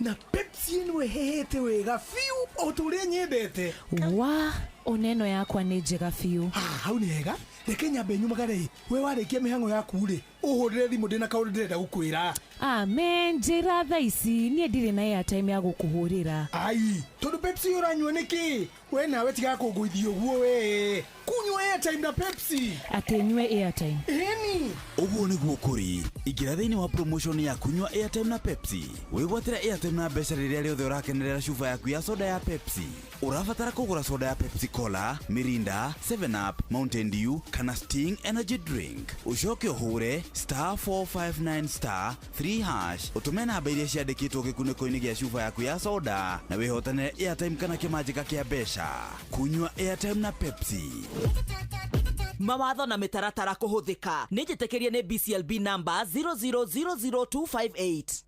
Na Pepsi ĩno ĩhehete wega biũ o ta ũrĩa nyendete. Wa ona ĩno yakwa nĩ njega biũ. Ah, hau nĩ hega. Reke nyambe nyumagare. We warĩkia mĩhang'o yaku rĩ, ũhũrĩre thimũ ndĩna kaũndũ ndĩrenda gũkwĩra. Amen, njĩra thaa ici niĩ ndirĩ na airtime ya gũkũhũrĩra. Ai, tondũ Pepsi ũranyua nĩkĩ? We nawe tiga kũngũithia ũguo we. Kunyua airtime na Pepsi. Atĩ nyue airtime. Ĩni. Ũguo nĩguo kũrĩ. Ingĩra thĩinĩ wa promotion ya kunyua airtime na Pepsi. Wĩgwatĩre airtime na mbeca rĩrĩa rĩothe ũrakenerera cuba yaku ya soda ya Pepsi. Ũrabatara kũgũra soda ya Pepsi Cola, Mirinda, 7 Up, Mountain Dew kana Sting Energy Drink. Ũcoke ũhũre *459*3# ũtũme namba iria ciandĩkĩtwo gĩkunĩko-inĩ gĩa cuba yaku ya soda na wĩhotanĩre airtime kana kĩmanjĩka kĩa mbeca. Kunyua airtime na Pepsi. Mawatho na mĩtaratara kũhũthĩka nĩ njĩtĩkĩrie nĩ BCLB number 0000258.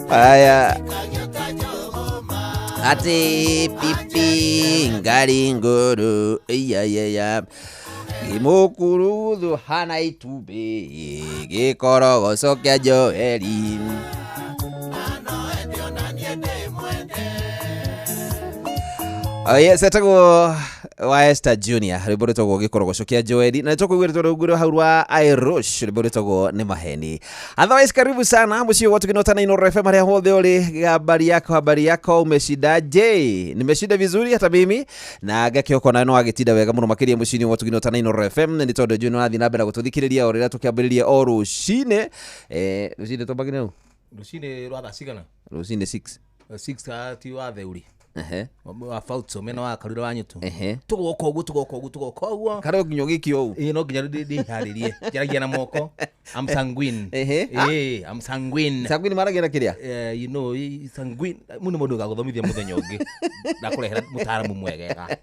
Aya. Ati pipi ngari nguru iya iya iya. Gĩmũkuruthu hana itumbĩ gĩkorogoco kĩa Joeli. Oh yes, etagwo wa Esther Junior rwĩmbo rwĩtagwo gĩkorogoco kĩa Joeli na nĩtũkũiguĩrĩtwo rũngũ rwa hau rwa Irush rwĩmbo rwĩtagwo nĩ maheni. Otherwise karibu sana mũciĩ wa tukinota na Inooro FM harĩa hothe ũrĩ. Habari yako, habari yako, umeshindaje? Nimeshinda vizuri hata mimi na ngakĩhoko nawe no wagĩtinda wega mũno makĩria mũciĩ-inĩ wa tukinota na Inooro FM nĩ tondũ njũĩ nĩ ũrathiĩ na mbere na gũtũthikĩrĩria o rĩrĩa tũkĩambĩrĩria o rũcinĩ. Rũcinĩ twambagĩrĩria rũ? Rũcinĩ rwa thaa cigana? Rũcinĩ 6. 6 ti wa theuri. Ehe. Wa Fausto mena wa Karura wa Nyutu. Ehe. Tũgoka ũguo, tũgoka ũguo, tũgoka ũguo. Karĩ nginya ũgĩkio ũũ. Ĩĩ no nginya ndĩharĩrie. Njaragia na moko. I'm sanguine. Ehe. Ĩĩ, I'm sanguine. Sanguine maragia na kĩrĩa? You know, sanguine. Mu nĩ mũndũ ũgagũthomithia mũthenya ũngĩ. Ndakũrehera mũtaaramu mwegega.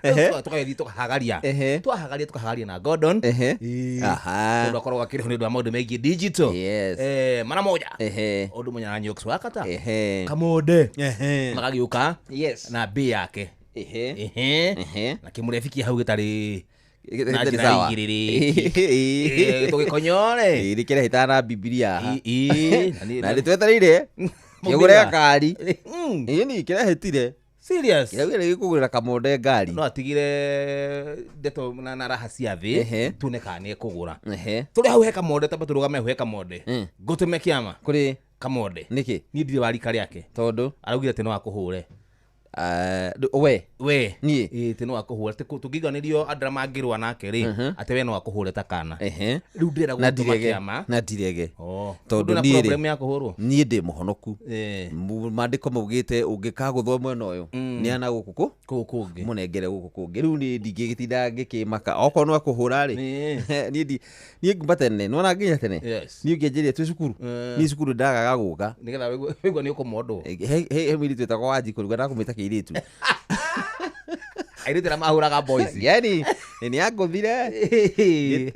Tũgagĩthiĩ tũkahagaria. Ehe. Twahagaria tũkahagaria na Gordon. Ehe. Ĩĩ. Aha. Tondũ akoragwo akĩrĩho nĩ ũndũ wa maũndũ megiĩ digital. Yes. Mara moja. Ehe. Ũndũ mũnya na Nyox wa kata. Ehe. Kamonde. Ehe. Magagĩũka Yes. na mbĩ yake. Ehe. Ehe. Ehe. Na kĩmũrebikia hau gĩtarĩ na Gĩtarĩ njĩra sawa. igĩrĩrĩki. Tũgĩkonyore. Ĩĩ, nĩkĩrehĩtaga na Bibilia haha. Ĩĩ, na Na nĩtwetereire kĩgũre ngari. Ĩĩ ni kĩrehĩtire. Serious. Kĩraugire gĩkũgũrĩra kamonde ngari. No atigire ndeto na raha cia thĩ Ehe. tuone kana nĩ ekũgũra. Ehe. Tũrĩ hau he kamonde, tamba tũrũgame hau he kamonde. Ngũtũme kĩama. Kũrĩ Kamonde. nĩkĩ? Niĩ ndirĩ wa rika rĩake. Tondũ Araugire atĩ no akũhũre. We. We Niĩ? Ĩ, atĩ no akũhũre. Atĩ tũngĩiguanĩrio andũ arĩa mangĩrũa nake rĩ, atĩ we no akũhũre ta kana. Ehe. Rĩu ndĩrenda Na gũtũma ndirege kĩama. Na ndirege. Oh. Tondũ Ndũrĩ na niĩ rĩ- problem ya kũhũrwo? Niĩ ndĩ mũhonoku. Eh. Maandĩko maugĩte ũngĩkagũthwo mwena ũyũ nĩ ana gũkũ kũ Kũu kũngĩ. Mũnengere gũkũ kũngĩ. Rĩu niĩ ndingĩgĩtinda ngĩkĩmaka okorwo no akũhũra rĩ. Niĩ niĩ nguma tene nĩwona nginya tene. Yes. Niĩ ũngĩanjĩria twĩ cukuru, niĩ cukuru ndagaga gũka. Nĩgetha wĩigua nĩ ũkũmondwo. He mũirĩtu wĩtagwo Wanjikũ, rĩu ndakũmwĩta kĩirĩtu. Airĩtu arĩa mahũraga boys. Yani nĩ angũthire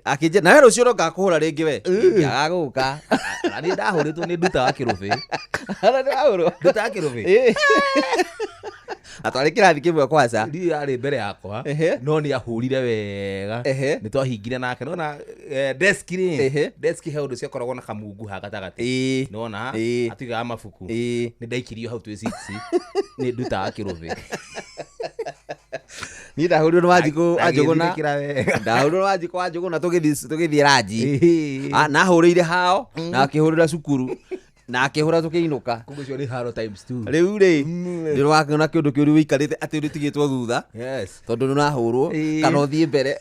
akĩnjĩra, nawe rũciũ no ngakũhũra rĩngĩ, we ngĩaga gũka. Na niĩ ndahũrĩtwo nĩ nduta wa kĩrũbĩ. Ara nĩ wahũrwo? Nduta wa kĩrũbĩ. Ĩ. Na twarĩ kĩrathi kĩmwe kwaca. Ndiũĩ yarĩ mbere yakwa, no nĩ ahũrire wega. Nĩ twahingire nake nona desk rĩ, desk he ũndũ ciakoragwo na kamungu ha gatagatĩ. Nona atigaga mabuku. Nĩ ndaikirio hau twĩ six nĩ nduta wa kĩrũbĩ. Niĩ ndahũrirwo nĩ Wanjikũ Wanjũgũna. Agĩthirĩkĩra wega. Ndahũrirwo nĩ Wanjikũ Wanjũgũna tũgĩthiĩ ranji. Ah, na ahũrĩire hao na akĩhũrĩra cukuru na akĩhũra tũkĩinũka. Kumbe ũcio nĩ haro times two. Rĩu rĩ, nĩ ũrakĩona kĩũndũ kĩũru wĩikarĩte atĩ ũrĩtigĩtwo thutha Yes. tondũ nĩ ũrahũrwo, kana ũthiĩ mbere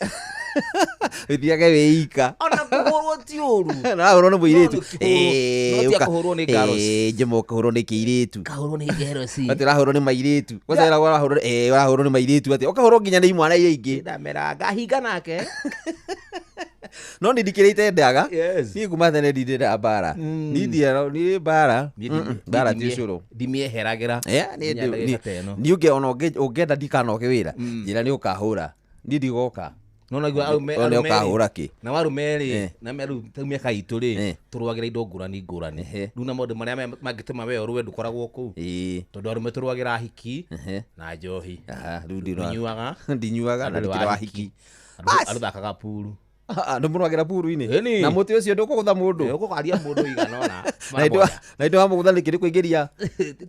wĩthiage wĩika. Ona kũhũrwo ti ũru. Narahũrwo nĩ mũirĩtu. No nĩ kĩhũrwo. No ti akũhũrwo nĩ girls. Njemo ũkahũrwo nĩ kĩirĩtu. Kahũrwo nĩ girls. Atĩ ũrahũrwo nĩ mairĩtu kwanza, ĩragwo ũrahũrwo, ũrahũrwo nĩ mairĩtu, atĩ ũkahũrwo nginya nĩ imwana iria ingĩ. Ndamera ngahinga nake. No nĩ ndikĩrĩte ndaga. Yes. Niĩ kuma tene ndindĩra mbara, niĩ ndiera niĩ mbara. Mbara ti ũcũrũ. Ndimĩeheragĩra. Yeah, niĩ Nginya ndagĩka ta ĩno. niĩ ũngĩ ona ũngĩenda ndikanoke wĩra, njĩra nĩ ũkahũra, niĩ ndigoka. No naigua arũme One arũme rĩ- ũkahũra kĩ? Na warume rĩ, na rĩu ta mĩaka itũ rĩ, tũrũagĩra indo ngũrani ngũrani. Rĩu na maũndũ marĩa mangĩtũma we ũrũe ndũkoragwo kũu, tondũ arũme tũrũagĩra hiki na njohi. Aha, rĩu Ndũnyuaga. Ndinyuaga na Andũ ndikĩrĩ wa hiki. Andũ thakaga puru. Andũ mũrũagĩra puru-inĩ. Ĩni. Na mũtĩ ũcio ndũkũgũtha mũndũ. Ũkũkaria mũndũ igana ona Na indo wamũgũtha nĩkĩ nĩ kũingĩria.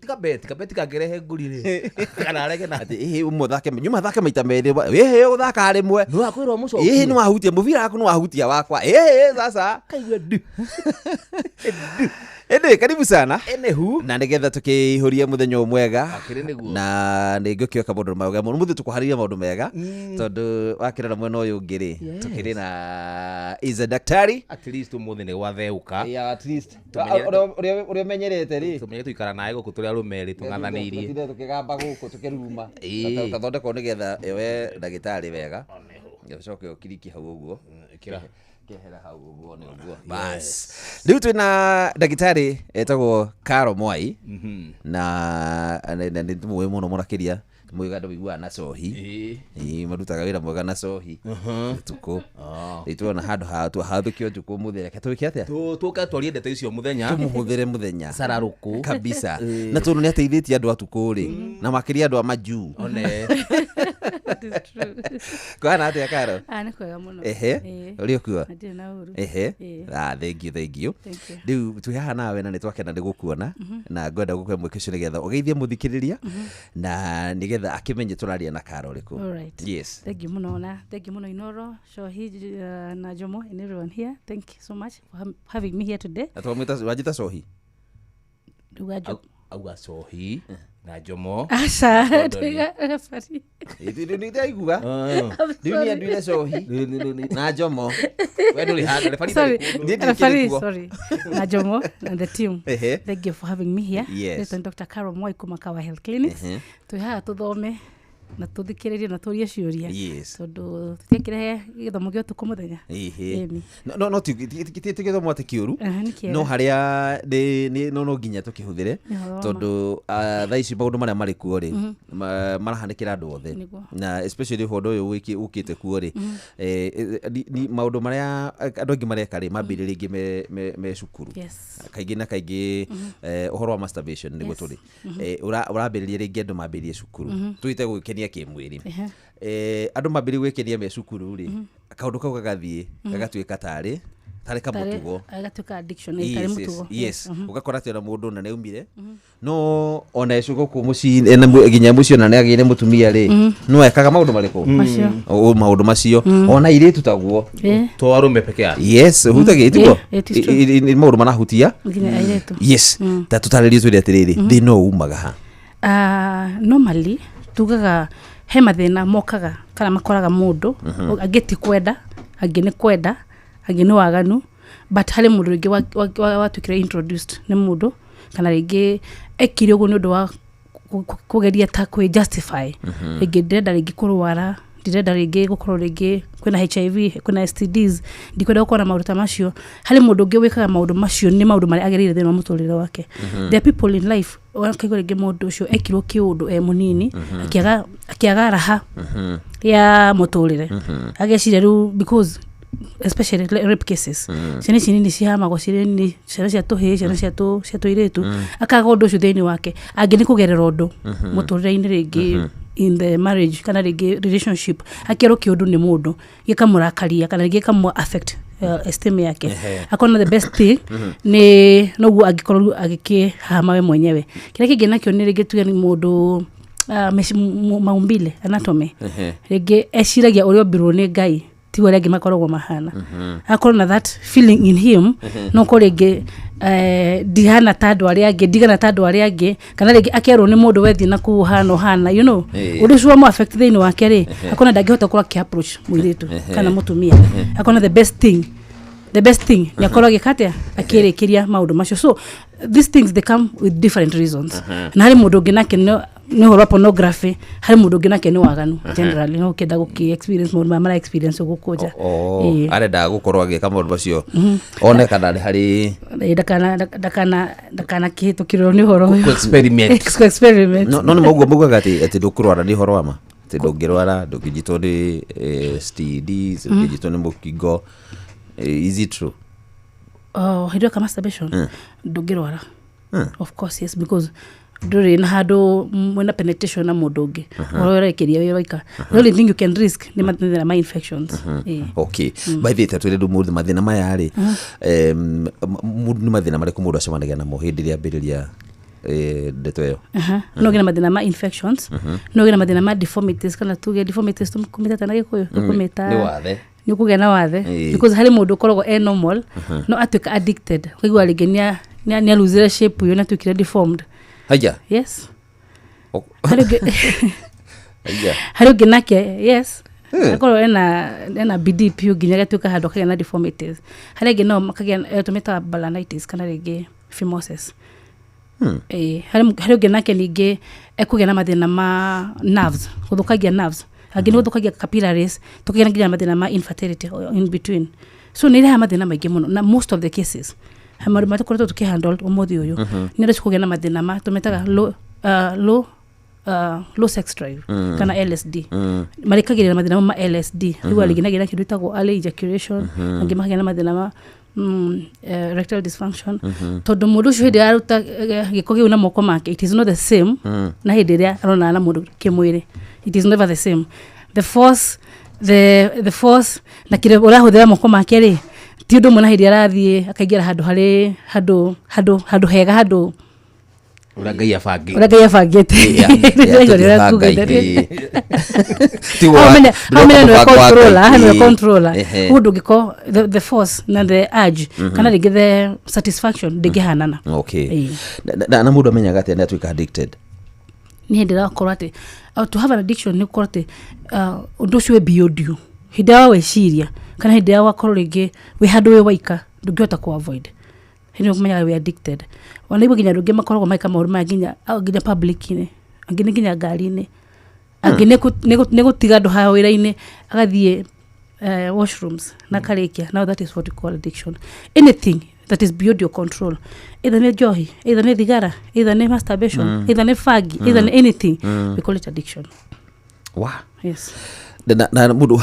Tiga beti kabeti kangĩrehe ngũri rĩ, kana arege na Atĩ ĩhĩ ũmwe ũthake nyuma thake maita merĩ, ĩhĩ ũthaka rĩmwe. Nĩ wakwĩrwo mũcokie. Ĩhĩ nĩ wahutia mũbira waku, nĩ wahutia wakwa, ĩhĩ sasa. Kaigua ndu. Ĩndĩ karibu sana. Enehu. Na nĩgetha tũkĩihũrie mũthenya ũyũ mwega. Akĩrĩ nĩguo. Na nĩ ngũkĩoka maũndũ mega mũno mũthĩ, tũkũharĩria maũndũ mega tondũ wakĩrora mwena ũyũ ũngĩ rĩ, tũkĩrĩ na is a daktari. At least ũmũthĩ nĩ gwatheũka. Yeah, at least. Tũmenyere- Ũrĩa ũmenyerete rĩ, Tũmenye tũikara nawe gũkũ tũrĩ arũme rĩ tũng'athanĩirie. Tũtinde tũkĩgamba gũkũ tũkĩruruma. Tathondekwo nĩgetha we ndagĩtarĩ wega ũcoke ũkirikie hau ũguo. Ĩkĩra. Kehera hau ũguo nĩ ũguo bas. Rĩu twĩna ndagĩtarĩ etagwo Caro Mwai na nĩ tũmũĩ mũno makĩria mũiga andũ wĩiguaga na cohi. Ĩĩ, marutaga wĩra mwega na cohi ũtukũ. Rĩu tuona handũ hathũkio njukũ mũthĩ, reke tũĩke atĩa? Tũke twarie ndeto icio mũthenya. Tũmũhũthĩre mũthenya. Cararũkũ. Kabisa, na tondũ nĩ ateithĩtie andũ atukũ rĩ, na makĩria andũ a majuu. One. That is true. Kwana atĩa, Karo? Ah, nĩ kwega mũno. Ehe. Ĩĩ. Ũrĩ ũkuo? Na ndirĩ na ũru. Ehe. Ĩĩ. Ah, thank you, thank you. Thank you. Rĩu twĩ haha nawe na nĩ twakena nĩ gũkuona, na ngwenda gũkũhe mweke ũcio nĩgetha ũgeithie mũthikĩrĩria na nĩgetha akĩmenye tũraria na Karo ũrĩkũ. All right. Yes. Thank you mũno, na thank you mũno Inoro, Shohi, na Jomo and everyone here. Thank you so much for having me here today. Na twamwĩta wanjĩta cohi. Nduga Jo. Auga cohi na Njomo. Aca, Gordon. nduga referee. Nĩndaigua rĩu niĩ nduire cohi na Njomo. We ndũrĩ handũ referee. Sorry. Ndarĩ kũndũ. Niĩ ndirĩ Referee, kuo. sorry. Na Jomo and the team. Thank you for having me here. Yes. Nĩtwa Dr. Carol Mwai kuma Kawa Health Clinics. Twĩ haha tũthome na tũthikĩrĩrie na tũrie ciũria. Tondũ tũtiakĩrehe gĩthomo gĩa ũtukũ mũthenya. Ĩni. No ti gĩthomo atĩ kĩũru. Aha, nĩ kĩega. No harĩa no nginya tũkĩhũthĩre. Nĩ ũhoro wa ma. Tondũ thaa ici maũndũ marĩa marĩ kuo rĩ, marahanĩkĩra andũ othe. Nĩguo. Na especially ũhoro ũyũ ũkĩte kuo rĩ, maũndũ marĩa andũ aingĩ mareka rĩ, mambĩrĩria rĩngĩ me cukuru. Kaingĩ na kaingĩ, ũhoro wa masturbation nĩguo tũrĩ. Ũrambĩrĩria rĩngĩ andũ mambĩrĩrie cukuru, tũite gwĩkenia kĩmwĩrĩ. Andũ mambĩrĩrie gwĩkenia me cukuru rĩ, kaũndũ kau gagathiĩ gagatuĩka tarĩ kamũtugo. Agatuĩka addiction, tarĩ mũtugo. Yes, ũgakora atĩ ona mũndũ ona nĩaumire no ona ecu gũkũ mũciĩ nginya mũciĩ ona nĩagĩire mũtumia rĩ, no ekaga maũndũ marĩkũ? Macio. Maũndũ macio ona airĩtu taguo. To arũme peke yake. Yes, hutagia tiguo. Yeah, it is true. Nĩ maũndũ marahutia Nginya airĩtu. Yes, ta tũtarĩrie twĩre atĩrĩrĩ, thĩna ũyũ umaga ha? Ah, normally tugaga He mathĩna mokaga kana makoraga mũndũ, angĩ ti kwenda, angĩ nĩ kwenda, angĩ nĩ waganu, but harĩ mũndũ rĩngĩ watuĩkire introduced nĩ mũndũ, kana rĩngĩ ekire ũguo nĩ ũndũ wa kũgeria ta kwĩ justify. Rĩngĩ ndĩrenda rĩngĩ kũrwara, ndirenda rĩngĩ gũkorwo rĩngĩ kwĩna HIV, kwĩna STDs, ndikwenda gũkorwo na maũndũ ta macio. Harĩ mũndũ ũngĩ wĩkaga maũndũ macio nĩ maũndũ marĩa agereire thĩinĩ wa mũtũrĩre wake. There are people in life ũkaigua rĩngĩ mũndũ ũcio ekirwo kĩũndũ e mũnini, akĩaga raha ya mũtũrĩre, ageciria rĩu, because especially rape cases, ciana ici nini cihamagwo cirĩ nini, ciana cia tũhĩĩ, ciana cia tũirĩtu, akaga ũndũ ũcio thĩinĩ wake. Angĩ nĩ kũgerera ũndũ mũtũrĩre-inĩ, rĩngĩ in the marriage kana rĩngĩ relationship, akerwo kĩũndũ nĩ mũndũ gĩkamũrakaria kana rĩngĩ gĩkamũ affect esteem yake, akona the best thing nĩ noguo angĩkorwo rĩu agĩkĩhama we mwenyewe. Kĩrĩa kĩngĩ nakĩo nĩ rĩngĩ tuge nĩ mũndũ maumbile, anatomy, rĩngĩ eciragia ũrĩa ombirwo nĩ Ngai ti ũrĩa angĩ makoragwo mahana, akorwo na that feeling in him, no korwo rĩngĩ ndihana ta andũ arĩa angĩ, ndigana ta andũ arĩa angĩ, kana rĩngĩ akerwo nĩ mũndũ wethiĩ na kũu ũhana ũhana, ũndũ ũcio wa affect thĩinĩ wake rĩ, akona ndangĩhota gũkorwo akĩ approach mũirĩtu kana mũtumia, akona the best thing nĩ akorwo agĩka atĩa, akĩrĩkĩria maũndũ macio. So these things, they come with different reasons. Na harĩ mũndũ ũngĩ nake nĩ ũhoro wa pornography, harĩ mũndũ ũngĩ nake nĩ waganu generally, no ũkĩenda gũkĩ experience maũndũ maya mara experience gũkũ nja. Oh, arendaga gũkorwo agĩka maũndũ macio one kana nĩ harĩ Ndakana kĩhĩtũkĩrwo nĩ ũhoro ũyũ. Experiment. Experiment. No nĩ mauguo maugaga atĩ ndũkũrwara nĩ ũhoro wa ma, atĩ ndũngĩrwara, ndũngĩnyitwo nĩ STDs, ndũngĩnyitwo nĩ mũkingo. Is it true? Oh, hĩndĩ ĩyo masturbation ndũngĩrwara, of course yes, because ndũrĩ na handũ mwĩna penetration na mũndũ ũngĩ, ũhoro ũrekeria wĩ waika. The only thing you can risk nĩ mathĩna ma infections. Okay, by the way, tatwĩre rĩu mũndũ mathĩna maya rĩ, mũndũ nĩ mathĩna marĩkũ mũndũ acemanagia namo hĩndĩ ĩrĩa ambĩrĩria ndeto ĩyo? Aha. No ũgĩe na mathĩna ma infections, no ũgĩe na mathĩna ma deformities, kana tuge deformities tũmĩtata na Gĩkũyũ tũkũmĩta Nĩ wathe. Nĩ ũkũgĩa na wathe, because harĩ mũndũ ũkoragwo e normal no atuĩka addicted, ũkaigua rĩngĩ nĩ aluzire shape ĩyo, nĩ atuĩkire deformed. Haya. Yes. Harĩ ũngĩ Haya. Harĩ ũngĩ nake, yes, akorwo ena bidii piũ nginya agatuĩka handũ akagĩa na deformities. Harĩ angĩ nao makagĩa tũmĩtaga balanitis kana rĩngĩ phimosis. Harĩ ũngĩ nake ningĩ ekũgĩa na mathĩna ma nerves, gũthũkangia nerves, angĩ nĩ gũthũkangia capillaries, tũkagĩa nginya mathĩna ma infertility in between. So nĩ irehaga mathĩna maingĩ mũno, na most of the cases maũndũ marĩa tũkoretwo tũkĩhandle ũmũthĩ ũyũ nĩ andũ kũgĩa na mathĩna ma tũmetaga low sex drive kana LSD. Marĩkagĩrĩra mathĩna ma LSD rĩu rĩngĩ nagĩa na kĩndũ gĩtagwo early ejaculation, angĩ makagĩa na mathĩna ma erectile dysfunction, tondũ mũndũ ũcio hĩndĩ ĩrĩa aruta gĩko kĩu na moko make, it is not the same na hĩndĩ ĩrĩa aronana na mũndũ kĩmwĩrĩ. It is never the same, the force na kĩrĩa ũrahũthĩra moko make rĩ, ti ũndũ ũmwe na hĩndĩ ĩrĩa arathiĩ akaingĩra handũ harĩ handũ hega, handũ Ũrĩa Ngai abangĩte. Ũrĩa Ngai abangĩte. Tũthiĩ Ngai, Hau nĩwe mũbango wa Ngai. controller, haha nĩwe controller. Ũguo ndũngĩkorwo the force na the urge kana rĩngĩ the satisfaction ndĩngĩhanana. Na mũndũ amenyaga atĩa nĩ atuĩka addicted? Nĩ hĩndĩ ĩrĩa wakorwo atĩ to have an addiction nĩ gũkorwo atĩ ũndũ ũcio wĩ beyond you, hĩndĩ ĩrĩa weciria kana hĩndĩ ĩrĩa wakorwo rĩngĩ wĩ handũ wĩ waika, ndũngĩhota ku avoid, hĩndĩ ĩyo ũmenyaga wĩ addicted. Ona imwe nginya andũ angĩ makoragwo magĩka maũndũ maya nginya public-inĩ, angĩ nĩ nginya ngari-inĩ, angĩ nĩ gũtiga andũ haha wĩra-inĩ agathiĩ washrooms na karĩkia. Now that is what we call addiction, anything that is beyond your control, either nĩ njohi, either nĩ thigara, either nĩ masturbation, either nĩ bangi, either nĩ anything, we call it addiction. Wa Yes. Na mũndũ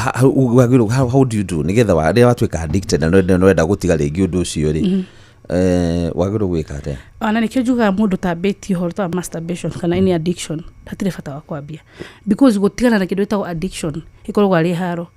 wagĩrĩirwo, how do you do nĩgetha rĩrĩa watuĩka addicted na nĩwenda gũtiga rĩngĩ ũndũ ũcio rĩ, wagĩrĩirwo gwĩka atĩa? Ona nĩkĩo njugaga mũndũ tambĩtie ũhoro ta masturbation kana any addiction hatirĩ bata wa kwambia, because gũtigana na kĩndũ gĩtagwo addiction ĩkoragwo arĩ haro.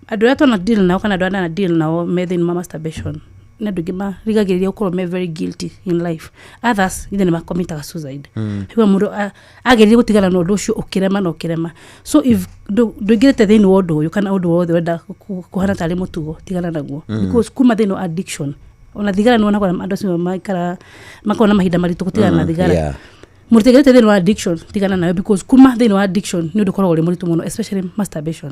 Andũ arĩa twana deal nao kana andũ arĩa ndana deal nao me thĩinĩ ma masturbation nĩ andũ aingĩ marigagĩrĩria gũkorwo me very guilty in life. Others ithe nĩ makomitaga suicide. Rĩu mũndũ ageririe gũtigana na ũndũ ũcio ũkĩrema na ũkĩrema. So if ndũingĩrĩte thĩinĩ wa ũndũ ũyũ kana ũndũ wothe ũrenda kũhana tarĩ mũtugo, tigana naguo, because kuma thĩinĩ wa addiction, ona thigara nĩ wonaga andũ acio maikara makoragwo na mahinda maritũ gũtigana na thigara. Mũrĩtegerete thĩinĩ wa addiction, tigana nayo, because kuma thĩinĩ wa addiction nĩ ũndũ ũkoragwo ũrĩ mũritũ mũno, especially masturbation.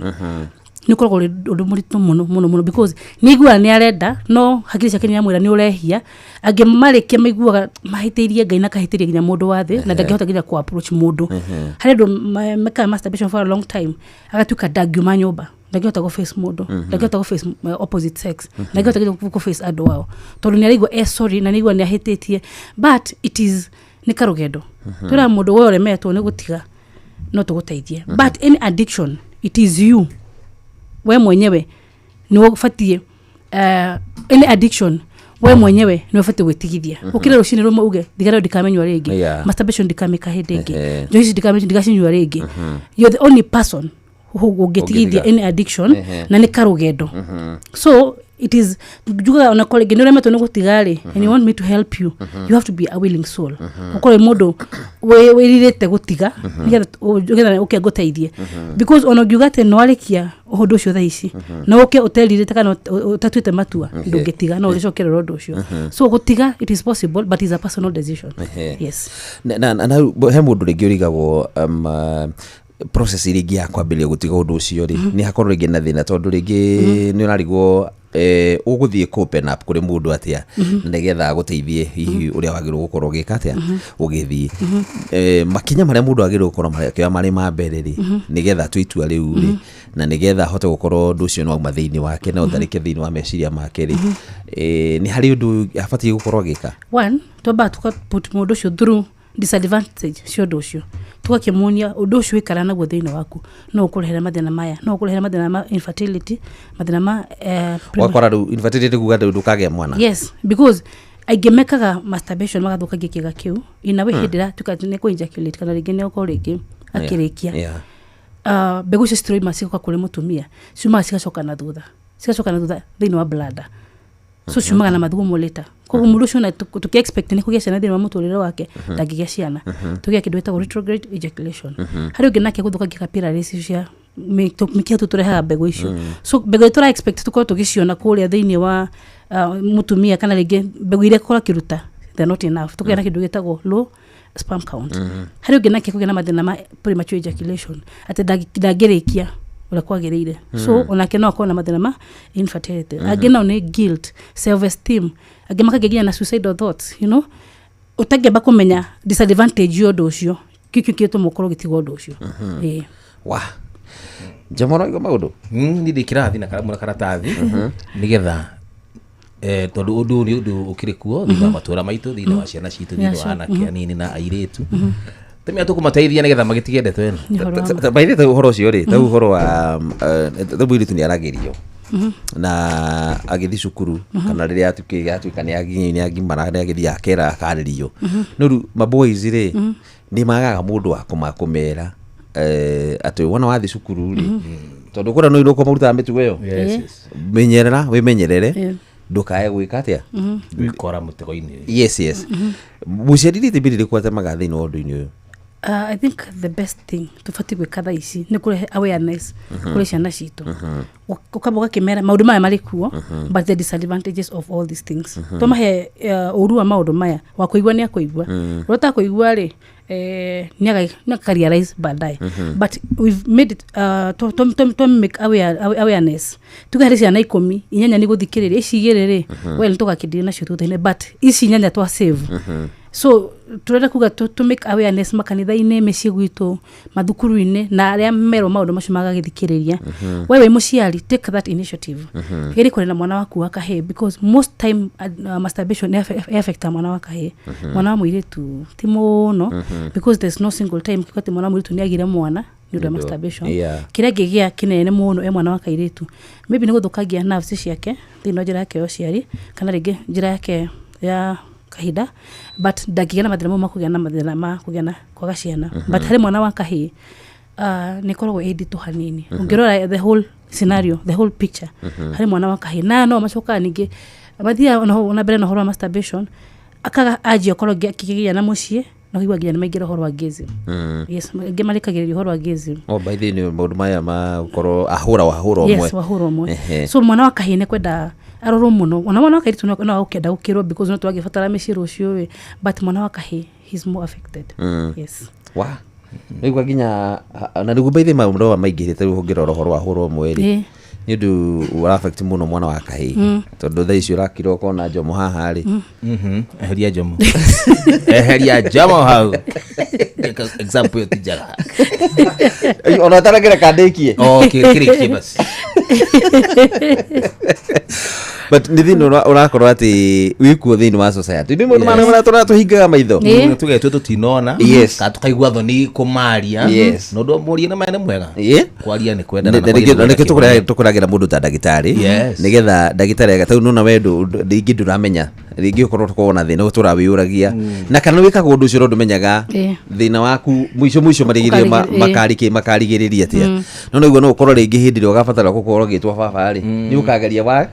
Nĩ ũkoragwo ũrĩ ũndũ mũritũ mũno mũno mũno, because nĩ aiguaga nĩ arenda, no hakiri ciake nĩ iramwĩra nĩ ũrehia. Angĩ marĩkia maiguaga mahĩtĩirie Ngai na kahĩtĩirie nginya mũndũ wa thĩ, na ndangĩhota nginya kũ approach mũndũ. Harĩ andũ mekaga masturbation for a long time, agatuĩka ndangiuma nyũmba, ndangĩhota gũ face mũndũ, ndangĩhota gũ face opposite sex, ndangĩhota nginya gũ face andũ ao, tondũ nĩ araigua e sorry na nĩ aigua nĩ ahĩtĩtie. But it is nĩ karũgendo. Twĩraga mũndũ, we ũremetwo nĩ gũtiga, no tũgũteithie. But any addiction, it is you, we mwenyewe nĩ ũbatiĩ, any addiction, we mwenyewe nĩ ũbatiĩ gwĩtigithia. Ũkĩre rũcinĩ rũmwe uge, thigara ĩyo ndikamĩnyua rĩngĩ, masturbation ndikamĩka hĩndĩ ĩngĩ, njohi ici ndigacinyua rĩngĩ. You're the only person who ũngĩtigithia Ũngĩtiga. any addiction, na nĩ karũgendo. So it is njugaga, ona korwo rĩngĩ nĩ ũremetwo nĩ gũtiga rĩ, and you want me to help you, you have to be a willing soul, ũkorwo wĩ mũndũ wĩrirĩte gũtiga, nĩgetha ũke ngũteithie, because ona ũngiuga atĩ nĩ warĩkia ũndũ ũcio thaa ici, no ũke ũterirĩte kana ũtatuĩte matua, ndũngĩtiga, no ũrĩcokerera ũndũ ũcio. So gũtiga, it is possible, but is a personal decision. Yes. Na he mũndũ rĩngĩ ũrigagwo process rĩngĩ ya kwambĩrĩria gũtiga ũndũ ũcio rĩ, nĩ hakorwo rĩngĩ na thĩna, tondũ rĩngĩ nĩ ũrarigwo ũgũthiĩ kũ open up kũrĩ mũndũ atĩa na nĩgetha agũteithie hihi ũrĩa wagĩrĩirwo gũkorwo ũgĩka atĩa ũgĩthiĩ makinya marĩa mũndũ agĩrĩirwo gũkorwo akĩoya marĩ ma mbere rĩ, nĩgetha atue itua rĩu rĩ, na nĩgetha ahote gũkorwo ũndũ ũcio nĩ wauma thĩinĩ wake na ũtharĩke thĩinĩ wa meciria make rĩ, nĩ harĩ ũndũ abatiĩ gũkorwo agĩka? One, twambaga tuka put mũndũ ũcio through disadvantage cia ũndũ ũcio, tũgakĩmuonia ũndũ ũcio wĩkara naguo thĩinĩ waku no ũkũrehere mathĩna maya, no ũkũrehere mathĩna ma infertility, mathĩna ma Ũgakora rĩu infertility kuga rĩu ndũkagĩa mwana. Yes, because aingĩ mekaga masturbation magathũkangia kĩga kĩu ina wĩ hĩndĩ ĩratuĩka atĩ nĩ kũ ejaculate, kana rĩngĩ nĩ ũkorwo rĩngĩ akĩrĩkia, mbegũ icio citiroima cigoka kũrĩ mũtumia, ciumaga cigacoka na thutha, cigacoka na thutha thĩinĩ wa bladder. So ciumaga na mathugumo later. Koguo mũndũ ũcio ona tũkĩ expect nĩ kũgĩa ciana thĩinĩ wa mũtũrĩre wake, ndangĩgĩa ciana. Tũgĩa kĩndũ gĩtagwo retrograde ejaculation. Harĩ ũngĩ nake gũthũkangia capillaries icio cia mĩkiha tũ tũrehaga mbegũ icio. So mbegũ iria tũra expect tũkorwo tũgĩciona kũrĩa thĩinĩ wa mũtumia, kana rĩngĩ mbegũ iria akorwo akĩruta, they're not enough. Tũkagĩa na kĩndũ gĩtagwo low sperm count. Harĩ ũngĩ nake kũgĩa na mathĩna ma premature ejaculation, atĩ ndangĩrĩkia ũrĩa kwagĩrĩire. So onake no akorwo na mathĩna ma infertility. Angĩ nao nĩ guilt, self esteem, angĩ makagĩa nginya na suicidal thoughts. Ũtangĩamba kũmenya disadvantage ya ũndũ ũcio, kĩu kĩu kĩtũma ũkorwo ũgĩtiga ũndũ ũcio. Ĩĩ. Wa njamoro igo maũndũ. Niĩ ndĩ kĩrathi na karamu na karatathi, nĩgetha tondũ ũndũ ũyũ nĩ ũndũ ũkĩrĩ kuo thĩinĩ wa matũra maitũ, thĩinĩ wa ciana citũ, thĩinĩ wa anake anini na airĩtu, tũmenya tũkũmateithia nĩgetha magĩtige ndeto ĩno. Nĩ ũhoro wa ma. Baithĩ ta ũhoro ũcio rĩ, ta ũhoro wa ta mũirĩtu nĩ aragĩrio na agĩthiĩ cukuru, kana rĩrĩa atuĩka nĩ agimara, nĩ agĩthiĩ akera akarĩrio, no rĩu maboys rĩ, nĩ magaga mũndũ wa kũmera atĩ wona wathiĩ cukuru rĩ, tondũ kũrĩa no irũko marutaga mĩtugo ĩyo, menyerera, wĩmenyerere, ndũkae gwĩka atĩa. Gwĩkora mũtego-inĩ. Yes, mũciari rĩ, itemi rĩrĩkũ atemaga thĩinĩ wa ũndũ-inĩ ũyũ? I think the best thing tũbatiĩ gwĩka thaa ici nĩ kũrehe awareness kũrĩ ciana citũ. Ũkamba ũgakĩmera maũndũ maya marĩ kuo, but the disadvantages of all these things. Twamahe ũru wa maũndũ maya, wa kũigua nĩ akũigua, ũrĩa ũtakũigua rĩ, nĩ aka realize baadaye. But we've made it to make awareness, tuge harĩ ciana 10, inyanya nĩ gũthikĩrĩria, ici igĩrĩ rĩ, well, nĩ tũgakĩndire nacio thutha-inĩ, but ici inyanya twa save. So turenda kuga to make awareness makanitha-inĩ, mĩciĩ gwitũ, mathukuru-inĩ, na arĩa merwo maũndũ macio magagĩthikĩrĩria. We wĩ mũciari, take that initiative, geria kũrera mwana waku wa kahĩĩ, because most time masturbation nĩ affecta mwana wa kahĩĩ, mwana wa mũirĩtu ti mũno, because there's no single time kiuga atĩ mwana wa mũirĩtu nĩ agire mwana nĩ ũndũ wa masturbation. Kĩrĩa kĩngĩgĩa kĩnene mũno e mwana wa kairĩtu, maybe nĩ gũthũkangia nerves ciake thĩinĩ wa njĩra yake ya ũciari, kana rĩngĩ njĩra yake ya kahinda, but ndangĩgĩa na mathĩna mau ma kũgĩa na mathĩna ma kũgĩa na kwaga ciana. But harĩ mwana wa kahĩĩ, nĩ ĩkoragwo ĩ nditũ hanini ũngĩrora the whole scenario, the whole picture. Harĩ mwana wa kahĩĩ na no macokaga ningĩ mathiaga na mbere na ũhoro wa masturbation, akaga anjia ũkorwo akĩgĩa na mũciĩ na kũigua nginya nĩ maingĩra ũhoro wa gayism. Yes, angĩ marĩkagĩrĩria ũhoro wa gayism. Oh, by the way, maũndũ maya ma gũkorwo ahũra wahũra ũmwe. Yes, wahũra ũmwe. So mwana wa kahĩĩ nĩ kwenda Arorwo mũno. Ona mwana wa kairĩtu no agũkĩenda gũkĩrwo because no twagĩbatara mĩciĩ rũciũ ĩ, but mwana wa kahĩĩ, he's more affected. Yes. Wa rĩu nginya na nĩguo baithe maũndũ maingĩrĩte rĩu ũngĩrora ũhoro wa hũrwo mweri nĩ ũndũ ũra affect mũno mwana wa kahĩĩ, tondũ thaa ici ũrakira ũkona njomo haha rĩ. Eheria njomo, eheria njomo hau. Example ĩyo ti njega. Ona ũtaragĩra kandĩkie. Oh, kĩrĩkie basi. But nĩ thĩna ũrakorwo atĩ wĩkuo thĩinĩ wa society, nĩ maũndũ marĩa tũhingaga maitho. Tugetue tũtinona kana tũkaigua thoni kũmaria. No ũndũ mũrie na maya nĩ mwega. Kwaria nĩ kwendana na kwaria nĩ Na nĩkĩo kwenda. tũkũragĩra mũndũ ta ndagĩtarĩ, nĩgetha ndagĩtarĩ tau nona we rĩngĩ ndũramenya, rĩngĩ ũkorwo tũkorwo na thĩna ũtũrawĩyũragia na kana wĩkaga ũndũ ũcio no ndũmenyaga thĩna waku mũico mũico marigĩrĩrio makarigĩrĩria atĩa. No nĩguo no ũkorwo rĩngĩ hĩndĩ ĩrĩa ũgabatara gũkorwo ũgĩtwo baba rĩ, nĩ ũkageria wa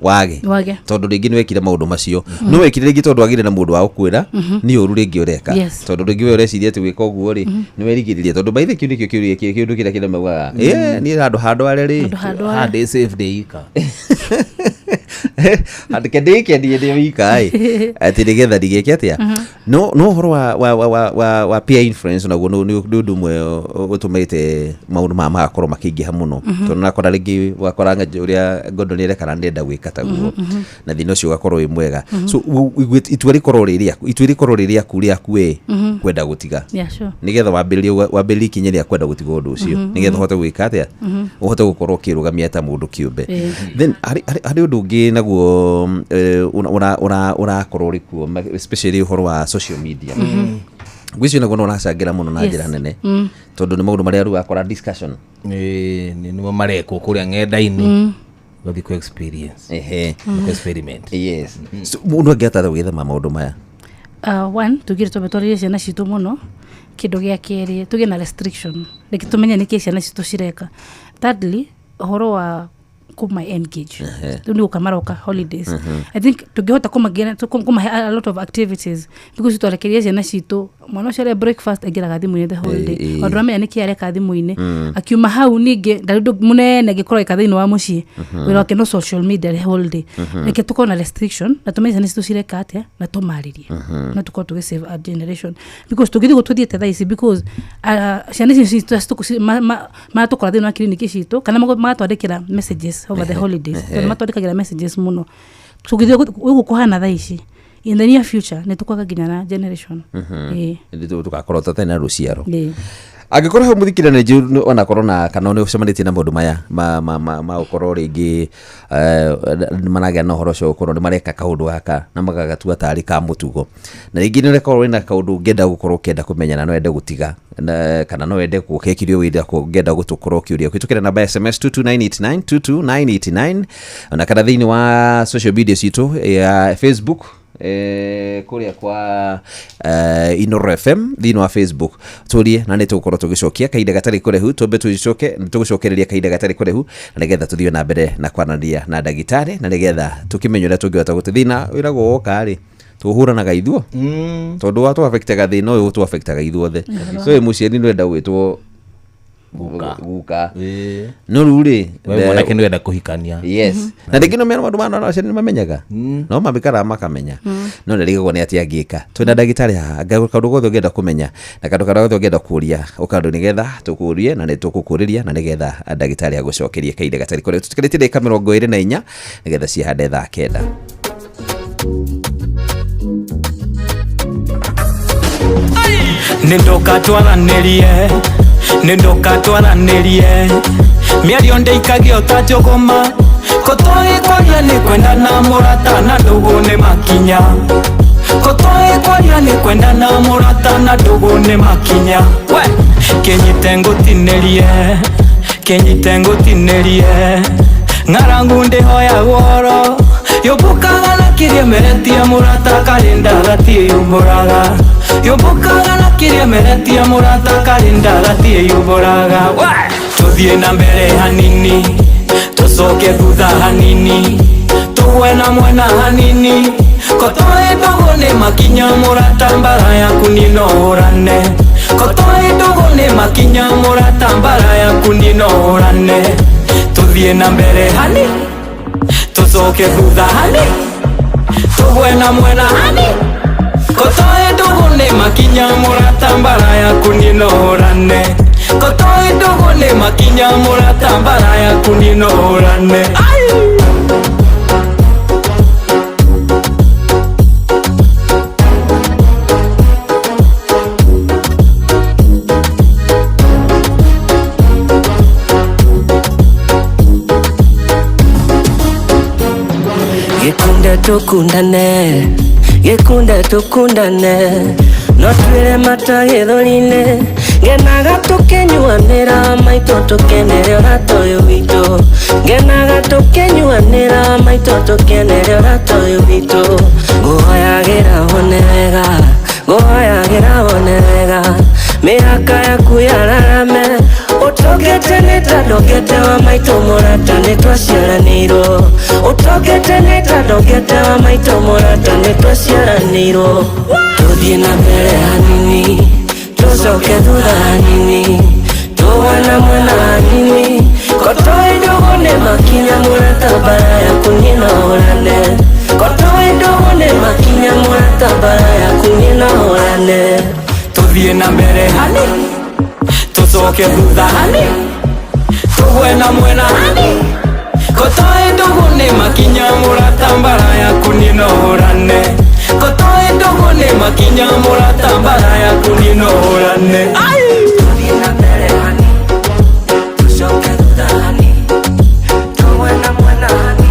wage. Wage. Tondũ rĩngĩ nĩ wekire maũndũ macio, no wekire rĩngĩ tondũ wagire na mũndũ wa gũkwĩra nĩ ũru rĩngĩ ũreka. Tondũ rĩngĩ we ũreciria atĩ gwĩka ũguo rĩ nĩ werigĩrĩria, tondũ by the kĩu nĩkĩo kĩũria kĩũndũ kĩrĩa kĩrĩa maugaga niĩ handũ handware rĩ. Handũ handware. Handĩ safe ndĩ ika. Andĩke ndĩkenie ndĩ wika ĩ, atĩ nĩgetha ndigĩke atĩa. No ũhoro wa peer influence naguo nĩ ũndũ ũmwe ũtũmĩte maũndũ maya magakorwo makĩingĩha mũno, tondũ nakora rĩngĩ wakora ũrĩa Gordon areka na ndĩrenda gwĩka taguo, na thĩna ũcio ũgakorwo wĩ mwega. So itua rĩkorwo rĩ rĩaku, itua rĩkorwo rĩ rĩaku rĩaku ĩ kwenda gũtiga. Yeah, sure. Nĩgetha wambĩrĩrie ikinya rĩa kwenda gũtiga ũndũ ũcio, nĩgetha ũhote gwĩka atĩa, ũhote gũkorwo ũkĩrũgamia ta mũndũ kĩũmbe. Then harĩ ũndũ ũngĩ naguo ũrakorwo ũrĩ kuo, especially ũhoro wa social media. Ngwĩciria naguo no ũracangĩra mũno na njĩra nene, tondũ nĩ maũndũ marĩa rĩu wakora discussion. Nĩmo marekwo kũrĩa ng'enda-inĩ, ũgathiĩ kũ experience, kũ experiment. Yes. So mũndũ angĩhota atĩa gwĩthema maũndũ maya? One, tugire twambe twarĩrie ciana citũ mũno. Kĩndũ gĩa kerĩ, tũgĩe na restriction, reke tũmenye nĩkĩ ciana citũ cireka. Thirdly, ũhoro wa kũma engage, rĩu nĩ gũka maroka holidays. I think tũngĩhota kũmahe a lot of activities, because twarekeria ciana citũ, mwana ũcio arĩa breakfast aingĩraga thimũ-inĩ the whole day. Ona ndũramenya nĩkĩ areka thimũ-inĩ. Akiuma hau ningĩ ndarĩ ũndũ mũnene angĩkorwo eka thĩinĩ wa mũciĩ, wĩra wake no social media the whole day. Reke tũkorwo na restriction na tũmenye ciana citũ cireka atĩa na tũmarĩrie, na tũkorwo tũgĩ save our generation, because tũngĩthiĩ ũguo tũthiĩte thaa ici, because ciana ici citũ maratũkora thĩinĩ wa kiriniki citũ kana magatwandĩkĩra messages over the holidays, tondũ matwandĩkagĩra messages mũno. Tũngĩthiĩ ũguo kũhana thaa ici, in the near future nĩ tũkwaga nginya na generation. Tũgakorwo tũtarĩ na rũciaro. Angĩkorwo hau mũthikĩrĩria nĩ njũĩ onakorwo na kana nĩ ũcemanĩtie na maũndũ maya ma gũkorwo rĩngĩ maragĩa na ũhoro ũcio, gũkorwo nĩ mareka kaũndũ gaka na magagatua tarĩ ka mũtugo, na rĩngĩ nĩ ũrekorwo wĩna kaũndũ ũngĩenda gũkorwo ũkĩenda kũmenya na no wende gũtiga kana no wende gũkĩkirio wĩra ũngĩenda gũtũkorwo ũkĩũria, kũhĩtũkĩra namba ya SMS 22989, 22989, ona kana thĩinĩ wa social media citũ ya Facebook, kũrĩa kwa Inoro FM thĩinĩ wa Facebook, tũrie na nĩ tũgũkorwo tũgĩcokia kahinda gatarĩ kũraihu. Twambe tũcoke tũgũcokereria kahinda gatarĩ kũraihu, na nĩgetha tũthiĩ na mbere na kwaranĩria na ndagĩtarĩ, na nĩgetha tũkĩmenye ũrĩa tũngĩhota gũte thĩna wĩragwo woka rĩ tũhũranaga ithuo, tondũ wa tũafektaga thĩna ũyũ tũafektaga ithuothe. So wĩ mũciari nĩ ũrenda gwĩtwo Guka. Guka, no rĩu rĩ We mwanake nĩ wenda kũhikania. Yes, na rĩngĩ no mera maũndũ mana aciari nĩ mamenyaga, no mamĩkaraga makamenya, no nĩ rĩgagwo nĩ atĩa angĩka. Twĩna ndagĩtarĩ haha, kaũndũ gothe ũngĩenda kũmenya na kaũndũ karĩa gothe ũngĩenda kũria ũkandũ, nĩgetha tũkũrie na nĩ tũgũkũrĩria, na nĩgetha ndagĩtarĩ agũcokerie kahinda gatarĩ kũraihu. Tũtikarĩtie ndagĩka 24 nĩgetha cihande thaa 9. Nĩ ndoka twaranĩrie, nĩ ndoka twaranĩrie, mĩario ndĩikagio ta njũgũma, kũtoĩ kwaria nĩ kwendana mũrata na ndũgũ nĩ makinya, kũtoĩ kwaria nĩ kwendana mũrata na ndũgũ nĩ makinya. We kĩnyite ngũtinĩrie, kĩnyite ngũtinĩrie, ng'arangu ndĩhoyagwo oro yũmbũkaga na kĩrĩa meretie mũrata karĩ ndagatiĩ yũmbũraga, yũmbũkaga na kĩrĩa meretie mũrata karĩ ndagatiĩ yũmbũraga. We tũthiĩ na mbere hanini, tũcoke thutha hanini, tũgwe na mwena hanini, kotoĩ ndũgũ nĩ makinya mũrata mbara yaku niĩ no hũrane, kotoĩ ndũgũ nĩ makinya mũrata mbara yaku niĩ no hũrane. Tũthiĩ na mbere hanini, Tũcoke thutha hani Tũgwe na mwena hani Kotoe ndugu nĩ makinya mũrata mbara yaku niĩ no hũrane. Kotoe ndugu nĩ makinya mũrata mbara yaku niĩ no hũrane. Gĩkunde tukundane, gĩkunde tukundane, no twĩre mata gĩthũri-inĩ, ngenaga tũkĩnyuanĩra maitũ tũkenere ũrata ũyũ witũ, ngenaga tũkĩnyuanĩra maitũ tũkenere ũrata ũyũ witũ, ngũhoyagĩra wone wega, ngũhoyagĩra wone wega, mĩhaka yaku yararame, ũtokete nĩ ta ndokete wa maitũ mũrata nĩ twaciaranĩirwo, ũtokete nĩ ta ndokete wa maitũ mũrata nĩ twaciaranĩirwo, tũthiĩ na mbere hanini, tũcoke thutha hanini, tũgwe na mwena hanini, kotoĩ ndũgũ nĩ makinya mũrata mbara yaku niĩ no hũrane, kotoĩ ndũgũ nĩ makinya mũrata mbara yaku niĩ no hũrane, Tũthiĩ na mbere hani Tũcoke thutha hani Tũgwe na mwena hani Kotoĩ ndũgũ nĩ makinya mũrata mbara yaku niĩ no hũrane. Kotoĩ ndũgũ nĩ makinya mũrata mbara yaku niĩ no hũrane. Tũthiĩ na mbere hani, tũcoke thutha hani, tũgwe na mwena hani,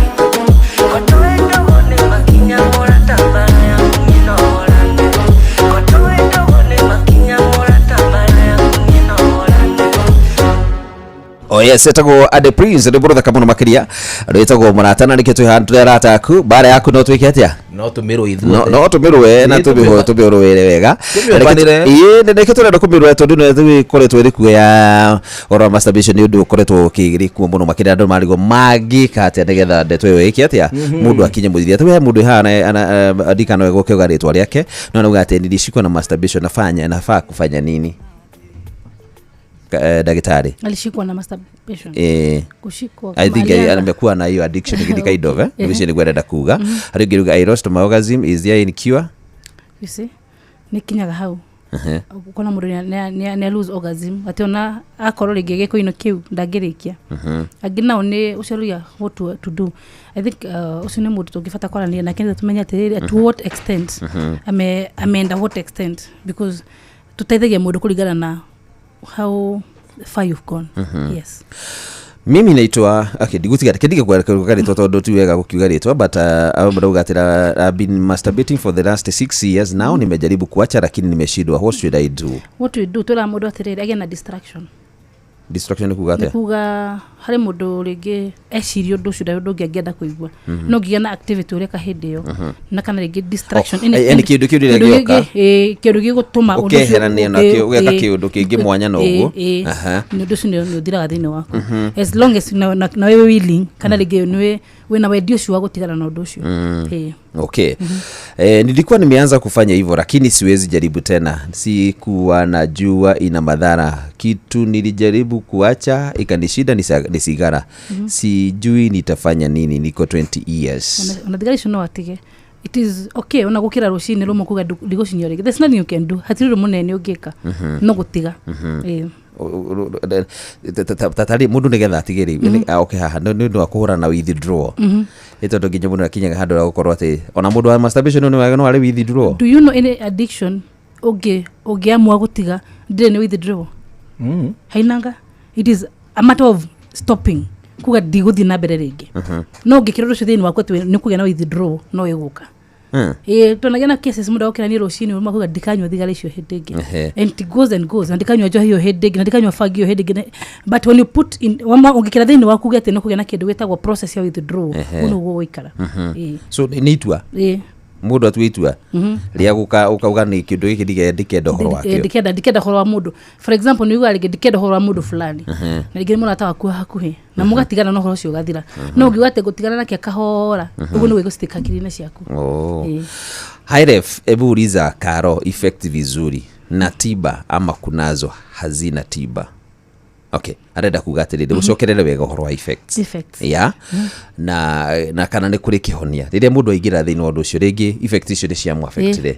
kotoĩ ndũgũ nĩ makinya mũrata mbara yaku niĩ no hũrane, kotoĩ ndũgũ nĩ makinya mũrata mbara yaku niĩ no hũrane. Oh yes, etagwo Ade Prince rwĩmbo rũthaka mũno makĩria rwĩtagwo mũrata na nĩkĩo twĩ haha tũrĩ arata aku mbara yaku no twĩke atĩa no tũmĩrwo ithuothe no tũmĩrũe na Ĩĩ, tũmĩrũe. tũmĩrũĩre wega. Tũmĩũmbanĩre. Ĩĩ nĩ nĩkĩo tũrenda kũmĩrũa tondũ nĩ ĩkoretwo ĩrĩ kuo ya ũhoro wa masturbation nĩ ũndũ ũkoretwo ũkĩrĩ kuo mũno makĩria andũ marigwo mangĩka atĩa nĩgetha ndeto ĩyo ĩke atĩa mũndũ akinye mũthia. Tũhe mũndũ haha ndikanoe gũkiuga rĩtwa rĩake no anauga atĩ nilishikwa na masturbation nafanya nafaa kufanya nini? Daktari Alishikwa na masturbation. Kushikwa I think alianza. amekuwa na hiyo addiction kind of eh nĩguo arenda kuga. Harĩ ũngĩ ruga I lost my orgasm, is there any cure? You see, nĩ kinyaga hau ukona mũndũ nĩ lose orgasm atĩ ona akorwo rĩngĩ gĩko-inĩ kĩu ndangĩrĩkia. Angĩ nao nĩ ũcio rũgia what to do. I think ũcio nĩ mũndũ tũngĩbata kwaranĩria nake nĩgetha tũmenye atĩrĩrĩ to what extent ameenda what extent, because tũteithagia mũndũ kũringana na how far you've gone. Yes. Mimi naitwa okay ndigutiga kindige kuga rĩtwa tondũ ti wega gũkiuga rĩtwa but marauga atĩ I've been masturbating for the last 6 years now, nimejaribu kuacha lakini nimeshindwa, what should I do? What we do twĩraga mũndũ atĩrĩrĩ agĩe na distraction. Distraction nĩ kuga nĩ atĩa? kuga harĩ mũndũ rĩngĩ eciria ũndũ ũcio ndarĩ ũndũ ũngĩ angĩenda kũigua, no ũngĩgĩa na activity ũreka hĩndĩ ĩyo na kana rĩngĩ distraction Oh, yani kĩndũ kĩu rĩrĩa gĩoka. Kĩndũ gĩgũtũma ũndũ ũcio Ũkeherania nakĩo, ũgeka kĩũndũ kĩngĩ mwanya na ũguo. Nĩ ũndũ ũcio nĩ ũthiraga thĩinĩ waku as long as na wĩ willing kana rĩngĩ nĩ wĩna wendi ũcio wa gũtigana na ũndũ ũcio. Okay. Nilikuwa nimeanza kufanya hivyo lakini siwezi jaribu tena. Sikuwa najua ina madhara. Kitu nilijaribu kuacha ikanishinda ni sigara. Sijui nitafanya nini, niko 20 years. Ona thigari icio no atige. It is okay ona gũkĩra rũcinĩ rũmwe kuga ndigũcinyua rĩngĩ. There's nothing you can do. Hatirĩ ũndũ mũnene ũngĩka no gũtiga. Tatarĩ mũndũ nĩgetha atige rĩ oke haha nĩ ũndũ wa kũhũrana na withdraw. Nĩ tondũ nginya mũndũ akinyaga handũ ha gũkorwo atĩ ona mũndũ wa masturbation no arĩ withdraw. Do you know any addiction ũngĩamua gũtiga ndĩrĩ nĩ withdraw? Hainanga. It is a matter of stopping kuga ndigũthiĩ na mbere rĩngĩ. No ũngĩkĩra ũndũ ũcio thĩinĩ waku atĩ nĩ kũgĩa na withdraw no ĩgũka. Tũnagĩa na cases mũndũ agũkĩra niĩ rũcinĩ ũrĩa kuga ndikanyua thigara icio hĩndĩ ĩngĩ. And it goes and goes, na ndikanyua njohi ĩyo hĩndĩ ĩngĩ, na ndikanyua bangi ĩyo hĩndĩ ĩngĩ. But when you put in, ũngĩkĩra thĩinĩ waku uge atĩ nĩ kũgĩa na kĩndũ gĩtagwo process ya withdraw, ũguo nĩguo ũgũikara. So nĩ itua? Mũndũ atue itua rĩa gũka ũkauga nĩ kĩndũ gĩkĩ ndikenda ũhoro wakĩo. Ndikenda ũhoro wa mũndũ. For example, nĩ ugaga rĩngĩ ndikenda ũhoro wa mũndũ fulani. Na rĩngĩ nĩ mũrata waku wa hakuhĩ na mũgatigana na ũhoro ũcio ũgathira. No ũngiuga atĩ ngũtigana nake kahora, ũguo nĩguo ĩgũstick hakiri-inĩ ciaku. Hi ref, hebu uliza Karo effect vizuri na tiba ama kunazo hazina tiba? Okay, arenda kuga atiriri gucokerere wega uhoro wa effects. Yeah. Na kana nĩ kũrĩ kĩhonia rĩrĩa mũndũ aingĩra thĩinĩ wa ũndũ ũcio rĩngĩ effect icio nĩ ciamu affectire.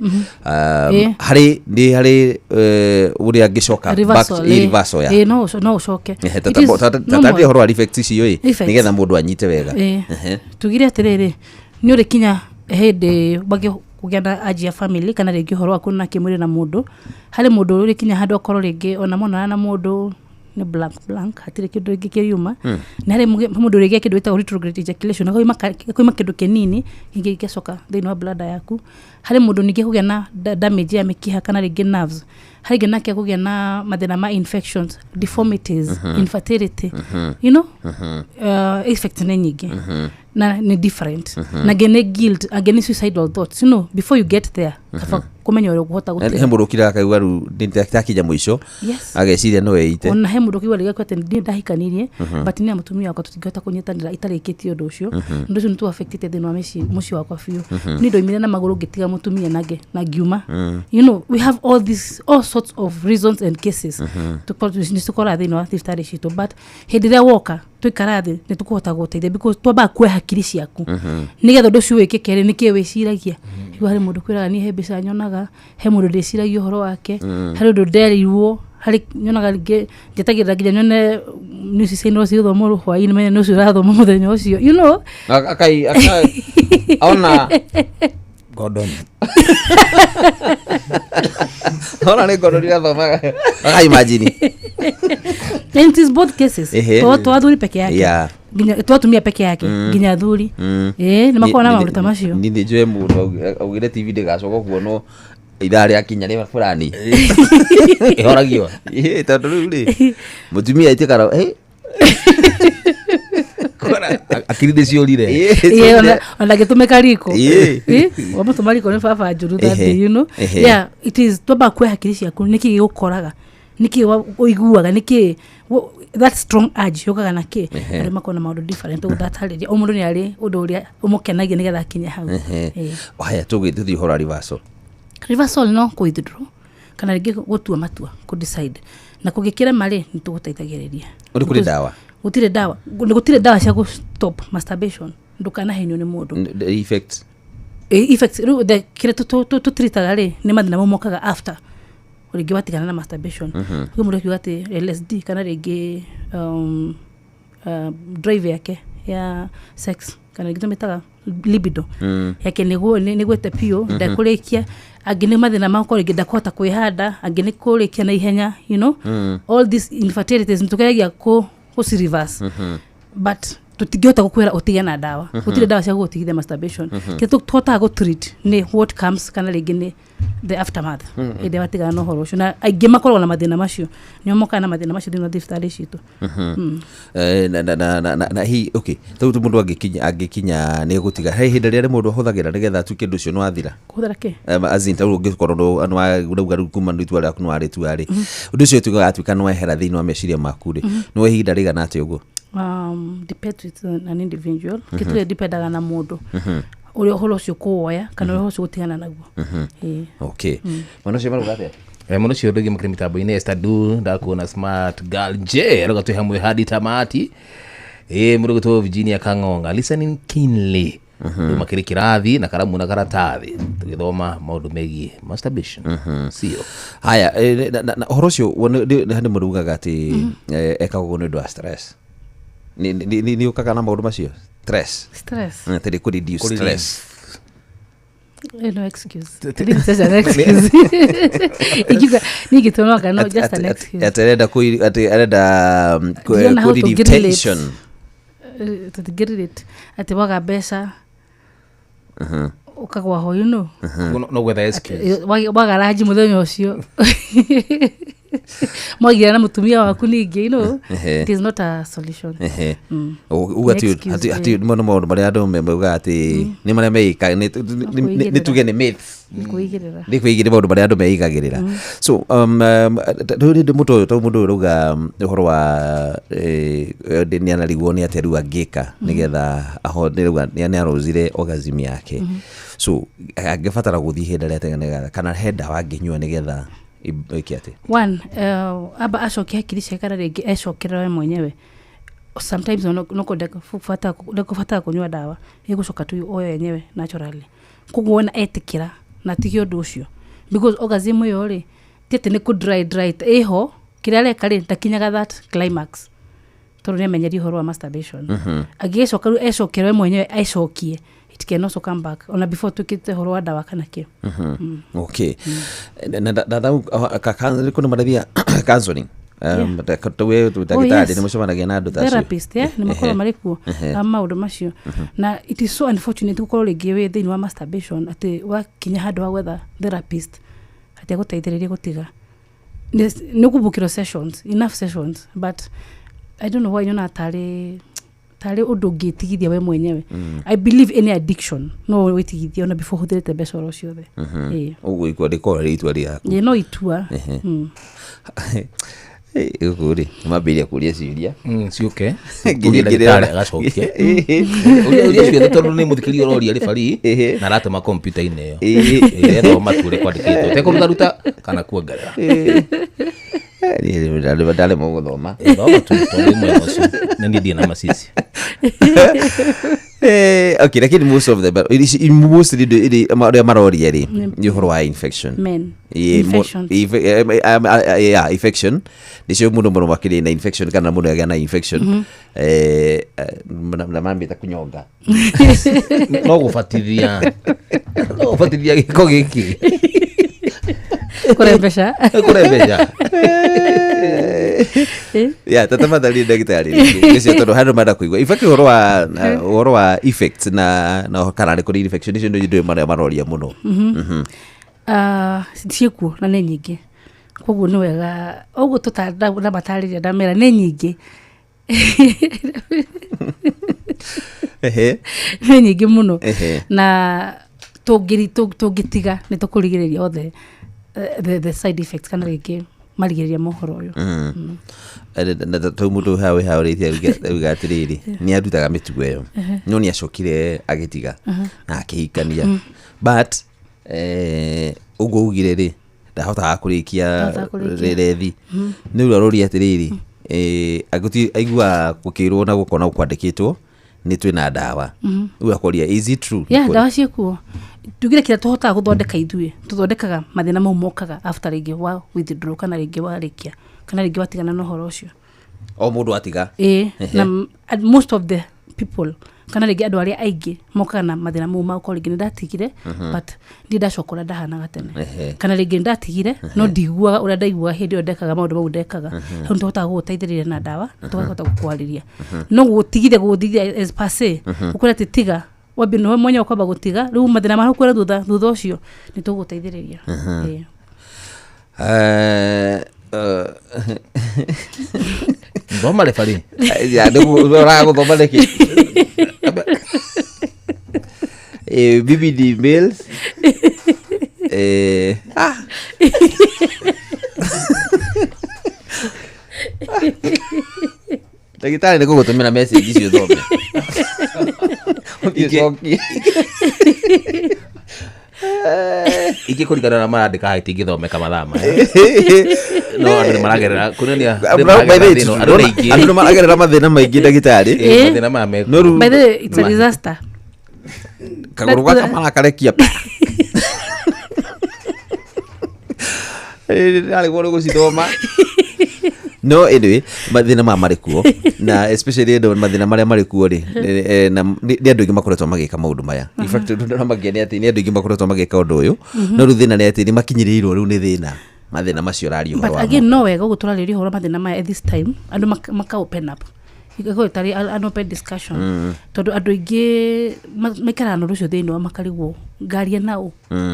Harĩ nĩ harĩ ũrĩa angĩcoka back reversal ya no no ũcoke tatarĩria ũhoro wa effect icio ĩ nĩgetha mũndũ anyite wega. Tugire atĩrĩrĩ nĩ ũrĩ kinya hĩndĩ kũgĩa na anjia family kana rĩngĩ ũhoro wa kuonana kĩmwĩrĩ na mũndũ harĩ mũndũ ũrĩ kinya handũ akorwo rĩngĩ ona monana na mũndũ nĩ blank blank hatirĩ kĩndũ gĩngĩ kĩriuma. Na harĩ mũndũ ũrĩgĩa kĩndũ gĩtagwo retrograde ejaculation gakoima kĩndũ kĩnini kĩngĩ gĩgacoka thĩinĩ wa bladder yaku. Harĩ mũndũ ningĩ kũgĩa na damage ya mĩkiha kana rĩngĩ nerves. Harĩ ngĩ nake kũgĩa na mathĩna ma infections, deformities, infertility, you know, effects nĩ nyingĩ na nĩ different. Na angĩ nĩ guilt, angĩ nĩ suicidal thoughts, you know, before you get there kaba kũmenya ũrĩa ũkũhota gũtiga. He mũndũ ũkiraga akaigua rĩu nĩtakinya mũico ageciria no eite. Ona he mũndũ ũkĩigua rĩngĩ atĩ niĩ ndahikanirie but niĩ na mũtumia wakwa tũtingĩhota kũnyitanĩra itarĩkĩtie ũndũ ũcio. Ũndũ ũcio nĩ affectĩte thĩinĩ wa mũciĩ wakwa biũ. Niĩ ndoimire na magũrũ ngĩtiga mũtumia na ngiuma. You know, we have all these all sorts of reasons and cases nĩ tũkoraga thĩinĩ wa thibitarĩ citũ, but hĩndĩ ĩrĩa woka tũikara thĩ nĩ tũkũhota gũteithia because twambaga kuoya hakiri ciaku nĩgetha ũndũ ũcio wĩkĩke rĩ nĩkĩĩ wĩciragia. Rĩu harĩ mũndũ kwĩraga niĩ he mbeca nyonaga, he mũndũ ndĩciragia ũhoro wake, harĩ ũndũ nderirwo, harĩ nyonaga rĩngĩ njetagĩrĩra nginya nyone news cia no cigũthomwo hwaĩ-inĩ menye nĩ ũcio ũrathoma mũthenya ũcio, you know. Akai ona Gordon ona nĩ Gordon irathomaga aka imagine. And it is both cases to athuri peke yake nginya to atumia peke yake nginya athuri nĩ makoragwo na maũndũ ta macio. Ni njũĩ mũndũ augire TV ndĩgacoka kuonwo ithaa rĩa kinya rĩ fulani ĩhoragio tondũ rĩu rĩ mũtumia ĩtĩkara akiri ndĩciũrire ona gĩtũmĩka riko wamũtũma riko nĩ baba njũru that day, you know. Yeah, it is twambaga kuoya hakiri ciaku nĩkĩĩ gĩgũkoraga, nĩkĩĩ ũiguaga, nĩkĩĩ that strong urge yũkaga na kĩ. Arĩa makoragwo na maũndũ different ũgũtatarĩria o mũndũ nĩ arĩ ũndũ ũrĩa ũmũkenagia nĩgetha akinye hau. Haya tũgĩthiĩ ũhoro wa reversal. Reversal no kũ withdraw kana rĩngĩ gũtua matua kũ decide na kũngĩkĩrema rĩ nĩ tũgũteithagĩrĩria. Kũrĩ ndawa? Gũtirĩ ndawa, gũtirĩ ndawa cia gũ stop masturbation, ndũkanahenio nĩ mũndũ. Effects effects rĩu kĩrĩa tũtiritaga rĩ nĩ mathĩna mau mokaga after rĩngĩ watigana na masturbation. Kwĩ mũndũ akiuga atĩ LSD kana rĩngĩ drive yake ya sex kana rĩngĩ tũmĩtaga libido yake nĩgwĩte biũ ndekũrĩkia. Angĩ nĩ mathĩna makorwo rĩngĩ ndakũhota kwĩhanda, angĩ nĩ kũrĩkia na ihenya, you know, all these infertilities nĩtũgeragia kũ reverse but tũtingĩhota gũkwĩra ũtige na ndawa. Gũtirĩ ndawa cia gũgũtigithia masturbation. Kĩrĩa tũhotaga gũ treat nĩ what comes kana rĩngĩ nĩ the aftermath hĩndĩ ĩrĩa watigana na ũhoro ũcio, na aingĩ makoragwo na mathĩna macio nĩo mokaga na mathĩna macio thĩinĩ wa thibitarĩ citũ. Na hi okay tondũ mũndũ angĩkinya nĩ gũtiga he hĩndĩ rĩrĩa mũndũ ahũthagĩra nĩgetha atuĩke ũndũ ũcio nĩ wathira kũhũthĩra kĩ as in tarĩu ũngĩkorwo nĩ rĩu kuma nĩ itua rĩaku nĩ warĩtua rĩ ũndũ ũcio ũtuĩka nĩ wehera thĩinĩ wa meciria maku rĩ nĩ wa ihinda rĩigana atĩa ũguo? Depends with an individual. Kĩtũrĩa dipendaga na mũndũ ũrĩa ũhoro ũcio kũwoya kana ũrĩa ũhoro ũcio gũtigana naguo. Okay, mwana ũcio marauga atĩa? Mwana ũcio ndũgĩ makĩrĩ mĩtambo-inĩ Esther Du ndakuona smart girl J arauga twĩ hamwe hadi tamati. Mũndũ ũgwĩtwo Virginia Kang'ong'a listening keenly rĩu makĩrĩ kĩrathi na karamu na karatathi tũgĩthoma maũndũ megiĩ masturbation. Sio haya ũhoro ũcio nĩ mũndũ ugaga atĩ ekagwo nĩ ũndũ wa stress. Nĩ ũkaga na maũndũ macio stress atĩ kũ reduce stress. No excuse. It's just an excuse. Ikiuga ningĩtũnoga no just an excuse. Atĩ arenda atĩ arenda kũ relieve tension. Tũtingĩrelate atĩ waga mbeca ũkagwa ho, you know, no gwetha excuse waga ranji mũthenya ũcio mwagira na mũtumia waku ningĩ, you know, it is not a solution. Uga atĩ nĩ maũndũ marĩa andũ maugaga atĩ nĩ marĩa meikaga nĩ tuge nĩ myths nĩ kwĩigĩrĩra maũndũ marĩa andũ meigagĩrĩra. So rĩu rĩndĩ mũndũ ũyũ tondũ mũndũ ũyũ ũrauga ũhoro wa nĩ anarigwo nĩ atĩa rĩu angĩka nĩgetha rĩu nĩ arozire orgasm yake, so angĩbatara gũthiĩ ihinda rĩa tene nĩgetha kana he ndawa angĩnyua nĩgetha Ĩke atĩ? One, amba acokie hakiri ciake kana rĩngĩ ecokerera we mwenyewe. Sometimes ndekũbatara kũnyua ndawa, ĩgũcoka tu oyo yenyewe naturally. Koguo wona etĩkĩra na atige ũndũ ũcio, because orgasm ĩyo rĩ, ti atĩ nĩ kũ dry dry ĩho, kĩrĩa areka rĩ, ndakinyaga that climax tondũ nĩ amenyerie ũhoro wa masturbation. Angĩgĩcoka rĩu ecokere we mwenyewe ecokie, it can also come back ona before twĩkĩte ũhoro wa ndawa kana kĩ. Okay, na ndathau kũndũ marathia counseling, we ndagĩtarĩ nĩ mũcemanagia na andũ ta acio? Therapist, yeah, nĩ makoragwo marĩ kuo a maũndũ macio. Na it is so unfortunate gũkorwo rĩngĩ wĩ thĩinĩ wa masturbation atĩ wakinya handũ ha gwetha therapist atĩ agũteithĩrĩrie gũtiga. Nĩ ũkũbukĩrwo sessions, enough sessions, but I don't know why nyonaga tarĩ ũndũ ũngĩtigithia we mwenyewe. I believe any addiction no wĩtigithie ona before ũhũthĩrĩte mbeca oro ciothe. Ĩĩ. Ũguo ikua rĩkorwo rĩ itua rĩaku. Ĩĩ, no itua. Gũkũ rĩ nĩmambĩrĩria kũria ciũria. Ciũke. Nginya Ũria ndagĩtarĩ ngĩrĩra. agacokia. Ũria ciothe tondũ nĩ mũthikĩrĩria ũroria rĩbari na aratũma kompiuta-inĩ ĩyo. Ĩrethoma tu ũrĩa kwandĩkĩtwo tekũrutaruta kana kuongerera. Ndaremwo gũthoma. Thoma tu tondũ wĩ mwega ũcio. Nĩ niĩ ndirĩ na macici. Okay, lakini most of them, mostly arĩa maroria rĩ, nĩ ũhoro wa infection. Men. Ĩĩ, Infections. Yeah, infection nĩcio mũno mũno makĩria na infection kana mũndũ agĩa na infection, na mambĩte kũnyonga. No gũbatithia gĩko gĩkĩ. Kũrembesha. Kũrembeca. Yeah, tatabathari ndagĩtarĩ gĩcio tondũ handũ manda kũigua, in fact, ũhoro wa effects na kana nĩ kũrĩ infection icio nĩ ndũ marĩa maroria mũno. Ah, ciĩkuo na nĩ nyingĩ, koguo nĩ wega ũguo tũndamatarĩria ndamera nĩ nyingĩ. Nĩ nyingĩ mũno. Na tũngĩtiga nĩ tũkũrigĩrĩria othe the side effects kana rĩngĩ marigĩrĩria ma ũhoro ũyũ. Tau mũndũ haha wĩ haũrĩtie auga atĩrĩrĩ, nĩ arutaga mĩtugo ĩyo no nĩ acokire agĩtiga na akĩhikania, but ũguo ugire rĩ, ndahotaga kũrĩkia. Ndahotaga kũrĩkia. Rethi nĩ rĩu aroria atĩrĩrĩ, aiguaga gũkĩrwo na gũkona kwandĩkĩtwo nĩ twĩna ndawa, rĩu akoria, is it true? Yeah, ndawa ciĩkuo. Tugire kĩrĩa tũhotaga gũthondeka ithuĩ, tũthondekaga mathĩna mau mokaga after rĩngĩ wa withdraw kana rĩngĩ warĩkia kana rĩngĩ watigana na ũhoro ũcio. O mũndũ atiga. Ĩĩ, na and most of the people kana rĩngĩ andũ arĩa aingĩ mokaga na mathĩna mau ma gũkorwo rĩngĩ nĩ ndatigire but ndirĩ ndacoka ũrĩa ndahanaga tene, kana rĩngĩ nĩ ndatigire no ndiguaga ũrĩa ndaiguaga hĩndĩ ĩyo ndekaga maũndũ mau ndekaga. Hau nĩ tũhotaga gũgũteithĩrĩria na ndawa na tũkahota gũkwarĩria, no gũtigithia as per se ũkwĩra atĩ tiga, wambie nĩwe mwenyewe ũkwamba gũtiga, rĩu mathĩna marakwĩra thutha ũcio nĩ tũgũteithĩrĩria. Ĩĩ. Thoma rebari. Ya, ũraga gũthoma nĩkĩ? BBD mails, ah. Ndagĩtarĩ nĩ gũgũtũmĩra message icio ũthome ũthiĩ ũcokie. Ingĩ kũringana na marandĩka haha itingĩthomeka mathaa maya, no andũ nĩ maragerera kuonania andũ nĩ By the way, maragerera thĩna, andũ nĩ aingĩ. Andũ nĩ maragerera mathĩna maingĩ, ndagĩtarĩ. Ĩĩ, mathĩna maya mekuo. No rĩu By the way, it's a disaster. Kagũrũ gaka marakarekia, ndarĩgwo nĩ gũcithoma. No anyway, mathĩna maya marĩ kuo na especially andũ mathĩna marĩa marĩ kuo rĩ, na nĩ andũ aingĩ makoretwo magĩka maũndũ maya. In fact, ũndũ ndĩramakia nĩ atĩ nĩ andũ aingĩ makoretwo magĩka ũndũ ũyũ, no rĩu thĩna nĩ atĩ nĩ makinyĩrĩirwo rĩu nĩ thĩna, mathĩna macio ũraria ũhoro But wamo. Again, no wega ũguo tũrarĩria ũhoro wa mathĩna maya at this time, andũ maka open up, ĩgakorwo ĩtarĩ an open discussion, tondũ andũ aingĩ maikaraga na ũndũ ũcio thĩinĩ wa makarigwo ngaria naũ,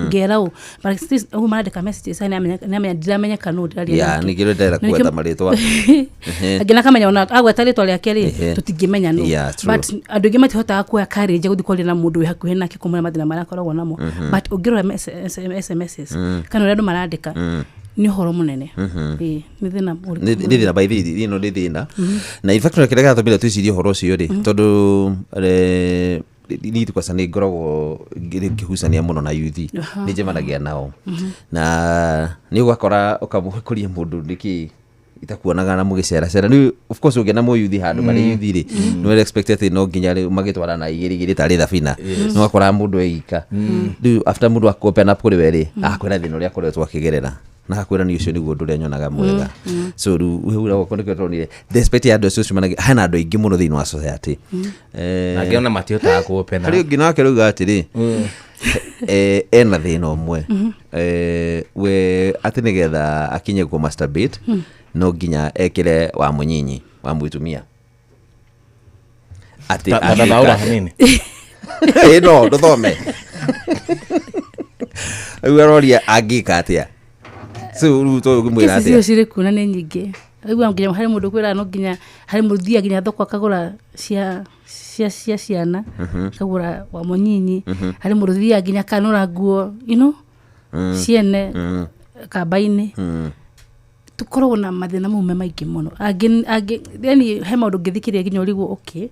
ngera ũ, but still, ũguo marandĩka messages aya nĩamenya ndiramenyeka nũ ndĩraria Ya, nake. nĩkĩo ndĩrenda Na kũgweta marĩtwa. Angĩ nakamenya ona agweta rĩtwa rĩake rĩ, tũtingĩmenya nũ. Yeah, true. But andũ aingĩ matihotaga kuoya courage ya gũthiĩ kwaria na mũndũ wĩ hakuhĩ nake kũmwĩra mathĩna marĩa akoragwo namo, but ũngĩrora SMSs kana ũrĩa andũ marandĩka nĩ ũhoro mũnene. Ĩĩ, nĩ thĩna ũrĩkũ? Nĩ thĩna, by the way, ĩno nĩ thĩna, na in fact kĩrĩa gĩatũmire twĩcirie ũhoro ũcio rĩ, tondũ Niĩ kwanza nĩ ngoragwo ngĩhucania mũno na yuthi, nĩ njemanagia nao na nĩ ũgakora ũkamũkũria mũndũ nĩkĩ itakuonaga na mũgĩceracera. Rĩu of course ũngĩona mũyuthi handũ marĩ yuthi rĩ, nĩ expect atĩ no nginya rĩu magĩtwarana igĩrĩ igĩrĩ tarĩ thabina, nĩ wakora mũndũ eika. Rĩu after mũndũ akũopen up kũrĩ we rĩ, agakwĩra thĩna ũrĩa akoretwo akĩgerera na agakwĩra nĩ ũcio nĩguo ũndũ ũrĩa nyonaga mwega. So rĩu hau ũguo nĩkĩo tũronire despite ya andũ acio cemanagia, hena andũ aingĩ mũno thĩinĩ wa society. Na angĩ ona matihotaga kũ-open up. Harĩ ũngĩ nake rauga atĩrĩ, ena thĩna ũmwe, we atĩ nĩgetha akinye kũ masturbate no nginya ekĩre wa mũnyinyi wa mũtumia. Atĩ Ta tathaũra hanini. Ĩ no ndũthome. Rĩu aroria angĩka atĩa. So rĩu to ũngĩmwĩra Kesi icio atĩa? cirĩ kuo na nĩ nyingĩ. Rĩu nginya harĩ mũndũ kwĩraga no nginya harĩ mũndũ ũthiaga nginya thoko akagũra cia ciana, akagũra wa mũnyinyi. Harĩ mũndũ ũthiaga nginya akanũra nguo, you know, ciene kamba-inĩ. Tũkoragwo na mathĩna mau me maingĩ mũno. Angĩ yani he maũndũ ũngĩthikĩrĩria nginya ũrigwo okay.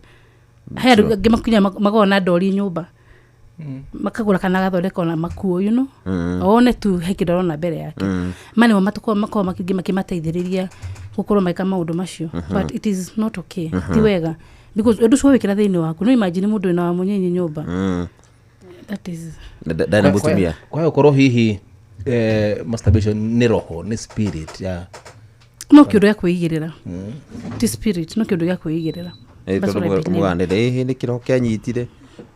He andũ angĩ makinya makoragwo na ndori nyũmba, makagũra kana agathondeka ona makuo, you know, one tu he kĩndũ arona mbere yake. Ma nĩmo makoragwo makĩmateithĩrĩria gũkorwo magĩka maũndũ macio. But it is not okay. Ti wega. Because ũndũ ũcio wĩkĩra thĩinĩ waku, no imagine mũndũ wĩna wa mũnyinyi nyũmba. That is Ndarĩ na mũtumia. Kwa gũkorwo hihi masturbation nĩ roho, nĩ spirit ya no kĩũndũ gĩa kwĩigĩrĩra. Ti spirit, no kĩũndũ gĩa kwĩigĩrĩra. That's Tondũ what I believe. mũganĩre ĩhĩ nĩ kĩroho kĩanyitire.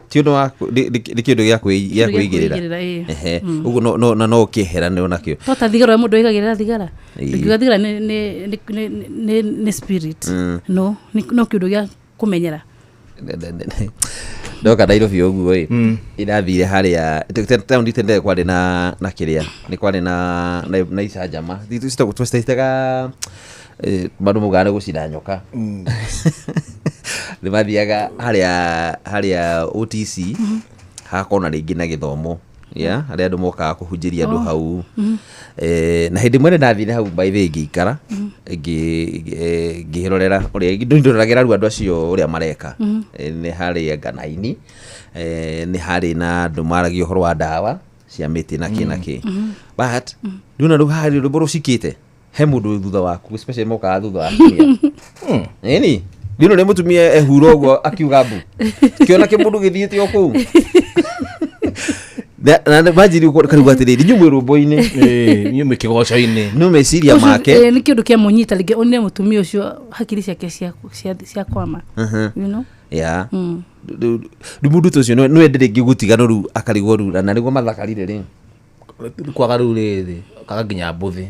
Ti ũndũ wa nĩ kĩndũ gĩa Kĩndũ gĩa kwĩigĩrĩra. kwĩigĩrĩra, ĩĩ. Ehe. Ũguo no na no ũkĩeheranĩrwo nakĩo. To ta thigara ũrĩa mũndũ aigagĩrĩra thigara. Ĩĩ. Ndũngiuga thigara nĩ spirit. No, no kĩũndũ gĩa kũmenyera. Ndoka Nairobi ũguo ĩ, ĩrathire harĩa taũni tene kwarĩ na kĩrĩa nĩ kwarĩ na icanjama twacitaga andũ maugaga nĩ gũcina nyoka. Nĩ mathiaga harĩa OTC hagakorwo na rĩngĩ na gĩthomo ya harĩa andũ mokaga kũhunjĩria andũ hau. Na hĩndĩ ĩmwe nĩndathire hau by the way ngĩikara ngĩrorera ũrĩa ndoragĩra rĩu andũ acio ũrĩa mareka. Nĩ harĩ nganaini, nĩ harĩ na andũ maragia ũhoro wa ndawa cia mĩtĩ na kĩ na kĩ. But rĩu na rĩu harĩ rwĩmbo rũcikĩte he mũndũ wĩ thutha waku, especially mokaga thutha wa atumia. Ĩni rĩu nĩ mũtumia ehura ũguo akiuga mbu, kĩona kĩmũndũ gĩthiĩte o kũu. Na imagine ũkarigwo atĩrĩrĩ, inyuĩ mwĩ rwĩmbo-inĩ. Inyuĩ mwĩ kĩgoco-inĩ. No meciria Ũcio, make. Nĩ kĩũndũ kĩamũnyita rĩngĩ one mũtumia ũcio hakiri ciake cia kwama. You know? Yeah. Rĩu mũndũ ta ũcio no ende rĩngĩ gũtigana rĩu akarigwo rĩu na nĩguo mathakarire rĩ. Kwaga rĩu rĩrĩ, kaga nginya mbũthĩ.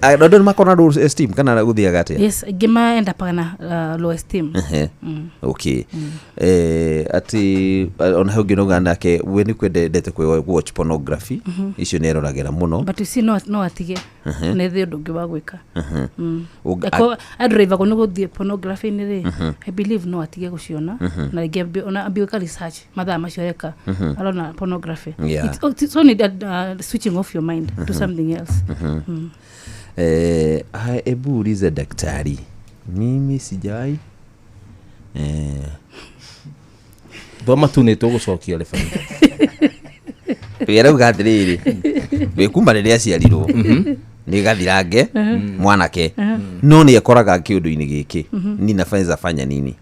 Andũ nĩ makoragwo na low esteem kana gũthiaga atĩa? Yes, aingĩ ma-end up na low esteem. Okay. Atĩ ona hau ũngĩ nauga nake we nĩ kwendete kwĩ watch pornography. Icio nĩ eroragĩra mũno. But you see, no atige. Nĩ thĩ ũndũ ũngĩ wa gwĩka. Angĩkorwo andrive-agwo nĩ gũthiĩ pornography-inĩ rĩ, I believe no atige gũciona. Na rĩngĩ ona ambie gwĩka research mathaa macio areka arona pornography. It's only that, switching off your mind to something else. Hebu ulize daktari. Mimi sijawahi. Thoma tu nĩ tũgũcokia rĩbani. Wĩrauga atĩrĩrĩ, wĩ kuma rĩrĩa aciarirwo nĩ gathirange mwanake, no nĩ ekoraga kĩũndũ-inĩ gĩkĩ. Ni nafanya fanya nini?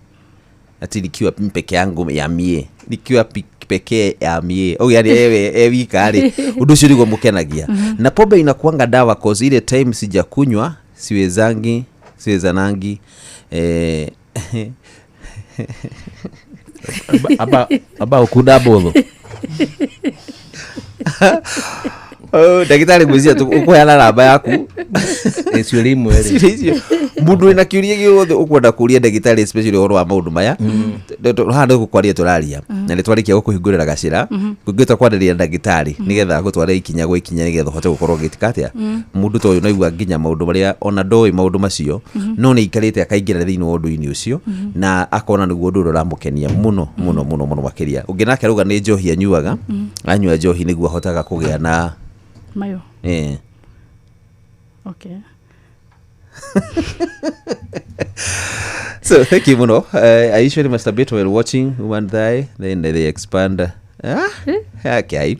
Ati nikiwa peke yangu ya mie, nikiwa pekee ya mie. Oh, yani ewe, ewe wika rĩ, ũndũ ũcio nĩguo mũkenagia. Na pombe inakuanga dawa cause ile time sijakunywa siwezangi, siwezanangi. Aba ukunda mbũthũ. Oh, ndagĩtarĩ ngwĩciria ũkũheana namba yaku. Ciũria imwe rĩ. Ciũria icio. Mũndũ wĩna kĩũria gĩothe ũkwenda kũria ndagĩtarĩ especially ũhoro wa maũndũ maya. Haha nĩ gũkwaria tũraria. Na nĩ twarĩkia gũkũhingũrĩra gacĩra. Kũngĩhota kwarĩria ndagĩtarĩ nĩgetha agũtware ikinya gwa ikinya nĩgetha ũhote gũkorwo ũgĩtika atĩa. Mũndũ ta ũyũ naigua nginya maũndũ marĩa ona ndoĩ maũndũ macio, no nĩ aikarĩte akaingĩra thĩinĩ wa ũndũ-inĩ ũcio, na akona nĩguo ũndũ ũrĩa ũramũkenia mũno, mũno, mũno, mũno makĩria. Ũngĩ nake arauga nĩ njohi anyuaga, anyua njohi nĩguo ahotaga kũgĩa na Mayo. Okay. So thank you muno. I usually masturbate while watching one thigh, then they expand. Ah, okay.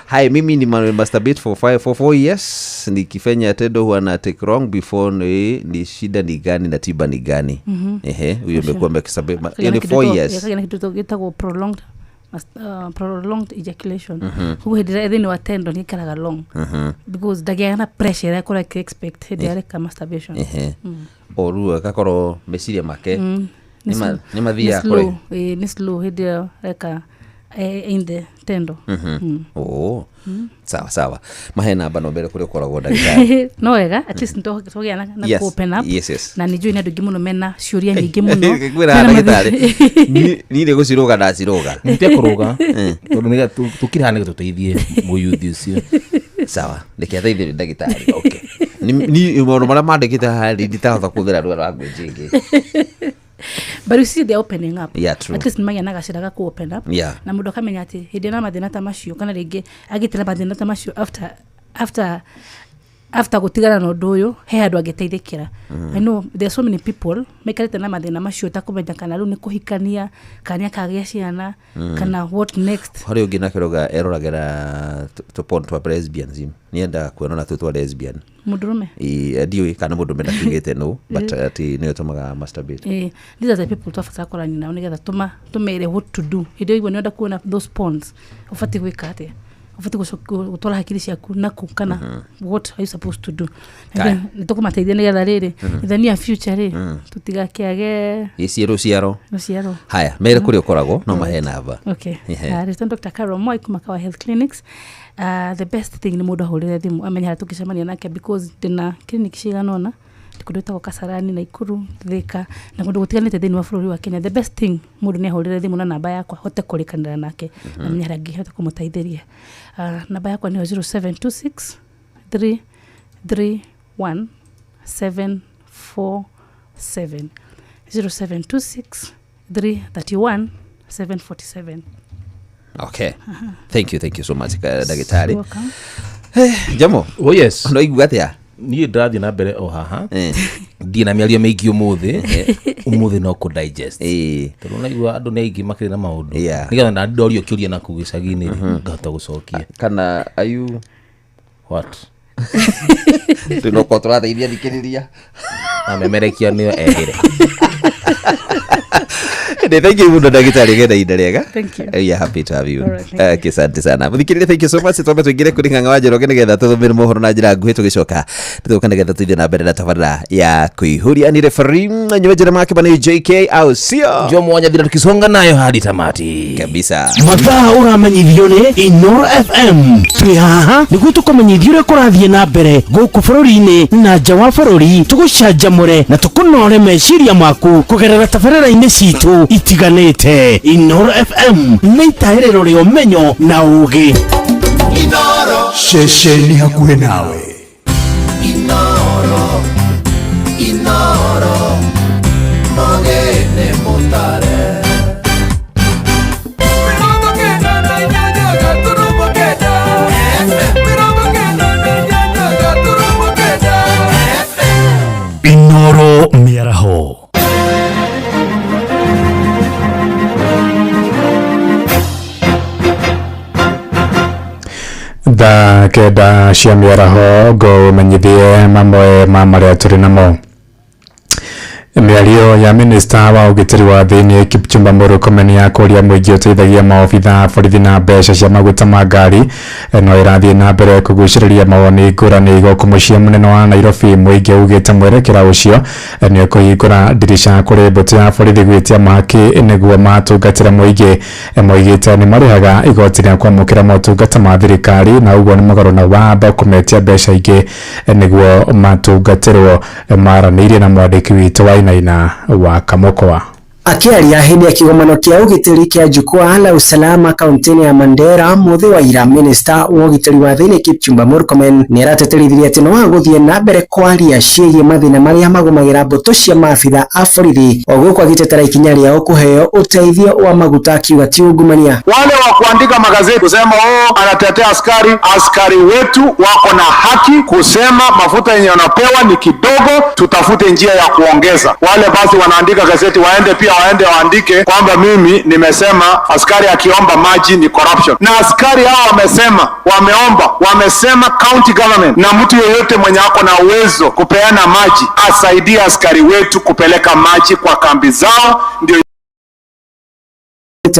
Hi, mimi ni masturbate for 4 years. Nikifanya tendo huwa na take long before. Ni shida ni gani na tiba ni gani? Ehe, huyo amekuwa masturbate hiyo ni 4 years. Kagĩa na kĩndũ gĩtagwo prolonged ejaculation. Koguo hĩndĩ ĩrĩa thĩinĩ wa tendo nĩ ikaraga long because ndagĩaga na pressure ĩrĩa akorwo akĩ-expect hĩndĩ ĩrĩa areka masturbation. Ehe, o rĩu agakorwo meciria make Nĩ nĩ mathiaga nĩ slow, kũrĩ ĩĩ, nĩ slow hĩndĩ ĩyo areka in the tendo. Oh, sawa sawa, mahe namba no mbere kũrĩa ũkoragwo ndagĩtarĩ. No wega, at least nĩtwagĩa na open up. Na nĩ njũĩ nĩ andũ aingĩ mũno mena ciũria nyingĩ mũno. Kwĩra Mena ndagĩtarĩ niĩ nĩ gũciruga ndaciruga. Nite kũrũga tondũ nĩgetha tũkire haha nĩgetha tũteithie mũyuthi ũcio. Sawa, reke ateithĩrĩrie ndagĩtarĩ. Okay. Ni maũndũ marĩa mandĩkĩte haha rĩ, nditahota kũhũthĩra rũa rwa ngwĩnji ĩngĩ. But you see, they're opening up. Yeah, true. At least nĩmagĩa na gacĩra ga ku open up na mũndũ akamenya atĩ hĩndĩ ĩna mathĩna ta macio kana rĩngĩ agĩtĩra mathĩna ta macio after gũtigana na ũndũ ũyũ, he handũ angĩteithĩkĩra. I know there are so many people maikarĩte na mathĩna macio takũmenya kana rĩu nĩ kũhikania, kana nĩ akagĩa ciana, kana what next. Harĩ ũngĩ nake rauga eroragĩra tũpon twa lesbians, nĩendaga kuonana tũ twa lesbian. Mũndũrũme? Ĩ, ndiũĩ kana mũndũrũme, ndakiugĩte no, but atĩ nĩyo ĩtũmaga masturbate. These are the people twabatara kwaranio nao nĩgetha tũmere what to do. Hĩndĩ ĩyo igua nĩwenda kuona those porns, ũbatiĩ gwĩka atĩa, ũbatiĩ gũtwara hakiri ciaku naku, kana what are you supposed to do? Kaya. Nĩ tũkũmateithia nĩgetha rĩrĩ in the near future rĩ, tũtigakĩage gĩciĩ rũciaro. Rũciaro. Haya, mere kũrĩa ũkoragwo, no mahe namba. Okay. Ehe. Rĩtwa Dr. Carol Moi kuma Kawa Health Clinics. The best thing nĩ mũndũ ahũrĩre thimũ amenye harĩa tũngĩcemania nake, because ndĩna clinic cigana ũna kũndũ gwĩtagwo Kasarani, Naikuru, Thika na kũndũ gũtiganĩte thĩinĩ wa bũrũri wa Kenya. The best thing, mũndũ nĩ ahũrĩre thimũ na namba yakwa hote kũrĩkanĩra nake na menye harĩa angĩhota kũmũteithĩria. Namba yakwa nĩyo 0726 331 747, 0726 331 747. Okay, thank you, thank you so much, ndagĩtarĩ. Welcome. Jamo. Oh yes. No igua atĩa? Niĩ ndĩrathiĩ na mbere o haha. Ndirĩ na mĩario mĩingĩ ũmũthĩ. Ũmũthĩ no kũ digest tondũ naigua andũ nĩ aingĩ makĩrĩ na maũndũ nĩgetha na ndorio kĩũria naku gĩcagi-inĩ rĩ, ngahota gũcokia. Kana ayu What? Tũnokorwo tũrateithia thikĩrĩria. Amemerekia nĩyo ehĩre. Nĩ thank you mũno ndagĩtarĩ, genda ihinda rĩega. Thank you. We are happy to have you. All right, thank you. Okay, asante sana mũthikĩrĩria, thank you so much. Twambe tũingĩre kũrĩ Ng'ang'a wa Njoroge nĩgetha tũthomere mohoro na njĩra nguhĩ, tũgĩcoka tũgũka nĩgetha tũthiĩ na mbere na tabarĩra ya kũihũria. Ni referee nyuma njĩra make bana JK au sio? Jo mwanya thira tukisonga nayo hadi tamati. Kabisa. Mathaa ũramenyithio nĩ Inoro FM. Twĩ haha nĩguo tũkũmenyithia ũrĩa kũrathiĩ na mbere gũkũ bũrũri-inĩ na nja wa bũrũri, tũgũcanjamũre na tũkũnore meciria maku kũgerera tabarĩra-inĩ citũ itiganĩte. Inoro FM nĩ itaĩrĩro rĩa ũmenyo na ũũgĩ. Ceceni hakuhĩ nawe. Inoro, Inoro, Mogene Mutare. 98.8 FM. Inoro mĩaraho. Thaa 9 cia mĩaraho, ngũmenyithie mamwe ma marĩa tũrĩ namo. Mĩario ya minista wa ũgitĩri wa thĩinĩ Kipchumba Murkomen ya kũria mũingĩ ũteithagia maobitha a borithi na mbeca cia maguta ma ngari no ĩrathiĩ na mbere kũgucĩrĩria mawoni ngũrani gũkũ mũciĩ mũnene wa Nairobi. Mũingĩ ugĩte mwerekera ũcio nĩ ũkũhingũra ndirica kũrĩ mbũtũ ya borithi gwĩtia mahaki nĩguo matungatĩre mũingĩ. Moigĩte nĩ marĩhaga igoti rĩa kwamũkĩra motungata ma thirikari na ũguo nĩ mũgarũ na watho kũmetia mbeca ingĩ nĩguo matungatĩrwo. Maranĩirie na mwandĩki witũ wa Inaina wa Kamũkwa. Akĩaria hĩndĩ ya kĩgomano kĩa ũgitĩri kĩa jukwaa la usalama kaunti-inĩ ya Mandera mũthĩ wa ira, minista wa ũgitĩri wa thĩinĩ Kipchumba Murkomen nĩarateterithirie atĩ no agũthiĩ na mbere kwaria ciĩgiĩ mathĩna marĩa magũmagĩra mbũtũ cia maabitha a borithi, o gũkũ agĩtetera ikinya rĩao kũheo ũteithio wa maguta akiuga ti ungumania. Wale wa kuandika magazeti kusema oh, anatetea askari, askari wetu wako na haki kusema mafuta yenye wanapewa ni kidogo, tutafute njia ya kuongeza. Wale basi wanaandika gazeti waende pia waende waandike kwamba mimi nimesema askari akiomba maji ni corruption. Na askari hao wamesema, wameomba, wamesema county government na mtu yeyote mwenye ako na uwezo kupeana maji asaidie askari wetu kupeleka maji kwa kambi zao, ndio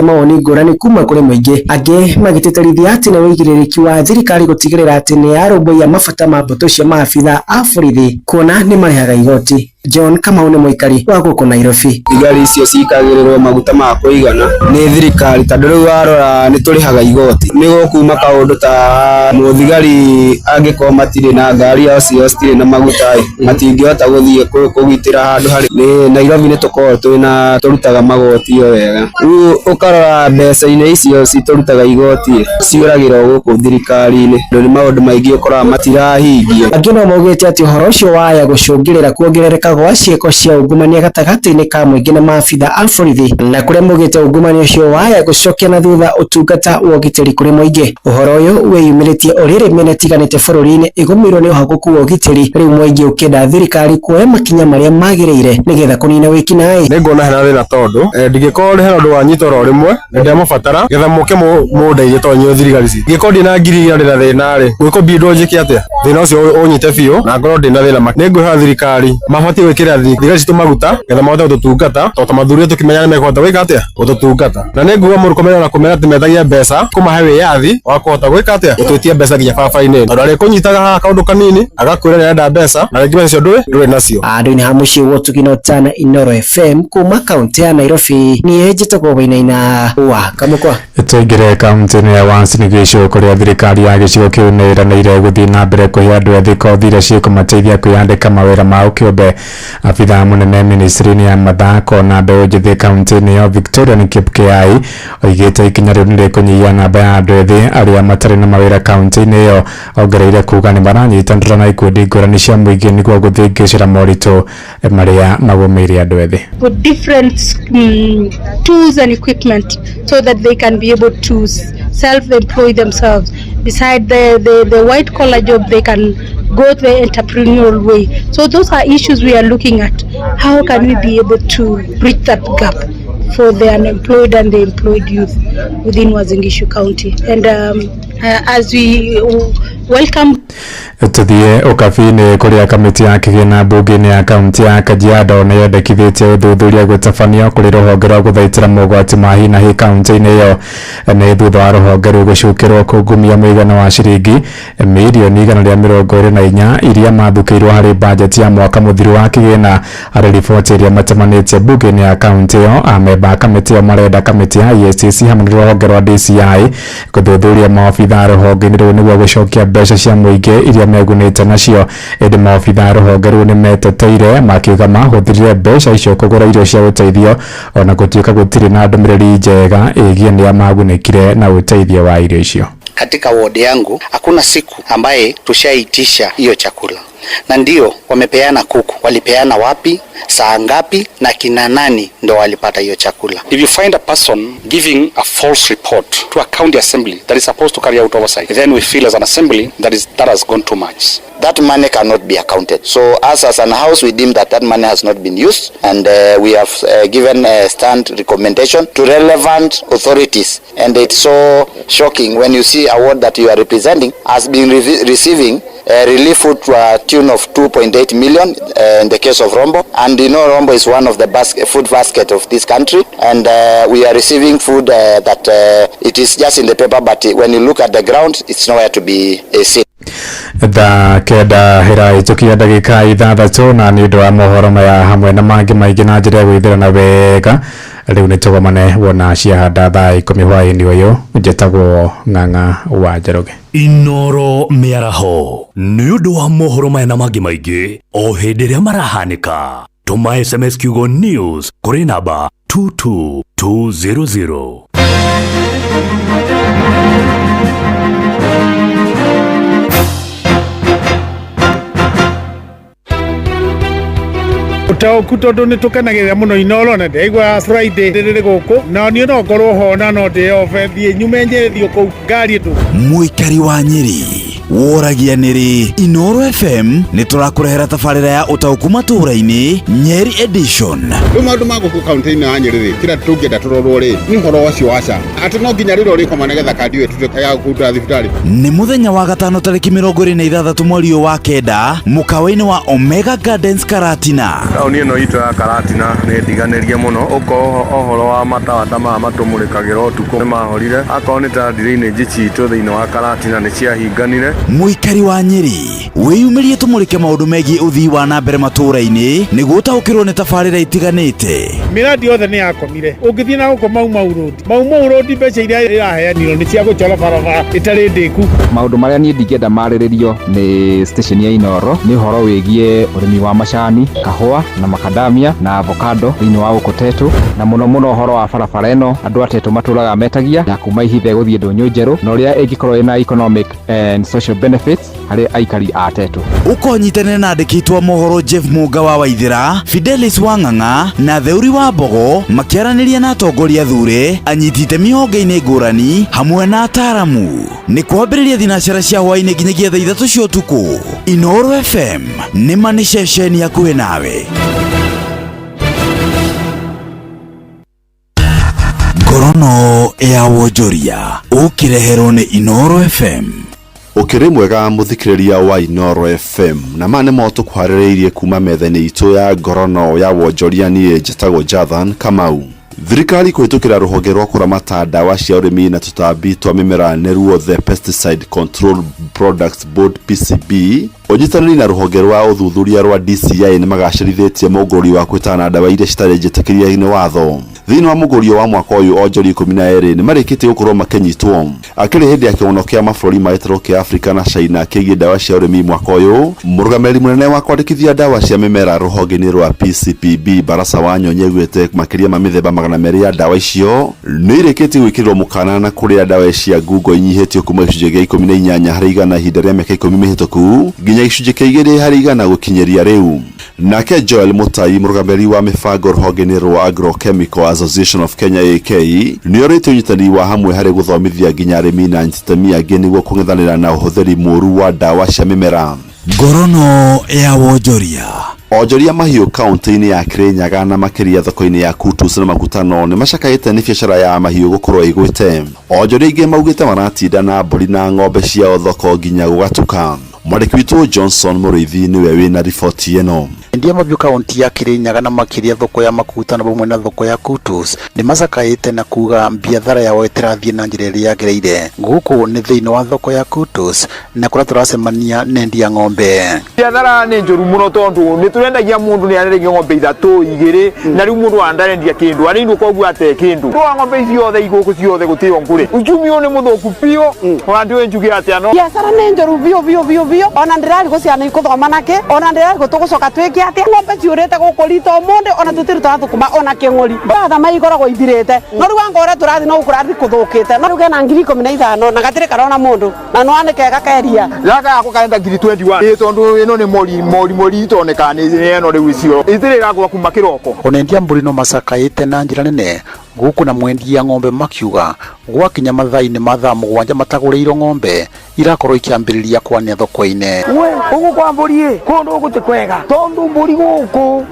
mawoni ngũrani kuma kũrĩ mũingĩ, angĩ magĩtĩtĩrithia atĩ nĩ ũigĩrĩrĩki wa thirikari gũtigĩrĩra atĩ nĩ yarũmbũiya mabata ma mbũtũ cia maabitha a borithi kuona nĩ marĩhaga igoti. John Kamau nĩ mũikari wa gũkũ Nairobi. Thigari icio cikagĩrĩrwo maguta ma kũigana nĩ thirikari tondũ rĩu warora nĩ tũrĩhaga igoti. Nĩ gũkuma kaũndũ ta mũthigari angĩkorwo matirĩ na ngari yao cio citirĩ na maguta ĩ, matingĩhota gũthiĩ kũgitĩra handũ harĩ nĩ Nairobi nĩ tũkoragwo twĩna tũrutaga magoti o wega. Rĩu ũkarora mbeca-inĩ icio citũrutaga igoti ciũragĩra gũkũ thirikari-inĩ, tondũ nĩ maũndũ maingĩ ũkoraga matirahingia. Angĩ no maugĩte atĩ ũhoro ũcio waya gũcũngĩrĩra kuongerereka gwa ciĩko cia ungumania gatagatĩ-inĩ ka mũingĩ na maabitha a borithi, na kũrĩa maugĩte ungumania ũcio waya gũcokia na thutha ũtungata wa ũgitĩri kũrĩ mũingĩ. Ũhoro ũyũ wĩyumĩrĩtie o rĩrĩ mĩena ĩtiganĩte bũrũri-inĩ ĩgũmĩirwo nĩ ũhagũku wa ũgitĩri, rĩu mũingĩ ũkĩenda thirikari kuoya makinya marĩa magĩrĩire nĩgetha kũnina wĩkinaĩ. Nĩnguona hena thĩna tondũ ndingĩkorwo hena ũndũ wanyita oro rĩmwe nĩndamũbatara getha mũke mũndeithie tondũ inyuĩ thirikari ci ngĩkorwo ndĩna 2,000 ndĩna thĩna rĩ gwĩkũmbindwo njĩke atĩa thĩna ũcio ũnyite biũ na ngorwo ndĩna thĩna. Nĩngwĩhoya thirikari mabatiĩ gwĩkĩra thigari citũ maguta getha mahote gũtũtungata tondũ mathurire tũkĩmenya nĩmekũhota gwĩka atĩa gũtũtungata, na nĩnguga Mũrkomen ona kũmera atĩ metagia mbeca kũmahe wĩyathi wa kũhota gwĩka atĩa gũtwĩtia mbeca nginya barabara-inĩ, tondũ arĩkũnyitaga haha kaũndũ kanini agakwĩra nĩarenda mbeca na rĩngĩ mbeca icio ndũrĩ nacio. Andũ-inĩ ha mũciĩ wa Ũtugi na Ũtana, Inooro FM kuma kaunti ya Nairobi, niĩ njĩtagwo Wainaina wa Kamũkwa. Tũingĩre kaunti-inĩ ya Uasin Gishu kũrĩa thirikari ya gĩcigo kĩu nĩ ĩranĩire gũthiĩ na mbere kũhe andũ ethĩ kothi iria ciĩkũmateithia kwĩyandĩka mawĩra mao kĩũmbe. Abithaa mũnene ministry-inĩ ya mathako na mbeũ njĩthĩ kaunti-inĩ ya Victoria nĩ Kipkeai oigĩte ikinya rĩu nĩ rĩkũnyihia namba ya andũ ethĩ arĩa matarĩ na mawĩra kaunti-inĩ ĩyo. Ongereire kuga nĩ maranyitanĩra na ikundi ngũrani cia mũingĩ nĩguo gũthingĩcĩra moritũ marĩa magũmĩire andũ ethĩ. With different tools and equipment so that they can be able to self-employ themselves. Beside the white collar job, they can go the entrepreneurial way. So those are issues we are looking at. How can we be able to bridge that gap for the unemployed and the employed youth within Uasin Gishu County? And as we welcome Tuthiĩ ũkabi-inĩ kũrĩa kamĩtĩ ya kĩgĩna mbunge-inĩ ya kaunti ya Kajiado nĩ yendekithĩtie ũthuthuria gũtabanio kũrĩ rũhonge rwa gũthaitĩra mogwati ma hi na hi kaunti-inĩ ĩyo. Nĩ thutha wa rũhonge rũu gũcukĩrwo kũngumia mũigana wa ciringi mirioni 124 iria mathukĩirwo harĩ bajeti ya mwaka mũthiru wa kĩgĩna. Harĩ riboti ĩrĩa matamanĩtie mbunge-inĩ ya kaunti ĩyo, amemba a kamĩtĩ ĩyo marenda kamĩtĩ ya EACC hamwe na rũhonge rwa DCI gũthuthuria maobitha rũhonge-inĩ rũu nĩguo gũcokia mbeca cia mũingĩ iria megunĩte nacio. Ĩndĩ maobitha rũhonge rũu nĩmeteteire makiuga mahũthĩrire mbeca icio kũgũra irio cia ũteithio, ona gũtuĩka gũtirĩ na ndũmĩrĩri njega ĩgiĩ nĩa magunĩkire na ũteithio wa irio icio. Katika ward yangu hakuna siku ambaye tushaitisha hiyo chakula, na ndio wamepeana kuku, walipeana wapi, saa ngapi na kina nani ndo walipata hiyo chakula. If you find a person giving a false report to a county assembly that is supposed to carry out oversight, then we feel as an assembly that has gone too much. That money cannot be accounted. So us as an house, we deem that money has not been used, and we have given a stand recommendation to relevant authorities. And it's so shocking when you see a ward that you are representing has been receiving relief food to a tune of 2.8 million in the case of Rombo. And you know, Rombo is one of the food basket of this country, and we are receiving food that it is just in the paper, but when you look at the ground, it's nowhere to be seen. Thaa 9 ĩrahĩtũkia ndagĩka 6 na nĩ ũndũ wa mohoro maya hamwe na mangĩ maingĩ na njĩra ya gwĩthĩrana wega rĩu nĩ tũgomane wona ciahanda thaa 10 hwaĩ-inĩ ũyũ. Njĩtagwo Ng'ang'a wa Njoroge. Inooro mĩaraho nĩ ũndũ wa mohoro maya na mangĩ maingĩ o hĩndĩ ĩrĩa marahanĩka. Tũma SMS kiugo news kũrĩ namba 22200. Ũtaũku tondũ nĩ tũkenagĩrĩra mũno Inoro na ndĩraigua Friday rĩrĩ gũkũ na niĩ no ngorwo ho na no ndĩyobe thiĩ nyume Nyĩrĩ thiĩ kũu ngari ĩndũ. Mũikari wa Nyĩrĩ woragia nĩrĩ Inoro FM nĩ tũrakũrehera tabarĩra ya ũtaũku matũũra-inĩ Nyeri Edition. Rĩu maũndũ ma gũkũ kaunti-inĩ ya Nyĩrĩ rĩ, kĩrĩa tũngĩenda tũrorwo rĩ, nĩ ũhoro ũcio wa SHA. Atĩ no nginya rĩrĩa ũrĩkoma nĩgetha kandi ĩyo ĩtuĩke ya kũruta thibitarĩ. Nĩ mũthenya wa gatano tarĩki 26 mweri ũyũ wa kenda mũkawa-inĩ wa Omega Gardens Karatina. Taũni ĩno itũ ya Karatina nĩ ndiganĩrie mũno, ũkorwo ũhoro wa matawa ta maya matũmũrĩkagĩra ũtukũ nĩ mahorire, akorwo nĩ ta drainage citũ thĩinĩ wa Karatina nĩ ciahinganire. Mũikari wa Nyĩrĩ wĩyumĩrie tũmũrĩke maũndũ megiĩ ũthii wa na mbere matũũra-inĩ nĩguo ũtaũkĩrwo nĩ tabarĩra itiganĩte. Mĩrandi yothe nĩ yakomire. Ũngĩthiĩ na gũkũ Mau Mau Road, Mau Mau Road mbeca iria iraheanirwo nĩ cia gũchora barabara ĩtarĩ ndĩku. Maũndũ marĩa niĩ ndingĩenda marĩrĩrio nĩ station ya Inoro nĩ ũhoro wĩgiĩ ũrĩmi wa macani, kahũa na makadamia na avocado thĩinĩ wa gũkũ Tetu, na mũno mũno ũhoro wa barabara ĩno andũ a Tetu matũraga metagia ya kuma Ihithe gũthiĩ Ndũnyũ Njerũ, na ũrĩa ĩngĩkorwo ĩna economic and social benefits harĩ aikari a Tetu. Ũkonyitanĩra na andĩki a mohoro Jeff Mũnga wa Waithĩra, Fidelis Wang'ang'a na Theuri wa Mbogo makĩaranĩria na atongoria thure, anyiti itemi honge-inĩ ngũrani hamwe na ataaramu. Nĩ kwambĩrĩria thinacara cia hwaĩ-inĩ nginyagia thaa 3 cia ũtukũ. Inoro FM nĩ ma nĩ ceceni hakuhĩ nawe. Ngorono ya wonjoria ũkĩreherwo nĩ Inoro FM. Ũkĩrĩ mwega mũthikĩrĩria wa Inoro FM, na ma nĩmo tũkũharĩrĩirie kuma metha-inĩ itũ ya ngorono ya wonjoria. Niĩ njĩtagwo Jathan Kamau. Thirikari kũhĩtũkĩra rũhonge rwa kũramata ndawa cia ũrĩmi na tũtambi twa mĩmera nĩruo The Pesticide Control Products Board PCB, ũnyitanĩri na rũhonge rwa ũthuthuria rwa DCI nĩ magacĩrithĩtie mũngũri wa kwĩtana na ndawa iria citarĩ njĩtĩkĩrie nĩ watho. Thĩinĩ wa mũgũrio wa mwaka ũyũ, onjoria 12 nĩ marĩkĩtie gũkorwo makĩnyitwo. Akĩrĩ hĩndĩ ya kĩgongano kĩa mabũrũri ma gĩtarũ kĩa Afrika na China kĩgiĩ ndawa cia ũrĩmi mwaka ũyũ, mũrũgamĩrĩri mũnene wa kwandĩkithia ndawa cia mĩmera rũhonge-inĩ rwa PCPB Barasa Wanyonyi augĩte makĩria ma mĩthemba 200 ya ndawa icio nĩ irĩkĩtie gwĩkĩrĩrwo mũkana, na kũrĩa ndawa cia ngungo inyihĩtio kuma gĩcunjĩ gĩa 18 harĩ igana ihinda rĩa mĩaka 10 mĩhĩtũku nginya gĩcunjĩ kĩa 2 harĩ igana gũkinyĩria rĩu. Nake Joel Mutai, mũrũgamĩrĩri wa mĩbango rũhonge-inĩ rwa Agrochemical Association of Kenya AK, nĩ orĩtie ũnyitanĩri wa hamwe harĩ gũthomithia nginya arĩmi na anyititemi angĩ nĩguo kũng'ethanĩra na ũhũthĩri mũũru wa ndawa cia mĩmera. Ngorono ya wonjoria. Onjoria mahiũ kaunti-inĩ ya Kirinyaga na makĩria thoko-inĩ ya Kutus na Makutano nĩ macakaĩte nĩ biacara ya mahiũ gũkorwo ĩgwĩte. Onjoria aingĩ maugĩte maratinda na mbũri na ng'ombe ciao thoko nginya gũgatuka. Mwandĩki witũ Johnson Mũrĩithi nĩwe wĩna riboti ĩno. Endia mabiũ kaunti ya Kirinyaga na makĩria thoko ya Makutano hamwe na thoko ya Kutus nĩ macakaĩte na kuga biathara yao ĩtĩrathiĩ na njĩra ĩrĩa yagĩrĩire. Gũkũ nĩ thĩinĩ wa thoko ya Kutus na kũrĩa tũracemania na endia ng'ombe. Biathara nĩ njũru mũno tondũ nĩ tũrendagia mũndũ nĩ arendagia ng'ombe 3 2 na rĩu mũndũ andarendia kĩndũ arĩinwo koguo ate kĩndũ. Rwa ng'ombe ici ciothe igũkũ ciothe gũtirĩ ngũrĩ. Uchumi ũyũ nĩ mũthũku biũ ona ndiũĩ njuge atĩa no. Biathara nĩ njũru biũ biũ biũ biũ ona ndĩrarigwo ciana ikũthoma nake ona ndĩrarigwo tũgũcoka twĩke atĩa. Ng'ombe ciũrĩte gũkũ rita ũmũthĩ ona tũtirĩ tũrathũkũma ona kĩng'ũri. Baratha ikoragwo ithirĩte no rĩu anga ũrĩa tũrathiĩ no gũkũ kũthũkĩte no rĩu kena ngiri 15 na gatirĩ karona mũndũ na no nĩ kega keria. Gaka gakwa karenda ngiri 21 ĩ tondũ ĩno nĩ mori mori mori itonekaga nĩ ĩno rĩu icio itirĩ ĩragũra kuma kĩroko. Ona endia mbũri no macakaĩte na njĩra nene gũkũ na mwendia ng'ombe makiuga gwakinya mathaa-inĩ ma thaa 7 matagũrĩirwo ng'ombe irakorwo ikĩambĩrĩria kwania thoko-inĩ. We gũkũ kwa mbũri ĩ kũndũ gũkũ ti kwega tondũ mbũri gũkũ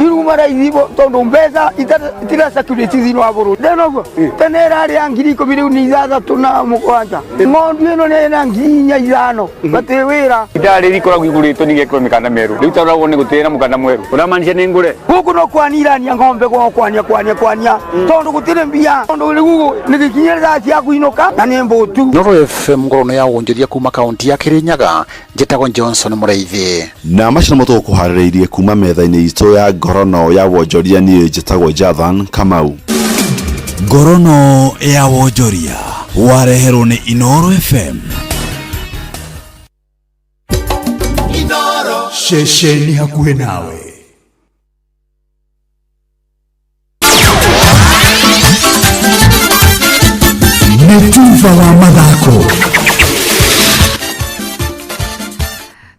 iruma raithi tondũ mbeca itira circulate thĩinĩ wa bũrũri. Ndĩrona ũguo tene ĩrarĩ ya ngiri 10 rĩu nĩ 6 na 7. Ng'ondu ĩno nĩ ĩna ngiri 4 5 gatirĩ wĩra. Idaa rĩrĩ ikoragwo igũrĩtwo nĩ igekĩrwo mĩkanda mĩerũ rĩu taroragwo nĩ gũtirĩ na mũkanda mwerũ ũramaanisha nĩ ngũre. Gũkũ no kwanirania ng'ombe gwo kwania kwania kwania tondũ gũtirĩ mbia tondũ rĩu nĩ gĩkinyĩre thaa cia kũinũka na nĩ mbũtu. Noro FM ngorono ya wonjoria kuma kaunti ya Kirinyaga njĩtagwo Johnson Mũrĩithi. Na macio nĩmo tũgũkũharĩrĩirie kuma metha-inĩ itũ ya ngorono ya wonjoria. Niĩ njĩtagwo Jathan Kamau. Ngorono ya wonjoria wareherwo nĩ Inoro FM. Inoro ceceni hakuhĩ nawe. Nĩ tuba wa mathako.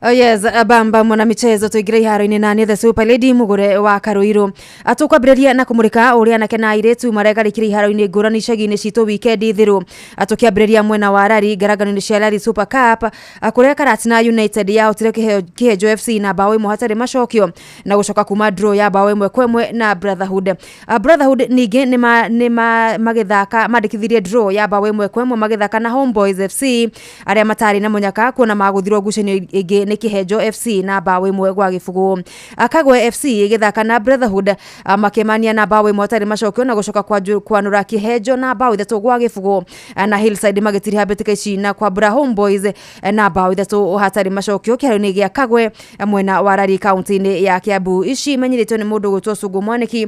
Oh yes, bamba mwana michezo tuingire iharo-inĩ na nĩ the super lady mugure wa Karuiru. Atukwambĩrĩria na kũmũrĩka ũrĩa anake na airĩtu maregarĩkire iharo-inĩ ngũrani icagi-inĩ citũ wikendi thiru. Tũkĩambĩrĩria mwena wa Rari ngarangano-inĩ cia Rari Super Cup kũrĩa Karatina United yahotire Kĩhenjo FC na bao ĩmwe hatarĩ macokio na gũcoka kuma draw ya bao 1-1 na Brotherhood. Brotherhood ningĩ nĩ magĩthaka mandĩkithirie draw ya bao 1-1 magĩthaka na Homeboys FC arĩa matarĩ na mũnyaka kuona magũthirwo ngucanio ĩngĩ nĩ Kĩhenjo FC na bao 1-0. Kagwe FC ĩgĩthaka na Brotherhood makĩmania na bao 1 hatarĩ macokio na gũcoka kwanũra Kĩhenjo na bao 3-0 na Hillside magĩtiriha mbĩtĩka ici na kwambũra Homeboys na bao 3 hatarĩ macokio kĩharo-inĩ gĩa Kagwe mwena wa Rari kaunti-inĩ ya Kiambu. Ici imenyithĩtio nĩ mũndũ ũgwĩtwo Cũngũ Mwanĩki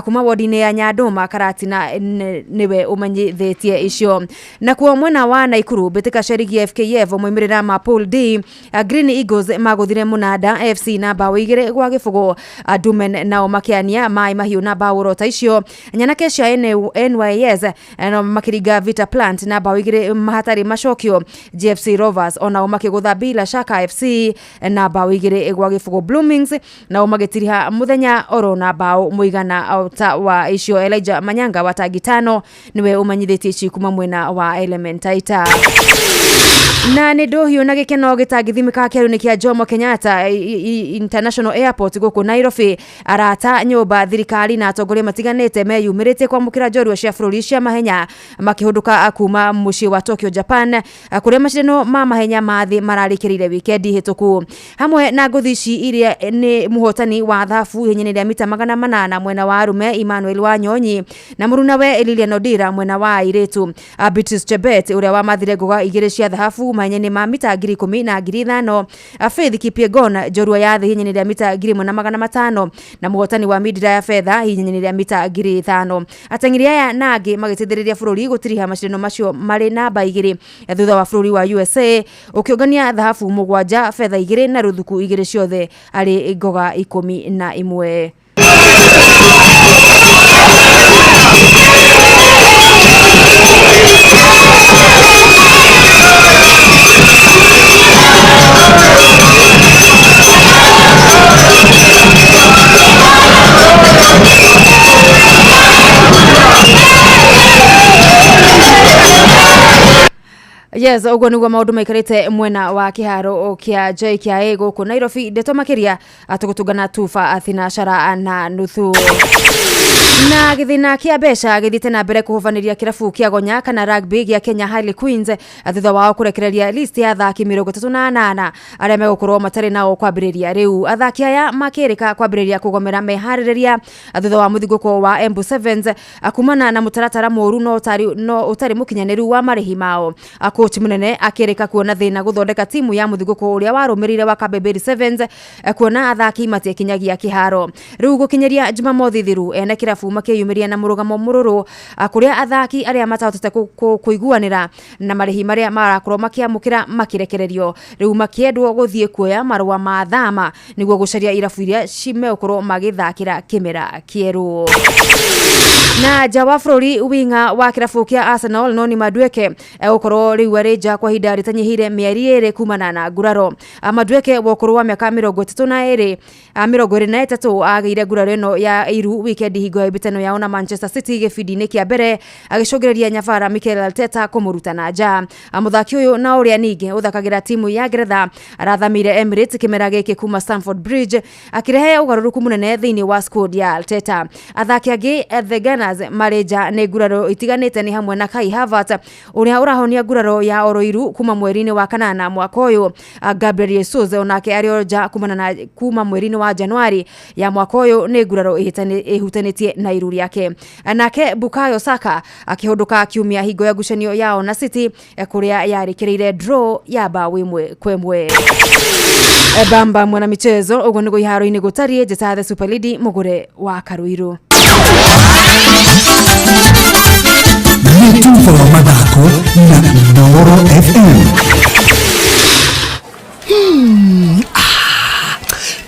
kuma wodi-inĩ ya Nyandũma Karatina nĩwe ũmenyithĩtie icio. Nakuo mwena wa Naikuru mbĩtĩka cia rigi ya FKF moimĩrĩra ma Pool D, Green Eagles magũthire Mũnanda FC na bao 2-0. Dumen nao makĩania Mai Mahiũ na bao rota icio. Nyanake cia NYS nao makĩringa Vita Plant na bao 2 hatarĩ macokio. GFC Rovers onao makĩgũtha Bila Shaka FC na bao 2-0. Bloomings nao magĩtiriha Mũthenya oro na bao mũigana ta wa icio. Elijah Manyanga wa tagi 5 niwe ũmenyithĩtie ici kuma mwena wa Elementaita. Na nĩ ndũhiũ na gĩkeno gĩtangĩthimĩka kĩharo-inĩ kĩa Jomo Kenyatta International Airport gũkũ Nairobi. Arata nyũmba thirikari na atongoria matiganĩte meyumĩrĩtie kwamũkĩra njorua cia bũrũri cia mahenya makĩhũndũka kuma mũciĩ wa Tokyo, Japan, kũrĩa macindano ma mahenya ma thĩ mararĩkĩrĩire wikendi hĩtũku. Hamwe na ngũthi ici iria nĩ mũhotani wa thabu ihenya-inĩ rĩa mita 800 mwena wa arume Emmanuel Wanyonyi na mũrunawe Lilian Odira mwena wa airĩtu. Beatrice Chebet ũrĩa wamathire ngoga 2 cia thahabu mahenya-inĩ ma mita 10,000 na 5,000. Faith Kipyegon njorua ya thĩ ihenya-inĩ rĩa mita 1,500 na mũhotani wa mindira ya fedha ihenya-inĩ rĩa mita 5,000. Ateng'eri aya na angĩ magĩteithĩrĩria bũrũri gũtiriha macindano macio marĩ namba 2 thutha wa bũrũri wa USA ũkĩũngania thahabu 7, fedha 2 na rũthuku 2 ciothe arĩ ngoga 11. Yes, ũguo nĩguo maũndũ maikarĩte mwena wa kĩharo kĩa JKIA gũkũ Nairobi. Ndeto makĩria tũgũtũngana tuba thinashara na nuthu. Na gĩthĩna kĩa mbeca gĩthiĩte na mbere kũhobanĩria kĩrabu kĩa Gonya kana rugby gĩa Kenya Harley Queens thutha wao kũrekereria list ya athaki 38 arĩa megũkorwo matarĩ nao kwambĩrĩria rĩu. Athaki aya makĩrĩka kwambĩrĩria kũgomera meharĩrĩria thutha wa mũthingũko wa Embu Sevens kumana na mũtaratara mũru no ũtarĩ mũkinyanĩru wa marĩhi mao. Coach mũnene akĩrĩka kuona thĩna gũthondeka timu ya mũthingũko ũrĩa warũmĩrĩire wa Kabeberi Sevens kuona athaki matiakinyagia kĩharo. Rĩu gũkinyĩria Jumamothi thiru ene kĩrabu makĩyumĩria na mũrũgamo mũrũrũ kũrĩa athaki arĩa matahotete kũiguanĩra na marĩhi marĩa marakorwo makĩamũkĩra makĩrekererio. Rĩu makĩendwo gũthiĩ kuoya marũa ma thama nĩguo gũcaria irabu iria cimegũkorwo magĩthakĩra kĩmera kĩerũ. Na nja wa bũrũri winga wa kĩrabu kĩa Arsenal Noni Madueke egũkorwo rĩu arĩ nja kwa ihinda rĩtanyihĩire mĩeri 2 kumana na nguraro. Madueke wa ũkũrũ wa mĩaka 33 agĩire nguraro ĩno ya iru wikendi hingo ya mbĩtano yao na Manchester City gĩbindi-inĩ kĩa mbere agĩcũngĩrĩria nyabara Mikel Arteta kũmũruta na nja. Mũthaki ũyũ na ũrĩa ningĩ ũthakagĩra timu ya Ngeretha arathamire Emirates kĩmera gĩkĩ kuma Stamford Bridge akĩrehe ũgarũrũku mũnene thĩinĩ wa squad ya Arteta. Athaki angĩ The Gunners marĩ nja nĩ nguraro itiganĩte nĩ hamwe na Kai Havertz ũrĩa ũrahonia nguraro ya oroiru kuma mweri-inĩ wa kanana mwaka ũyũ. Gabriel Jesus onake arĩ o nja kuma mweri-inĩ wa Januari ya mwaka ũyũ nĩ nguraro ĩhutanĩtie na iru rĩake. Nake Bukayo Saka akĩhũndũka kiumia hingo ya ngucanio yao na City kũrĩa yarĩkĩrĩire draw ya bao 1-1. Bamba mwana michezo ũguo nĩguo iharo-inĩ gũtariĩ. Njĩta the Super Lady mũgũre wa Karuiru. Nĩ tuba wa mathako na Inooro FM.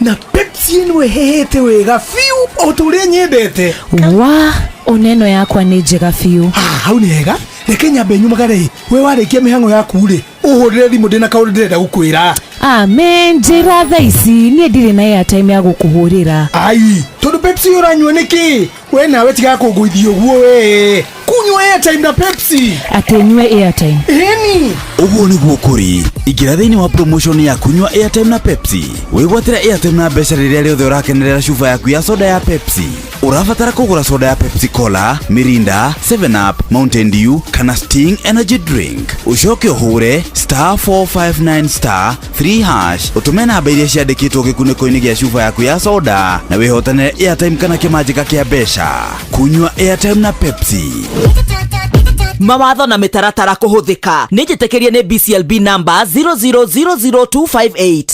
Na Pepsi ĩno ĩhehete wega biũ o ta ũrĩa nyendete. Wa oneno yakwa nĩ njega biũ. Hau nĩ hega. Reke nyambe nyumagare. We warĩkia mĩhang'o yaku rĩ, ũhũrĩre thimũ ndĩna kaũndũ ndĩrenda gũkwĩra. Amen, njĩra thaa ici niĩ ndirĩ na airtime ya gũkũhũrĩra. Ai, tondũ Pepsi ũranyua nĩkĩ? We nawe tiga kũngũithia ũguo we. Kunyua airtime na Pepsi. Atĩ nyue airtime? Ĩni. Ũguo nĩguo kũrĩ. Ingĩra thĩinĩ wa promotion ya kunyua airtime na Pepsi. Wĩgwatĩre airtime na mbeca rĩrĩa rĩothe ũrakenerera cuba yaku ya soda ya Pepsi. Ũrabatara kũgũra soda ya Pepsi Cola, Mirinda, 7 Up, Mountain Dew kana Sting Energy Drink. Ũcoke ũhũre *459 *3# ũtũme namba iria ciandĩkĩtwo gĩkunĩko-inĩ gĩa cuba yaku ya soda na wĩhotanĩre airtime kana kĩmanjĩka kĩa mbeca. Kunyua airtime na Pepsi. Mawatho na mĩtaratara kũhũthĩka. Nĩ njĩtĩkĩrie nĩ BCLB number 0000258.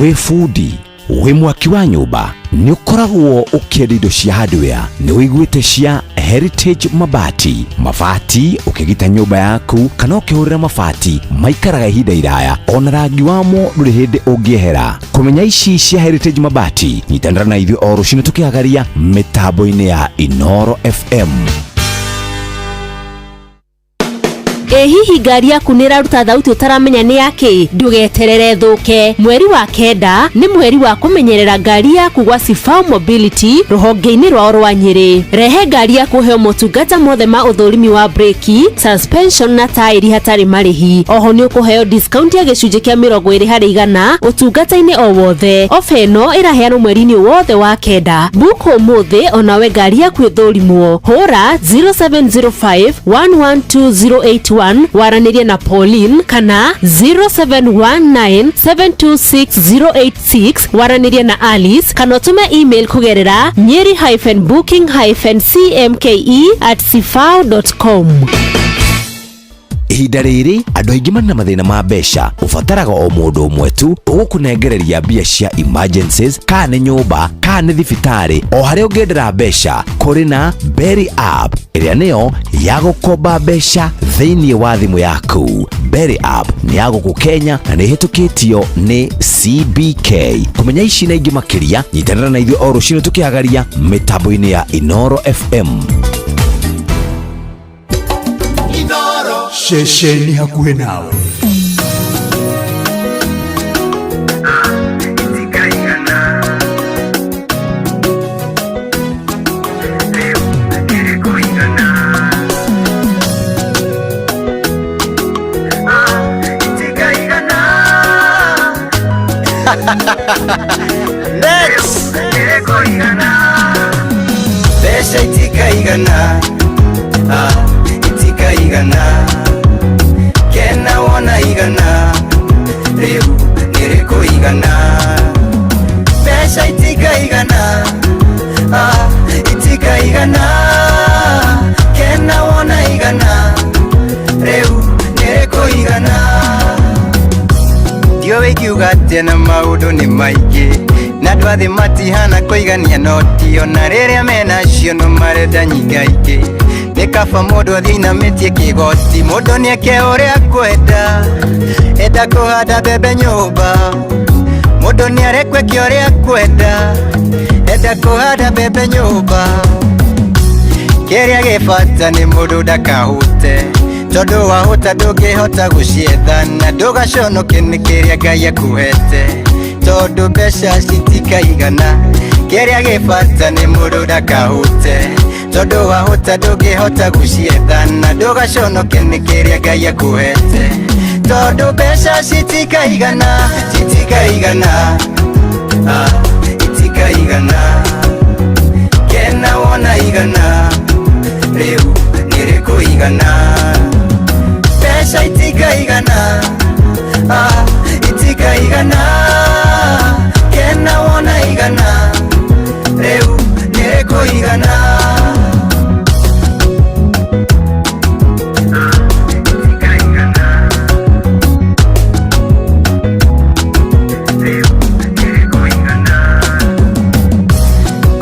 Wĩ bundi, wĩ mwaki wa nyũmba, nĩ ũkoragwo ũkĩenda indo cia hardware, nĩ ũiguĩte cia Heritage Mabati? Mabati ũkĩgita nyũmba yaku kana ũkĩhũrĩra mabati maikaraga ihinda iraya, ona rangi wamo ndũrĩ hĩndĩ ũngĩehera. Kũmenya ici cia Heritage Mabati, nyitanĩra na ithuĩ o rũcinĩ tũkĩhagaria mĩtambo-inĩ ya Inoro FM. Ĩ hihi ngari yaku nĩ ĩraruta thauti ũtaramenya nĩ yakĩ? Ndũgeterere thũke. Mweri wa kenda nĩ mweri wa kũmenyerera ngari yaku gwa Sifau Mobility rũhonge-inĩ rwao rwa Nyĩrĩ. Rehe ngari yaku ũheo motungata mothe ma ũthũrimi wa breki, suspension na taĩri hatarĩ marĩhi. Oho nĩ ũkũheo discount ya gĩcunjĩ kĩa 20% ũtungata-inĩ o wothe. Ofa ĩno ĩraheanwo mweri-inĩ wothe wa kenda. Book ũmũthĩ onawe ngari yaku ĩthũrimwo. Hũra 0705 112 081 waranĩrie na Pauline kana 0719726086 waranĩrie na Alice kana ũtũme email kũgerera nyeri-booking-cmke@sifao.com. Ihinda rĩrĩ andũ aingĩ marĩ na mathĩna ma mbeca. Ũbataraga o mũndũ ũmwe tu ũgũkũnengereria mbia cia emergencies, kana nĩ nyũmba kana nĩ thibitarĩ, o harĩa ũngĩendera mbeca. Kũrĩ na Berry App ĩrĩa nĩyo ya gũkomba mbeca thĩinĩ wa thimũ yaku. Berry App nĩ ya gũkũ Kenya na nĩ ĩhĩtũkĩtio nĩ CBK. Kũmenya ici na ingĩ makĩria, nyitanĩra na ithuĩ o rũcinĩ tũkĩhagaria mĩtambo-inĩ ya Inoro FM. Ceceni hakuhĩ nawe. Next. Mbeca itikaigana, ah, itikaigana. Kena wona igana, rĩu nĩrĩkũigana. Mbeca itikaigana, ah, itikaigana. Kena wona igana, rĩu nĩrĩkũigana. Ndiũĩ ingiuga atĩa na maũndũ nĩ maingĩ, na andũ a thĩ matihana kũigania noti, ona rĩrĩa menacio no marenda nyingaingĩ. Nĩ kaba mũndũ athiĩ ainamĩtie kĩgoti, mũndũ nĩeke ũrĩa akwenda. Enda kũhanda mbembe nyũmba, mũndũ nĩarekwo eke ũrĩa akwenda. Enda kũhanda mbembe nyũmba. Kĩrĩa gĩ bata nĩ mũndũ ndakahũte, tondũ wahũta ndũngĩhota gũcietha, na ndũgaconoke nĩ kĩrĩa Ngai akũhete, tondũ mbeca citikaigana. Kĩrĩa gĩ bata nĩ mũndũ ndakahũte, tondũ wahũta ndũngĩhota gũcietha, na ndũgaconoke nĩ kĩrĩa Ngai akũhete, tondũ mbeca citikaigana, citikaigana, ah, itikaigana. Kena wona igana, rĩu nĩrĩkũigana. Mbeca itikaigana, ah, itikaigana. Kena wona igana, rĩu nĩrĩkũigana.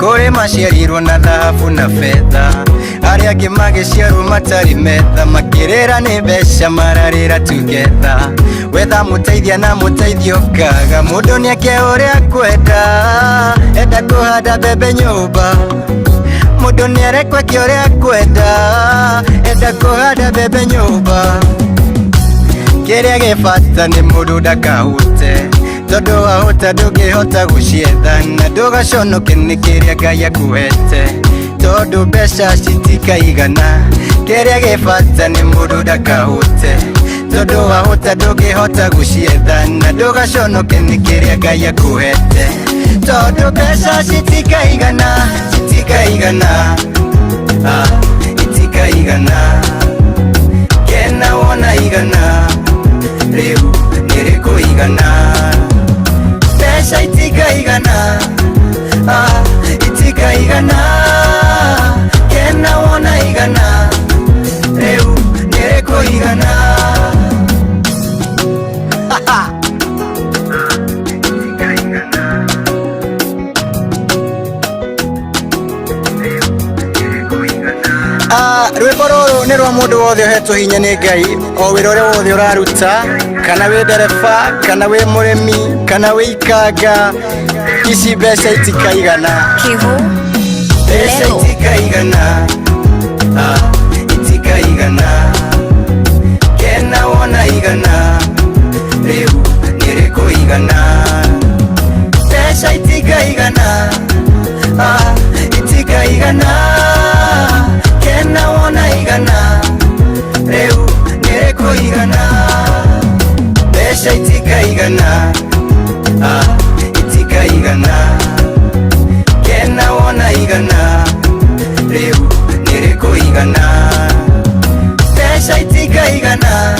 Kũrĩ maciarirwo na thahabu na betha, arĩa angĩ magĩciarwo matarĩ metha, makĩrĩra nĩ mbeca mararĩra together. Wetha mũteithia na mũteithio kaga, mũndũ nĩeke ũrĩa akwenda. Enda kũhanda mbembe nyũmba, Mũndũ nĩarekwo eke ũrĩa akwenda, enda kũhanda mbembe nyũmba. Kĩrĩa gĩ bata nĩ mũndũ ndakahute, tondũ wahũta ndũngĩhota gũcietha, na ndũgaconoke nĩ kĩrĩa Ngai akũhete, tondũ mbeca citikaigana. Kĩrĩa gĩ bata nĩ mũndũ ndakahute, tondũ wahũta ndũngĩhota gũcietha, na ndũgaconoke nĩ kĩrĩa Ngai akũhete, tondũ mbeca citikaigana, citikaigana, ah, itikaigana. Kena wona igana, rĩu nĩrĩkũigana. Mbeca itikaigana, ah, itikaigana. Kena wona igana, rĩu nĩrĩkũigana. Ah, rwĩmbo rũrũ nĩ rwa mũndũ wothe ũhetwo hinya nĩ Ngai, o wĩra ũrĩa wothe ũraruta, kana wĩ ndereba, kana wĩ mũrĩmi, kana wĩ ikanga, ici mbeca itikaigana. Mbeca itikaigana, ah, itikaigana. Kena wona igana, rĩu nĩrĩkũigana. Mbeca itikaigana, ah, itikaigana. Kena wona igana, rĩu nĩrĩkũigana. Mbeca itikaigana, ah, itikaigana. Kena wona igana, rĩu nĩrĩkũigana. Mbeca itikaigana,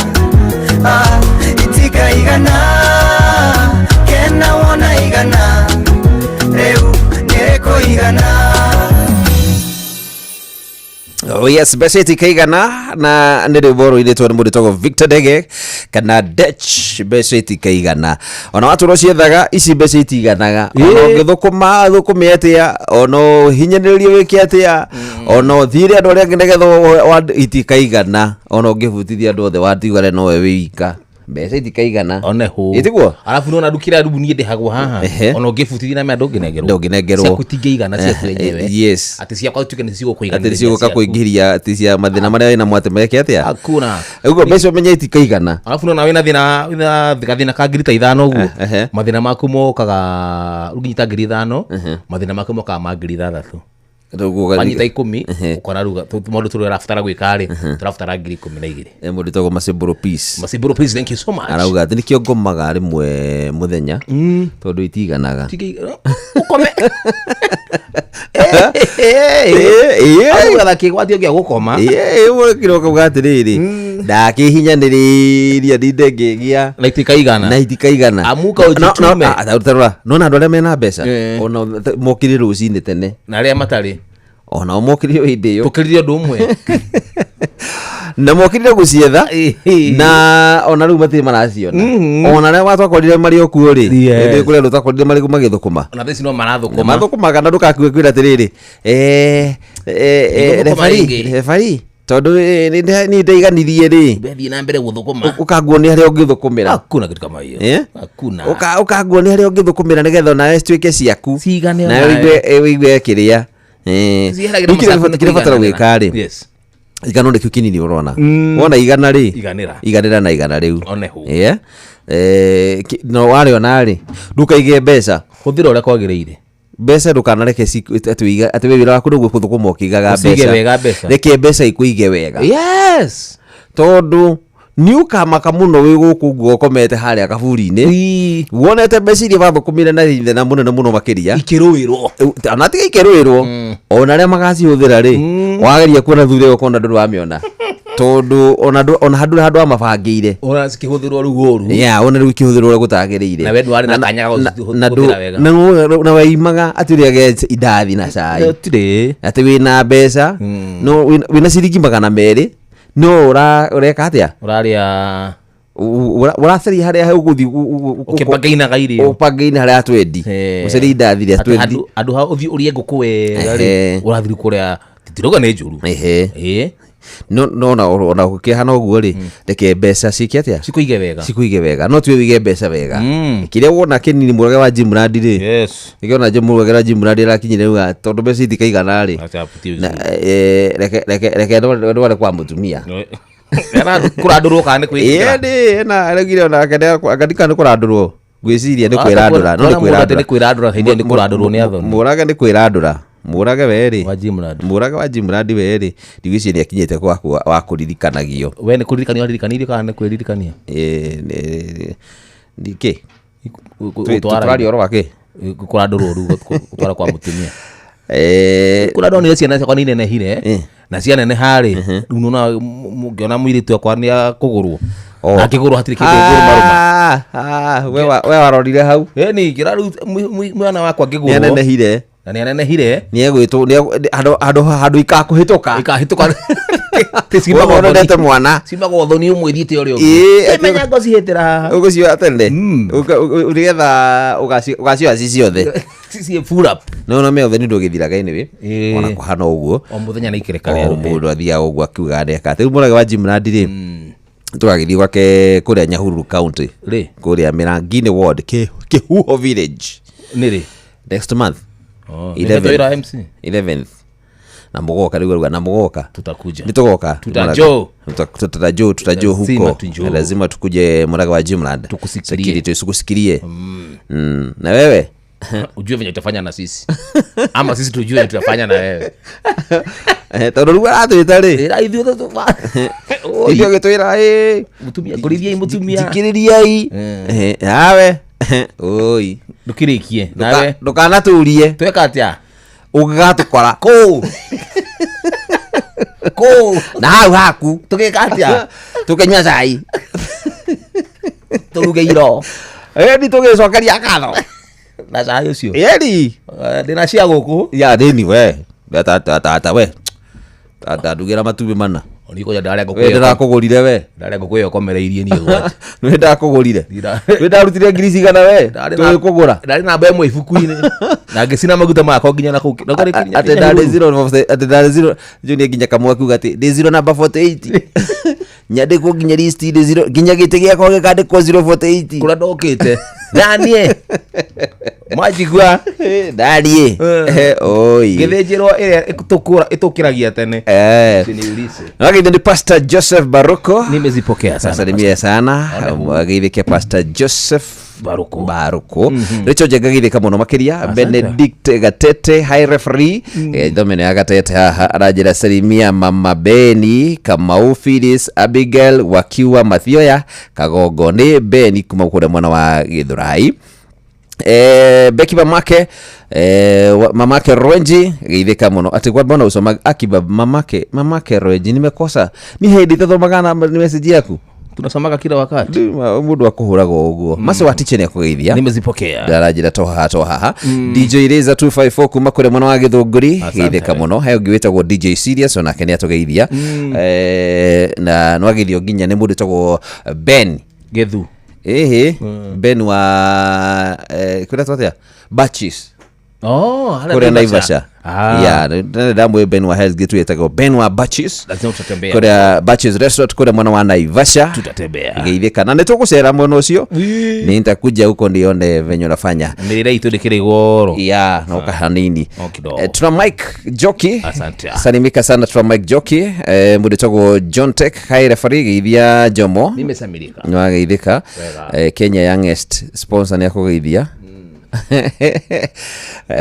ah, itikaigana. Kena wona igana, rĩu nĩrĩkũigana. Oh yes, mbeca itikaigana, na nä rwä rå irä nä må ndå tagwo Victor Dege kana Dech. Mbeca itikaigana, ona watå rwo ciethaga ici mbeca itiganaga, ona å ngä thå kå ma thå kå me atä a, ona å hinyanä rä rie wä ke atä a, ona å thire andå arä angä nĩgetha itikaigana, ona å ngä butithia andå othe watigare nowe wä ika, mbeca itikaigana. One hu Ĩtiguo? Arabu nona ndukira rubu niĩ ndĩhagwo haha. Ehe. Ona ũngĩbutithia na mĩa ndũngĩnengerwo. Ndũngĩnengerwo. Ciaku itingĩigana ciaku enyewe. Yes. Atĩ ciakwa ituĩke nĩ cigũkũiganĩria. Atä nä cigå ka kå ingä ria atä cia mathä na marä a wä namo atä meke atä a. Hakuna. Ũguo mbeca ũmenye itikaigana. Arabu nona wĩna thĩna, wĩna gathĩna ka 5,000 ũguo, mathĩna maku mokaga ũngĩnyita 5,000, mathĩna maku mokaga ma 6,000. Wanyita 10, ũkona rĩu maũndũ tũrĩa ũrabatara gwĩka rĩ, tũrabatara 12,000. Mũndũ tagwo Maseburo Peace. Maseburo Peace, thank you so much. Arauga atä nä kä o ngomaga rä mwe må thenya tondå itiganaga. Ũkome. Arabu kĩgwatio gĩa gũkoma. Kĩrokauga atä rä rä ndakä hinyanä rä ria ndinde ngä gä a na itikaigana, na itikaigana. Amuka ũjitume. Tarora, nona andå arä a mena mbeca ona mokire rå cinä tene na arĩa matarĩ onao mokire o hĩndĩ ĩyo. Tũkĩrire ũndũ ũmwe. Na mokirire gũcietha, na ona rĩu matirĩ maraciona, ona arĩa watwakorire marĩ o kuo rĩ, hĩndĩ kũrĩ andũ twakorire marĩ magĩthũkũma. Ona thaa ici no marathũkũma. Mathũkũmaga, na ndũgakue kwĩra atĩrĩrĩ, Nĩngũthũkũma refari rĩngĩ. Refari, tondũ niĩ ndaiganirie rĩ, Bethiĩ na mbere gũthũkũma. Ũkanguo nĩ harĩa ũngĩthũkũmĩra. Hakuna kitu kama hiyo. Eh? Hakuna. Ũkanguo nĩ harĩa ũngĩthũkũmĩra nĩgetha onawe cituĩke ciaku. Cigane nawe onawe. ũigue kĩrĩa. Ciheragĩra Rĩu kĩrĩa macaku nĩ kĩrĩa ũbatara kũigananĩra. gwĩka rĩ, Yes. igana nĩkĩo kĩnini ũrona. Wona igana rĩ, Iganĩra. Iganĩra na igana rĩu. One hu. Yeah. No warĩona rĩ, ndũkaige mbeca. Hũthĩra ũrĩa kwagĩrĩire. Mbeca ndũkanareke atĩ we wĩra waku nĩguo gũthũkũma ũkĩigaga Ũcige mbeca. wega mbeca. Reke mbeca ikũige wega. Yes. Tondũ nĩ ũkamaka mũno wĩ gũkũ ũguo ũkomete harĩa kaburi-inĩ, wonete mbeca iria wathũkũmire na thĩna mũnene mũno makĩria ikĩrũĩrwo. Ona tiga ikĩrũĩrwo, ona arĩa magacihũthĩra rĩ, wageria kuona thutha ĩyo ũkona ndũrĩ wamĩona, tondũ ona ona handũ handũ amabangĩire. Ona cikĩhũthĩrwo rĩu ũru. Yeah, ona rĩu ikĩhũthĩrwo ũrĩa gũtagĩrĩire. Na we ndwarĩ na kanya ga na gũcihũthĩra wega. Na weimaga atĩ ũrĩage indathi na cai. Gũtirĩ. Atĩ wĩna mbeca no wĩna ciringi 200, no ũreka atĩa? Ũrarĩa. Ũracaria harĩa ũgũthiĩ Ũkĩbangainaga irio. Ũbangaine harĩa twendi, ũcarie indathi rĩa Atĩ twendi. Handũ ha ũthiĩ ũrĩe ngũkũ wega rĩ, ũrathiĩ kũrĩa, titiroga nĩ njũru. Ehe. No no ona ona gũkĩhana ũguo rĩ, reke mbeca ciĩke atĩa, Cikũige wega. Cikũige wega, no tuwe wĩige mbeca wega. Kĩrĩa wona kĩnini, mũrage wa Jimrandi rĩ, nĩkĩona mũrage wa Jimrandi arakinyire uga tondũ mbeca itikaigana rĩ, na, reke ndware kwa mũtumia. Kũrandũrwo kana nĩ kwĩĩkĩra? Ĩĩ, ena araugire onake akandika nĩ kũrandũrwo, ngwĩciria nĩ kwĩrandũra, no nĩ Kuona mũndũ atĩ kwĩrandũra. Nĩ kwĩrandũra, hĩndĩ ĩyo nĩ kũrandũrwo nĩ athoni. Mũrage nĩ kwĩrandũra, mũrage werĩ mũrage wa Jimrandi werĩ, ndigwĩciria nĩ akinyĩte gwaku wa kũririkanagio. We nĩ kũririkanio aririkanĩirio kana nĩ kwĩririkania? Nĩkĩ tũraria ũhoro wa kĩ? Kũrandũrwo rĩu, gũtwara kwa mũtumia. Kũrĩa ndonire ciana ciakwa nĩ inenehire na cianeneha rĩ, rĩu nona ngĩona mũirĩtu wakwa nĩ akũgũrwo, akĩgũrwo hatirĩ kĩndũ ngũrũmarũma. We warorire hau? Ĩni ngĩra rĩu mwana wakwa ngĩgũrwo Nĩ anenehire. Na nĩ anenehire. Nĩ egwĩtwo handũ ikakũhĩtũka. Ikahĩtũka. Wonete mwana. Ciumagwo thoni ũmwe ithiĩte ũrĩa ũngĩ. Ĩĩ, Menya ngũcihĩtĩra haha. Ũgũcioya tene nĩgetha ũgacioya ci ciothe. Ciĩ full up. No no mĩothe nĩ ndũgĩthiraga anyway, ona kũhana ũguo. O mũthenya nĩ ikereka rĩa O rũhĩ. mũndũ athiaga ũguo akiugaga nĩeka atĩ. Rĩu mũrage wa Jimrandi rĩ, tũgagĩthiĩ gwake kũrĩa Nyahururu County. Rĩ? Kũrĩa Mĩranginĩ ward, Kĩhuho village. Nĩ rĩ? Next month. Oh, nĩ twĩra MC? 11th. Na mũgoka rĩu aruga na mũgoka. Tutakuja. Nĩ tũgoka. Tutajoo. Tutajoo, tutajoo Lazima huko. tujoo. Lazima tukuje mũraga wa Jimrand. Tukusikirie. Tukusikirie. Na wewe? Ujue venye utafanya na sisi ama sisi tujue venye tutafanya na wewe. Tondũ rĩu aratwĩta rĩ, ithuĩ agĩtwĩra ĩ Mũtumia, ngũrithiai mũtumia. Thikĩrĩriai. Nawe oi ndũkĩrĩkie nawe. Ndũkanatũrie. Tweka atĩa? Ũngĩgatũkora kũu kũu na hau haku. Tũgĩka atĩa? Tũkĩnyua cai. Tũruge iro. Ĩni tũgĩcokeria ngatho na cai ũcio. Ĩni ndĩna cia gũkũ. Ya ndĩni we tata we tata ndugĩra matumbĩ mana. Onikoja ndarĩa ngũkũ We ĩyo. ndĩrakũgũrire we. Ndarĩa ngũkũ ĩyo komereirie niĩ gwake. Nĩ ndakũgũrire, nĩ ndarutire ngiri cigana we tũgĩkũgũra. Ndarĩ namba ĩmwe ibuku-inĩ na ngĩcina maguta makwa nginya na kũu na kũrĩ kinya- Atĩ ndarĩ zero, atĩ ndarĩ zero junior nginya kamwe akiuga atĩ ndĩ zero namba 48, nyandĩkwo nginya list ndĩ zero, nginya gĩtĩ gĩakwa gĩkandĩkwo 048. Kũrĩa ndokĩte ndaniĩ mwanjigua. Ndaniĩ oi. Ngĩthĩnjĩrwo ĩrĩa ĩtũkĩragia tene. Usiniulize. Wageithio nĩ Pastor Joseph Baruko. Nimezipokea sana. Salimia sana. Wageithĩke Pastor Joseph Baruko. Baruko. Rachel Njenga geithĩka mũno makĩria. Benedict Gatete, high referee. Thomeno ya Gatete haha aranjĩra salimia Mama Beni, Kamau Phyllis, Abigail wakiwa Mathioya, Kagongo nĩ Beni kuma kũrĩa mwena wa Gĩthũrai. Beki mamake, mamake Rwenji geithĩka mũno atĩ kwa mbona usoma akiba mamake Rwenji, nimekosa ni hĩndĩ tathomaga na message yaku. Tunasomaga kila wakati. Mũndũ akũhũraga ũguo macio wa tiche nĩ akũgeithia. Nimezipokea. Ndarajĩra to haha to haha. DJ Reza 254 kuma kũrĩa mwena wa Gĩthũngũri geithĩka mũno. He ũngĩ wĩtagwo DJ Serious onake nĩ atũgeithia. Na nĩwageithio nginya nĩ mũndũ wĩtagwo Ben Gĩthu. Ĩhĩ, Ben wa kwĩra atĩa Batches. Oh, harĩa kũrĩa Naivasha. Naivasha. Yeah, ndamwĩ Ben wa Hell's Gate wĩtagwo Ben wa Batches. Lazima tutatembea. Kũrĩa Batches Restaurant kũrĩa mwena wa Naivasha. Tutatembea. Geithĩka na nĩ tũgũcera mwena ũcio, nĩ nitakuja huko nione venye unafanya. Mĩrĩre itũ ndĩkĩrĩ goro. Ya no kahanini. No kidogo. Tuna Mike Joki. Asante. Salimika sana tuna Mike Joki, mũndũ wĩtagwo John Tech hai referee geithia Jomo. Nimesamirika. Nĩwageithĩka. Wega. Kenya Youngest sponsor nĩ akũgeithia.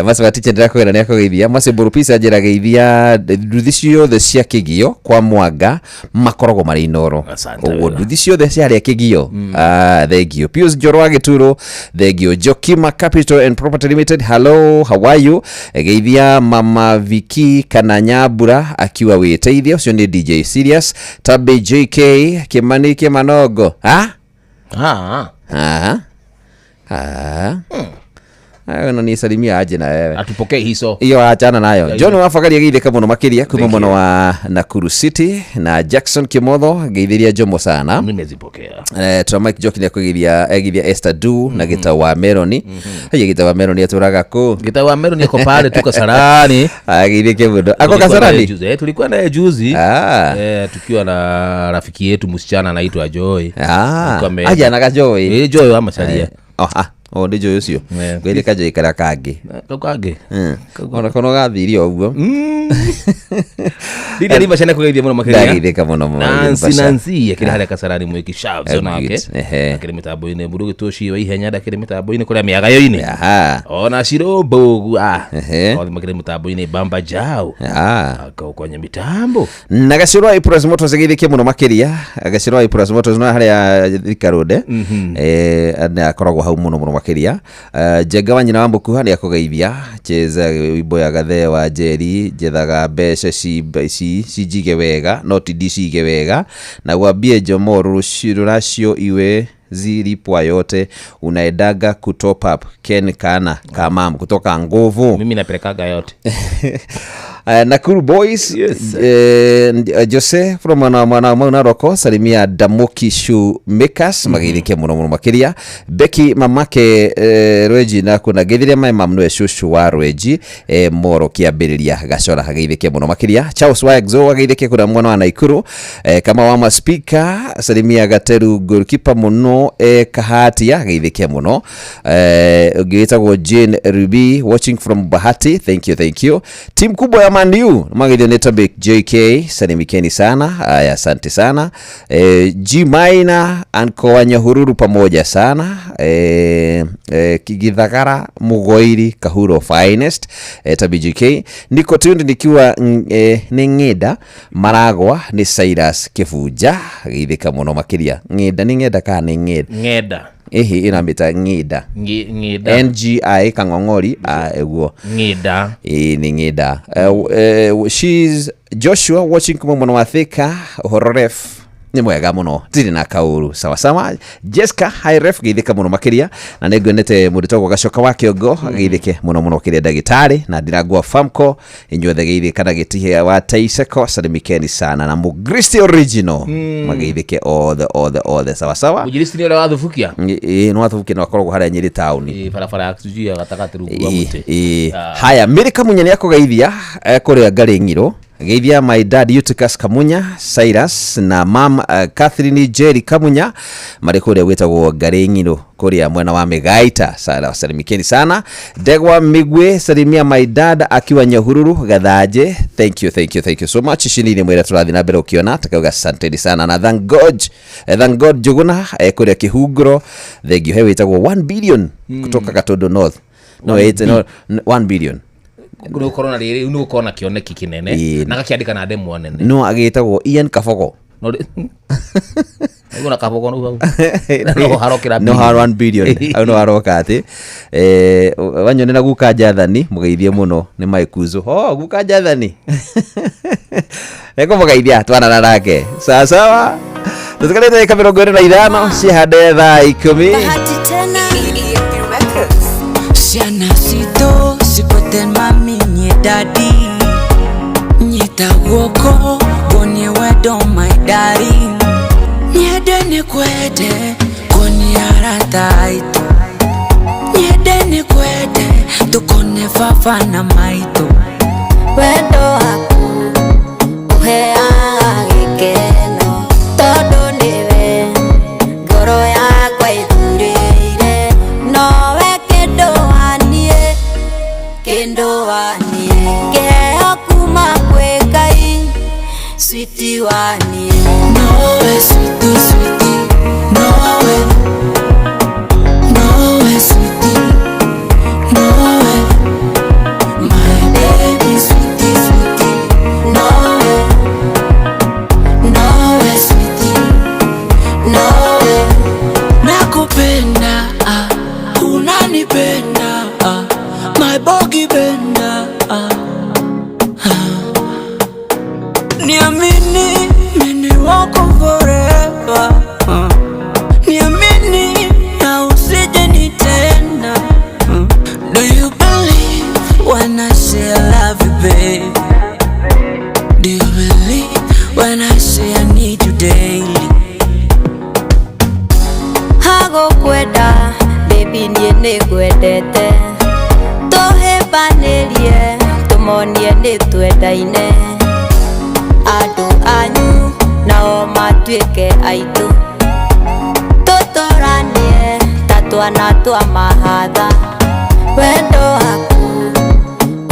Macio matiche ndĩrakwĩra nĩ akũgeithia. Macio Mburupisa njĩra geithia nduthi ciothe cia kĩgio kwa Mwanga makoragwo marĩ Inoro. Ũguo nduthi ciothe cia harĩa kĩgio. Thank you Pius Njoro wa Gĩturo, thank you Jokima Capital and Property Limited, hello, how are you? Geithia Mama Viki kana Nyambura akiwa wĩteithia, ũcio nĩ DJ Serious Tabe JK Kimani Kimanogo. Ha? Ah. Ah. Ah. Unanisalimia aje na wewe? Atupokee hizo. Hiyo achana nayo. John Wafagari ageithĩka mũno makĩria kuma mwena wa Nakuru City na Jackson Kimotho geithĩria Jomo sana. Nimezipokea. Tuna Mike Joki nĩ akũgeithia egithia Esther Du na Gita wa Meroni. Haya Gita wa Meroni atũraga kũ? Gita wa Meroni ako pale tu Kasarani. Ageithĩke mũno. Ako Kasarani? Tulikuwa naye juzi. Tukiwa na rafiki yetu msichana anaitwa Joy. Aja na Joy. Joy wa Macharia. O nĩ Joy ũcio. Ngwĩrĩ ka Joy karĩa kangĩ. Kau kangĩ. Ona kono gathirie ũguo. Ndire riba cene kugeithia mũno makĩria. Ndageithĩka mũno mũno. Nancy akĩrĩ harĩa Kasarani mwĩki sharps onake. Akĩrĩ mĩtambo-inĩ mũndũ ũgĩtwo Ciwa Ihenya ndakĩrĩ mĩtambo-inĩ kũrĩa mĩagayo-inĩ. Ona Shiro Mbogu othe makĩrĩ mĩtambo-inĩ Bamba Jao. Akao kwenye mitambo. Na Gacĩrũ wa Ipress Motors ageithĩke mũno makĩria. Gacĩrũ wa Ipress Motors no harĩa Thika Road. Akoragwo hau mũno mũno makĩria. Njenga wa nyina wa Mũkuha nĩ akũgeithia. Cheza wimbo ya Gathee wa Njeri njethaga mbeca cinjige wega no ti ndicige wega na gwambie Jomo rũracio iwe zilipwa yote unaendaga kutop up Ken kana kamam kutoka nguvu. Mimi napelekaga yote. Nakuru Boys, yes. Jose from Mwana salimia Damoki Shoe Makers mageithike muno muno makiria. Becky mamake Rweji na kuna geithiria mai mamnwe shushu wa Rweji moro kiambiriria gacora hageithike muno makiria. Charles Wagzo ageithike kuna mwana wa Naikuru. Kama wa speaker salimia Gateru goalkeeper muno Kahatia geithike muno. Ugitagwo Jane Ruby watching from Bahati, thank you, thank you. Team kubwa ya Maniu mageithio ni Tabik JK salimikeni sana. Aya, asante sana. G Minor anko wa Nyahururu pamoja sana. Kigithagara Mugoiri Kahuro finest. Tabi JK niko tundu nikiwa nĩ ng'enda maragwa ni Cyrus Kibuja geithĩka muno makiria. Ng'enda ni ng'enda kana ni ng'enda? Ng'enda. Ehe inamita ng'enda. Ng'enda. NGI kang'ong'ori eguo. Ng'enda. Ni ng'enda. She's Joshua watching kuma mwana wa Thika hororef ni mwega muno tiri na kauru sawa sawa. Jessica hi ref geithĩka muno makiria na nĩ ngwendete mũndũ gacoka wa kĩongo geithĩke muno muno kĩrĩa ndagĩtarĩ na ndirangwa Famco inyuothe geithĩka na gĩtihia wa Taiseko salimikeni sana na Mugristi original mageithĩke othe othe othe sawa sawa. Mugristi nĩ ũrĩa wathubukia? Nĩ wathubukia na akoragwo harĩa Nyeri town barabara ya sijui ya gatagatĩ rungu rwa mũtĩ. Haya Mary Kamunya nĩ akũgeithia kũrĩa Ngarĩng'iro. Geithia my dad Eutychus Kamunya Cyrus na mam Catherine Jerry Kamunya marĩ kũrĩa gwĩtagwo Ngarĩng'iro kũrĩa mwena wa Migaita. Salimikeni sana. Ndegwa Migwe salimia my dad akiwa Nyahururu Gathaje, thank you, thank you, thank you so much. Ici nĩ mwĩra tũrathiĩ na mbere ũkĩona takauga asanteni sana na thank God, thank God Njuguna kũrĩa Kĩhunguro thank you. He wĩtagwo 1 billion kutoka Gatondo North. No, it's no 1 billion. Nĩ na rĩrĩ nĩ ũkorwo na kĩoneki kĩnene na gakĩandĩka na ndemwa nene no agĩtagwo Ian Kabogo no na Kabogo no no harokera no har 1 billion au no haroka atĩ wanyone na guka Jathani mũgeithie mũno nĩ Maikuzo ho guka Jathani eko mũgeithia twanana nake sawa sawa. Tũtikarĩte ndagĩka 25 cihande thaa 10. Ciana citũ cikwete mami nye daddy nyita guoko kuonie wendo my daddy nyende nĩ kwende kuonie arata aitũ nyende nĩ kwende tukone baba na maitũ wendo waku ũheaga gĩkeno tondũ nĩwe ngoro yakwa ĩthurĩire nowe kĩndũ waniĩ kĩndũ waniĩ kĩheo kuma kwĩ Ngai switi waniĩ nowe switi switi nowe nowe switi nowe my baby switi switi nowe nowe switi nowe nakupenda unanipenda my bogi benda niamini mimi wako forever niamini na usije nitenda. Do when I say I love you, baby? Do you believe when I say I need you daily? Hagũkwenda baby niĩ nĩngwendete tũhĩmbanĩrie tũmonie nĩ twendaine andũ anyu nao matuĩke aitũ tũtũranie ta twana twa mahatha wendo waku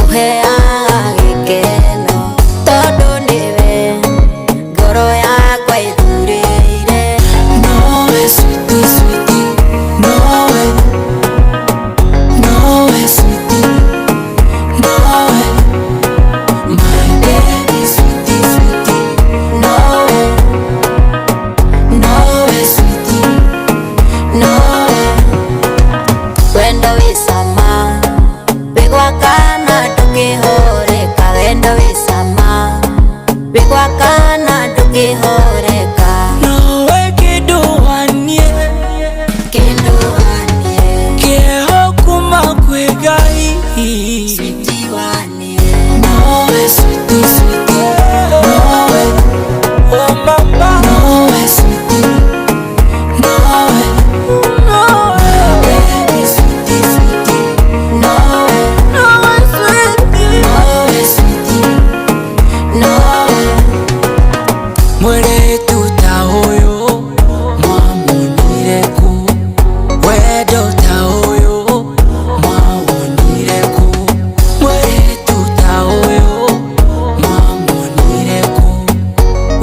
ũheaga gĩkeno tondũ nĩwe ngoro yakwa ĩthurĩire. Nowe sweetie, sweetie, nowe. Nowe sweetie, nowe. My baby sweetie, sweetie, nowe. Nowe sweetie, nowe. Wendo wĩ cama wĩgwakana ndũkĩhoreka wendo wĩ cama wĩgwakana ndũkĩhoreka. Nowe kĩndũ wanie, kĩndũ wanie, kĩeho kuma kwĩ Ngai. Sweetie wanie, nowe sweetie, sweetie, nowe. Oh mama, nowe sweetie, nowe. Nowe baby sweetie, sweetie, nowe. Nowe sweetie, nowe sweetie, nowe. Mweretu ta ũyũ mwamuonire kũ? Wendo ta ũyũ mwawonire kũ? Mweretu ta ũyũ mwamuonire kũ?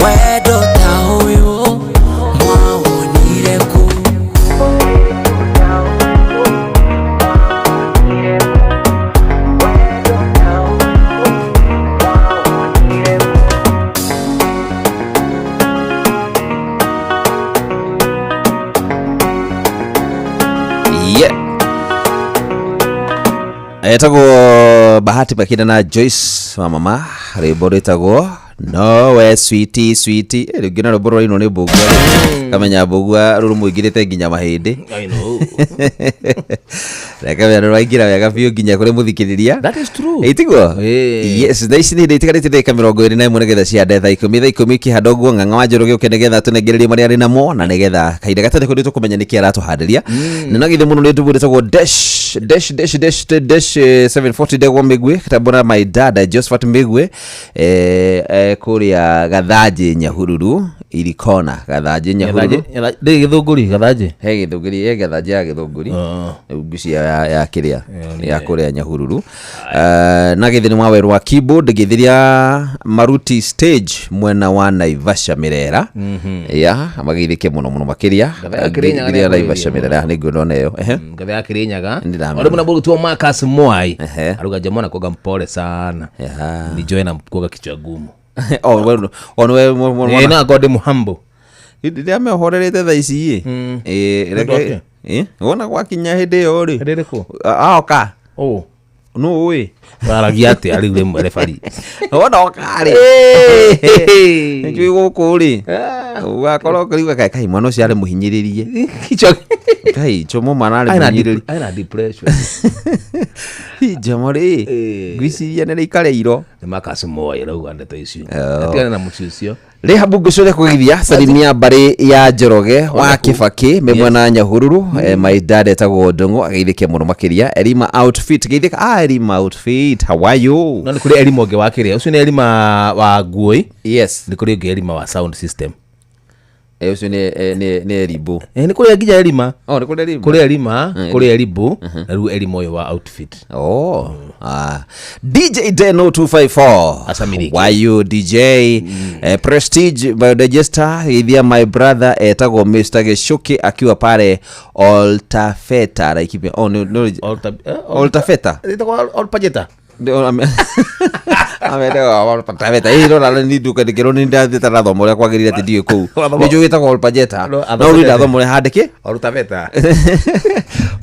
Wendo ta ũyũ mwawonire kũ? Yeah. Etagwo Bahati Makinda na Joyce wa mama rwĩmbo rwĩtagwo nowe sweetie sweetie. Rĩngĩ na rwĩmbo rũrainwo nĩ Mbũgua kamenya Mbũgua rũrũmũingĩrĩte nginya mahĩndĩ. I know. Rekamenya nĩrwaingĩra wega biũ nginya kũrĩ mũthikĩrĩria. That is true. Ĩtiguo yes thaa ici nĩ hĩndĩ itigarĩte ndagĩka 21 nĩgetha ciande thaa ikũmi ikĩhanda ũguo ng'ang'a wa Njoroge ũke nĩgetha tũnengererie marĩa arĩ namo na nĩgetha kahinda gatarĩ kũndũ tũkũmenya nĩkĩ aratũhandĩria na no githĩ mũno nĩ ndũbũ ĩtagwo dash dash dash dash dash 740 ndegwa Mĩgwi kitambona my dad Josephat Mĩgwi kũrĩa Gathanjĩ Nyahururu Irikona Gathanjĩ Nyahururu. Ndĩ gĩthũngũri Gathanjĩ he gĩthũngũri he Gathanjĩ ya gĩthũngũri ngucia ya kĩrĩa ya kũrĩa Nyahururu. Na gĩthĩ nĩ wa werũ wa keyboard gĩthĩria Maruti stage mwena wa Naivasha Mirera ya magĩthĩke mũno mũno makĩria Gatha ya Kĩrĩnyaga gĩthĩria nĩ Naivasha Mirera nĩ nguona ĩyo ehe. Ngatha ya Kĩrĩnyaga Ndĩramenya. Ore muna buru Marcus Mwai aruga jamaa anakuwaga mpole sana ni Joy anamkuwaga kichwa gumu. Oh, we oh, we Eh, na God muhambo rĩrĩa mehorerete thaa ici ĩ reke wona gwakinya hĩndĩ ĩyo rĩ hĩndĩ ĩrĩkũ aoka oh nũ ũĩ waragia atĩa rĩu rĩmwe rebari wona oka rĩ nĩnjũĩ gũkũ rĩ ũgakorwo ũkĩigua kaĩ kai mwana ũcio arĩ mũhinyĩrĩrie kai chomo mwana arĩ mũhinyĩrĩrie aina depression njomo rĩ ngwĩciria nĩ rĩikareirwo nĩ Marcus Mwai arauga ndeto icio atigane na mũciĩ ũcio Rĩhabu ngũcũria kũgeithia salimia mbarĩ ya Njoroge wa Kĩbakĩ me mwena Nyahururu. My dad etagwo Ndũng'ũ ageithĩke mũno makĩria. Erima outfit geithĩka Erima outfit how are you? No nĩ kũrĩ Erima ũngĩ wa kĩrĩa ũcio nĩ Erima wa nguoi. Yes nĩ kũrĩ ũngĩ Erima wa sound system. Ũcio nĩ Eribu. Nĩ kũrĩ nginya Erima. Oh, nĩ kũrĩ Erima. Kũrĩ Erima, kũrĩ Eribu, na rĩu Erima ũyũ wa outfit. Oh. DJ Deno 254. Why you DJ? Prestige Biodigester ithia my brother etagwo Mr. Geshuki akiwa pale Oltafeta like oh no no Oltafeta. Ĩtagwo Olpajeta. Olpajeta. Ĩ rora ni nduka ndikĩrwo nĩ ndathiĩte ndathoma ũrĩa kwagĩrĩire atĩ ndiũĩ kũu. Nĩ njũĩ ĩtagwo Olpajeta. No rĩu ndathoma ũrĩa handĩke Oltafeta.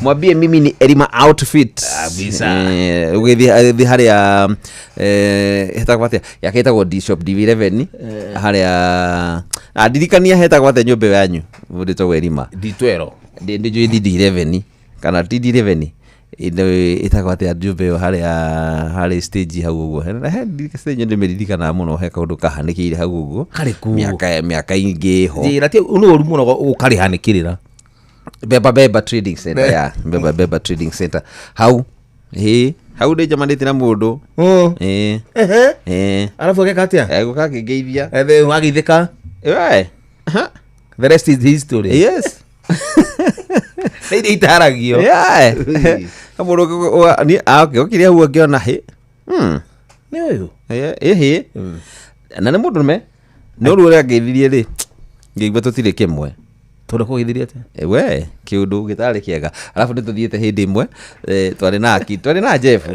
Mwambie mimi ni Erima outfit. Kabisa. Ũgĩthiĩ harĩa hetagwo atĩa yake ĩtagwo D shop DV11 harĩa ndirikania hetagwo atĩa nyũmba ĩyo yanyu mũndũ ĩtagwo Erima D12 ndĩnjũĩ DD11 kana DD11 Ĩno ĩtagwo atĩa nyũmba ĩyo harĩa harĩ stage hau ũguo. He stage ndĩmĩririkanaga mũno, he kaũndũ kahanĩkĩire hau ũguo. Karĩkũ? Mĩaka ingĩ ho. Njĩra ti nĩ ũru mũno ũkarĩhanĩkĩrĩra. Beba Beba Trading Center, ya Beba Beba Trading Center hau, ĩ hau ndĩnjamanĩtie na mũndũ. Ĩ. Ĩ. Arabu ageka atĩa? Egũka akĩngeithia. Ethe wageithĩka. We. The rest is history. Yes. Nĩ iria itaragio. Yeah. Mũndũ okire hau akĩona hĩ. Nĩ ũyũ. Ĩhĩ. Na nĩ mũndũ rũme. Nĩ ũru ũrĩa angeithirie rĩ, ngĩigua tũtirĩ kĩmwe. Tondũ kũgeithirie atĩa? We, kĩũndũ gĩtarĩ kĩega. Arabu nĩ tũthiĩte hĩndĩ ĩmwe, twarĩ na Aki, twarĩ na Jeff.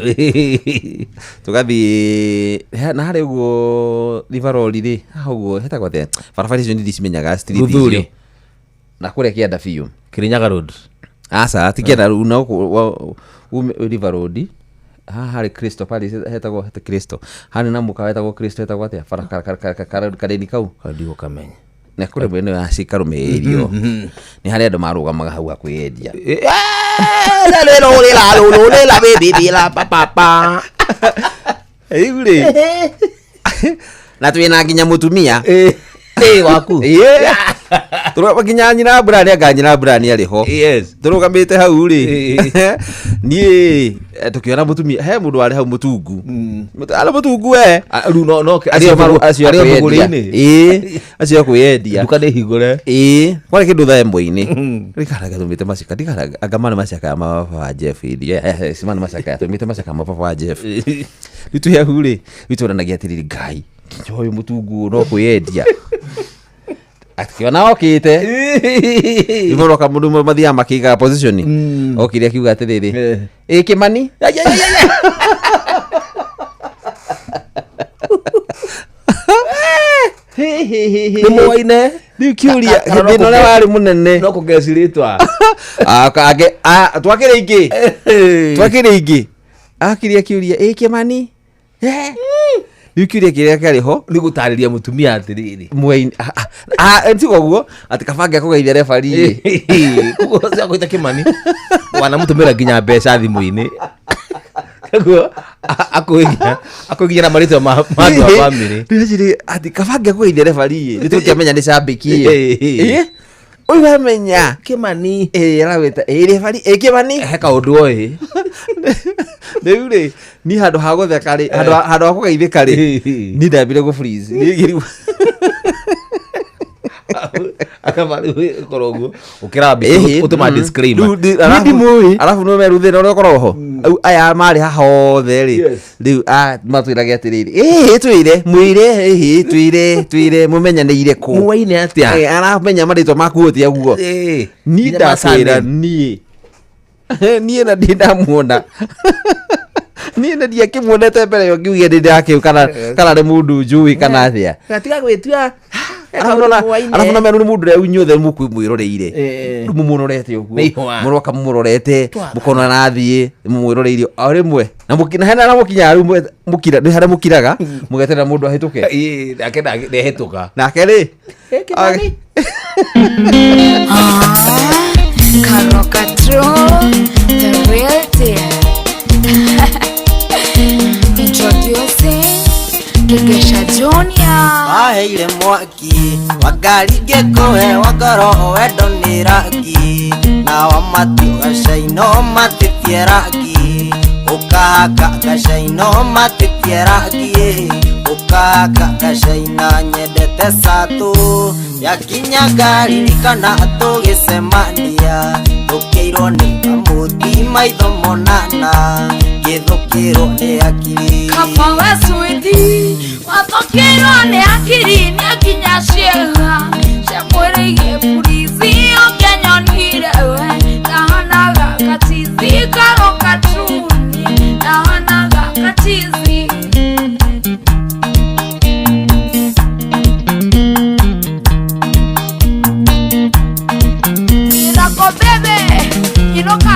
Tũgathiĩ na harĩa ũguo River Road rĩ, haha ũguo hetagwo atĩa? Barabara icio nĩ ndicimenyaga street icio. Luthuli. Na kũrĩa kĩanda biũ. Kirinyaga Road. Aca, ti kĩanda rĩu, no ume River Road. Haha harĩ Crystal Palace, hetagwo heta Crystal. Harĩ na mũkawa wetagwo Crystal, hetagwo atĩa? Bara kareni kau. Ndigũkamenya. Na kũrĩa mwena wa cikarũmĩrĩirio. Nĩ harĩa andũ marũgamaga hau ha kwĩyendia. Rĩu rĩ, na twĩna nginya mũtumia. Waku. Tũrũgama nginya nyina Burani, anga nyina Burani arĩ ho. Tũrũgamĩte hau rĩ, niĩ tũkĩona mũtumia, he mũndũ warĩ hau mũtungu. Arĩ mũtungu we. Rĩu no Acio acio a kwĩyendia. Ĩĩ, acio a kwĩyendia. Nduka nĩ hingũre. Ĩĩ, kwarĩ kĩndũ thaa ĩmwe-inĩ. Ndikaraga tũmĩte macaka, ndikaraga anga marĩ macaka ma baba wa Jeff ĩĩ, si marĩ macaka, tũmĩte macaka ma baba wa Jeff. Rĩu twĩ hau rĩ, rĩu tũranagia atĩrĩrĩ, Ngai, nginya ũyũ mũtungu no kwĩyendia. Akĩona okĩte. Rĩu maroka mũndũ mathiaga makĩigaga position. Okire akiuga atĩrĩrĩ, ĩ Kĩmani. Nĩ moaine. Rĩu kĩũria thĩna ũrĩa warĩ mũnene. No kũgeci rĩtwa. Twakĩrĩ ingĩ. Twakĩrĩ ingĩ. Akirie akiuria, ĩ Kĩmani. Rĩu kĩũria kĩrĩa kĩarĩ ho nĩ gũtarĩria mũtumia atĩrĩrĩ. Mwaini tiga ũguo atĩ kaba ngekũgeithia rebarii ĩ. Koguo ũcio akwĩta Kĩmani wanamũtũmĩra nginya mbeca thimũ-inĩ. Koguo akwĩ nginya na marĩtwa ma andũ a bamĩrĩ. Ndĩreciria atĩ kaba ngekũgeithia rebarii ĩ, nĩ tũngĩamenya nĩ cambĩki ĩ. Ũyũ amenya Kĩmani. Ĩ arawĩta ĩ rebari ĩ Kĩmani. He kaũndũ oĩ. Rĩu rĩ, niĩ handũ ha gũtheka rĩ, handũ ha kũgeithĩka rĩ, niĩ ndambire gũ freeze. Niĩ ngĩrigwo. Akaba rĩu ĩkorwo ũguo ũkĩraba ũtũma disclaimer. Niĩ ndimũĩ. Arabu nĩ meru thĩna ũrĩa ũkoragwo ho. Rĩu aya marĩ haha othe rĩ, rĩu matwĩrage atĩrĩrĩ, ĩhĩ twĩre, mwĩre, ĩhĩ twĩre, twĩre mũmenyanĩire kũ. Mũwaine atĩa? Aramenya marĩtwa maku atĩa ũguo. Niĩ Nginya ndakwĩra masurname. niĩ. Niĩ na ndĩ ndamuona. Niĩ na ndiakĩmuonete mbere ĩyo ngiuge ndĩ ndakĩũ kana nĩ mũndũ njũĩ kana atĩa. Gatiga gwĩtua. Arabu na meru nĩ mũndũ ũrĩa inyuothe mũkwĩmwĩroreire. Rĩu mũmũrorete ũguo. Nĩ ihũa. Mũroka mũmũrorete, mũkona arathiĩ, mũmwĩroreire o rĩmwe. Na hena harĩa mũkinyaga rĩu mũkira, nĩ harĩa mũkiraga, mũgeterera mũndũ ahĩtũke. Ĩĩ, nake ndehĩtũka. Nake rĩ, Karoka True, the real deal. Introducing Kigesha Junior. Waheire mwaki wa ngari ngĩkũhe wa ngoro wendo nĩ rangi na wa matu gacaino matĩtie rangi ũkahaka gacaino matĩtie rangi ũkahaka gacaina nyendete satũ yakinya ngari ririkana tũgĩcemania tũkĩirwo nĩ kamũti maitho monana gĩthũkĩrwo nĩ akiri. Kaba we sweetie, wathũkĩrwo nĩ akiri nĩ akinya ciĩga cia mwĩrĩ igĩburizi ũkĩnyonire we ndahanaga kachizi karoka truni ndahanaga kachizi. Irako bebe inoka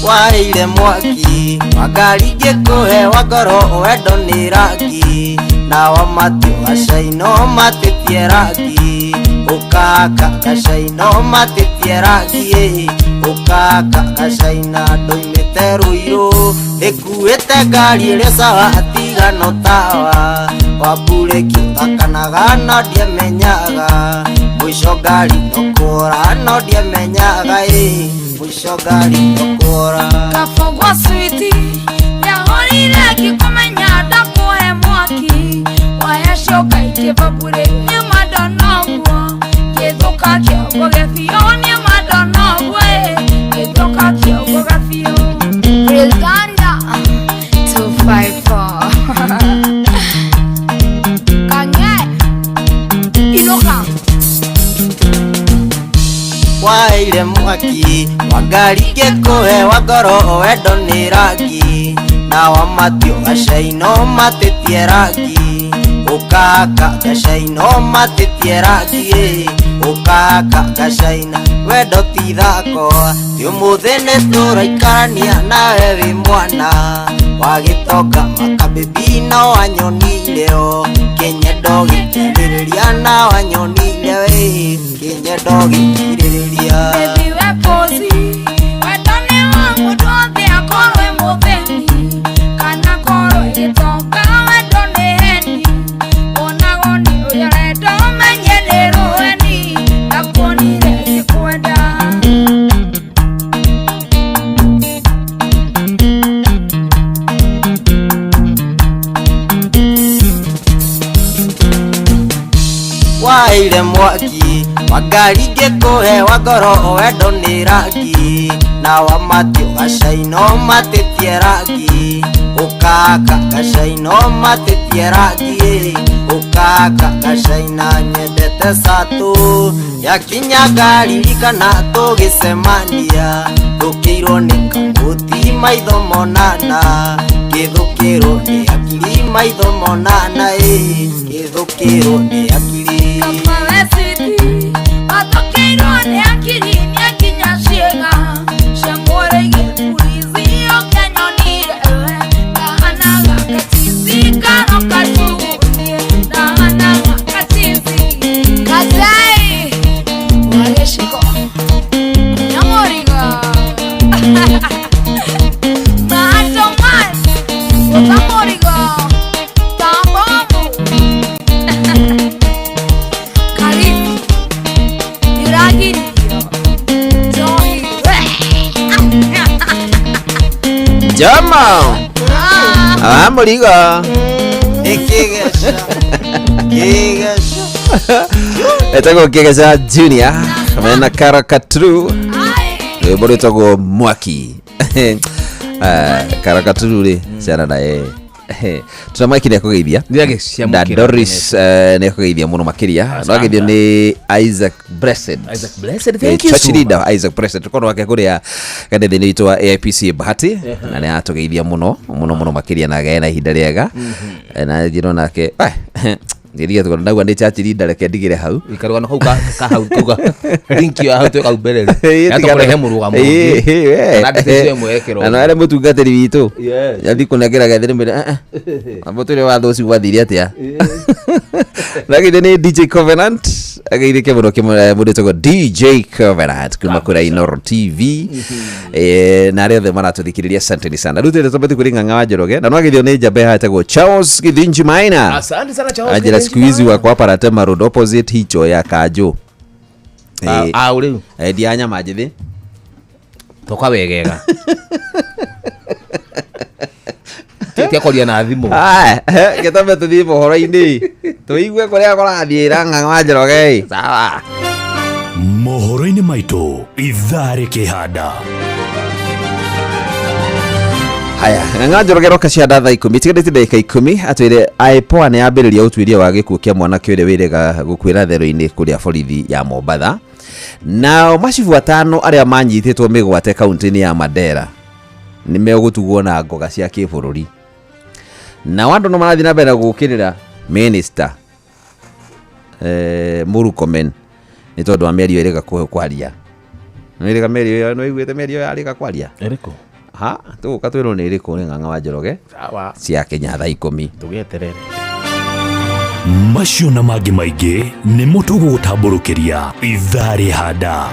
Waheire mwaki wa ngari ngĩkũhe wa ngoro wendo nĩ rangi na wa matu gacaino matĩtie rangi ũkahaka gacaino matĩtie rangi ũkahaka gacaina ndoimĩte nyumĩte Ruiru nĩkuĩte ngari ĩrĩa sawa atigano tawa wa mburĩki ũthakanaga no ndiamenyaga mũico ngari no kũra no ndiamenyaga ĩ mũico ngari no kũra. Kafogwa switi yahorire ngĩkũmenya ndakũhe mwaki wahecoka ikĩbabure nĩ madonoguo gĩthũka kĩongo gĩbiũ nĩ madonoguo gĩthũka kĩongo gĩbiũ. Brilganda 254 Kanye Inoka waheire mwaki wa ngari ngĩkũhe wa ngoro wendo nĩ rangi na wa matiũ gacaino matĩtie rangi ũkahaka gacaino matĩtie rangi ũkahaka gacaina wendo ti thako ti ũmũthĩ nĩ tũraikarania nawe wĩ mwana wa gĩtonga makabibi no wanyonire o kĩnyendo gĩkirĩrĩria na wanyonire wĩ kĩnyendo gĩkirĩrĩria. Baby we pozi wendo nĩ wa mũndũ othe akorwo e mũthĩni kana akorwo e gĩtonga wendo nĩ heni wonagwo nĩ ũrĩa ũrenda ũmenye nĩ rũheni ndakuonire ngĩkwenda. Waheire mwaki wa ngari ngĩkũhe wa ngoro wendo nĩ rangi na wa matiũ gacaino matĩtie rangi ũkahaka gacaino matĩtie rangi ũkahaka gacaina nyendete satũ yakinya ngaririkana tũgĩcemania thũkĩirwo nĩ kamũti maitho monana ngĩthũkĩrwo nĩ akiri maitho monana ĩ ngĩthũkĩrwo nĩ akiri. Kama we switi wathũkĩirwo nĩ akiri nĩakinya ciĩga cia mwĩrĩ igĩburizi ũkĩnyonire we ndahanaga katizi karoka tugunie ndahanaga katizi Kazai wa gĩciko Nyamũrigo Mahatomas Gũthamũrigo Tambomu Karibu Nĩũragiririo Njohi Jama ah mũrigo Nĩ kĩgeca kĩgeca etagwo Kĩgeca Junior mena Karakatru rwĩmbo rwĩtagwo mwaki. Karakatru rĩ ciana naye tuna Mike nĩakũgeithia na Doris nĩakũgeithia mũno makĩria no ageithio nĩ Isaac Blessed. Isaac Blessed, thank you church so leader Isaac Blessed tukorwo wake kũrĩa kanitha-inĩ witũ wa AIPC Bahati na nĩ atũgeithia mũno mũno mũno makĩria na agĩe na ihinda rĩega na njĩra nake ngiria tuko ndagwa nĩ church leader reke ndigĩre hau ikarugano kau ka hau tuga link ya hau tuka mbere ya tũkũrehe mũrũgamo ũngĩ kana ndĩcio ĩmwe ĩkĩrwo na no arĩa mũtungatĩri witũ Yes. yathi kũnengera gethĩ mbere amba tũrĩ watho ũcio gwathire atĩa na githĩ nĩ DJ Covenant ageithĩke mũno mũndũ wĩtagwo DJ Covenant kuma kũrĩa Inoro TV na arĩa othe maratũthikĩrĩria asanteni sana rĩu twĩte twambate kũrĩ Ng'ang'a wa Njoroge na no ageithio nĩ njamba ĩhaha ĩtagwo Charles Githinji Maina. Asante sana Charles Anjĩra Githinji siku hizi wako hapa Ratema Road opposite hicho ya Kanjũ. Au rĩu endia nyama njĩthĩ toka wegega tiakoria na thimũ. Gĩtambe tũthiĩ mohoro-inĩ tũigue kũrĩa kũrathiĩra Ng'ang'a wa Njoroge. Sawa. Mohoro-inĩ maitũ ithaa rĩkĩhanda. Haya, Ng'ang'a Njoroge roka cia thaa 10 tiganĩte ndagĩka 10 atwĩre IPOA nĩ yambĩrĩria ũtuĩria wa gĩkuũ kĩa mwanake ũrĩa wĩrĩga gũkuĩra therũ-inĩ kũrĩa borithi ya Mombatha. Nao macibu atano arĩa manyitĩtwo mĩgwate kaunti-inĩ ya Mandera nĩ megũtugwo na ngoga cia kĩbũrũri. Nao andũ no marathiĩ na mbere na gũũkĩrĩra minister Murkomen nĩ tondũ wa mĩario ĩrĩga kwaria. Nĩ ĩrĩga mĩario ĩyo, nĩ ũiguĩte mĩario ĩyo yarĩga kwaria? Ĩrĩkũ? Ha, tũgũka twĩrwo nĩ ĩrĩkũ nĩ Ng'ang'a wa Njoroge. Sawa. Cia Kenya thaa 10. Tũgĩeterere. Macio na mangĩ maingĩ nĩmo tũgũgũtambũrũkĩria ithaa rĩhanda.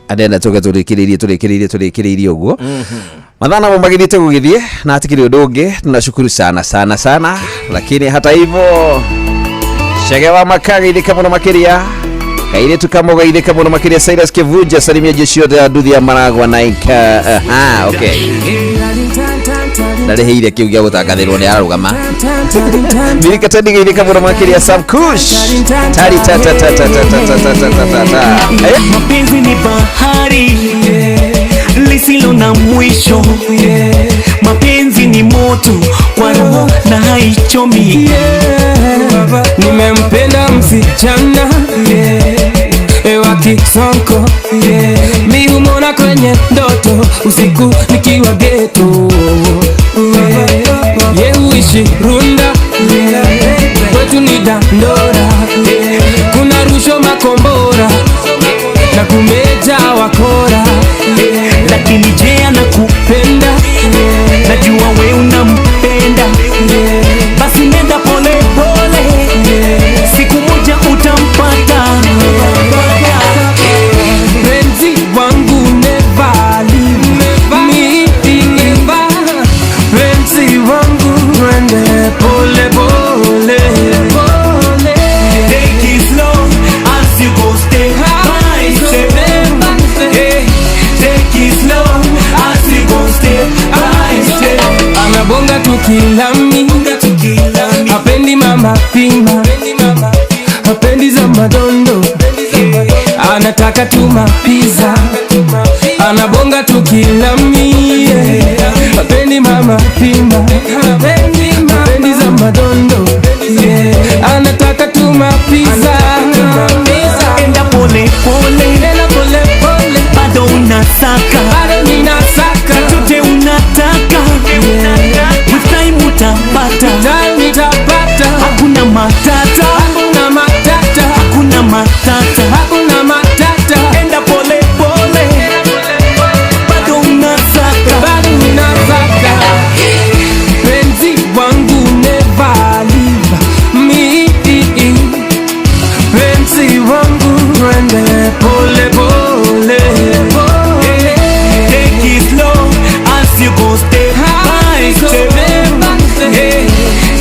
Andena tũke tũrĩkĩrĩirie tũrĩkĩrĩirie tũrĩkĩrĩirie ũguo. Mathaa namo magĩthiĩte gũgĩthiĩ na hatikĩrĩ ũndũ ũngĩ. Tunashukuru sana sana sana, lakini hata hivyo Chege wa makageithĩka mũno makĩria, kairĩtu kamũgeithĩka mũno makĩria. Cyrus Kivunja, salimia jeshi yote ya nduthi ya Maragwa na ika. Aha, okay, ndarĩhĩire kĩu gĩa gũtangathĩrwo nĩ ararũgama. Mirika Tendi, geithĩka mũno makĩria. Sam Kush tari ta ta ta ta ta ta ta ta ta ta ta ta. Eh? Mapenzi ni bahari lisilo na mwisho, mapenzi ni moto kwa roho na haichomi. Nimempenda msichana, yeah, wa Kisonko, yeah. Mi humona kwenye ndoto usiku nikiwa geto, yeah. Ye huishi Runda, yeah. Kwetu ni Dandora, yeah. Kuna rusho makombora na kumeja wakora, yeah. Lakini je, anakupenda? Yeah. Najua we unampenda, yeah. Basi nenda pole pole, yeah. Siku moja utampata. Mpenzi wangu never leave me, never. Mpenzi wangu twende pole pole. Take it slow as you go step by step. Yeah. Take it slow as you go step by step. Anabonga tukilami, hapendi mama pima, hapendi za madondo, anataka tu mapiza. Anabonga tukilami, yeah. Hapendi mama pima, hapendi za madondo, yeah. Anataka tu mapiza. Enda pole pole, enda pole pole, bado unasaka, bado ninasaka chochote unataka, with time utapata, time nitapata, hakuna matata, hakuna matata, hakuna matata, hakuna matata. Enda pole pole, bado unasaka, bado ninasaka. Penzi wangu never leave me, penzi wangu twende pole pole. Take it slow as you go step by step. Yeah.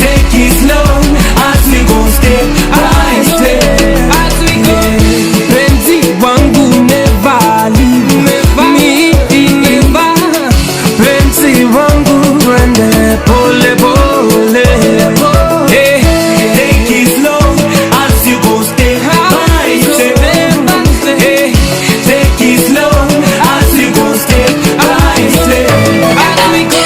Take it slow as you go step by step. As we go, penzi wangu never leave me, penzi wangu twende pole pole. Yeah. Take it slow as you go step by step. Yeah. Take it slow as you go step by step. As we go.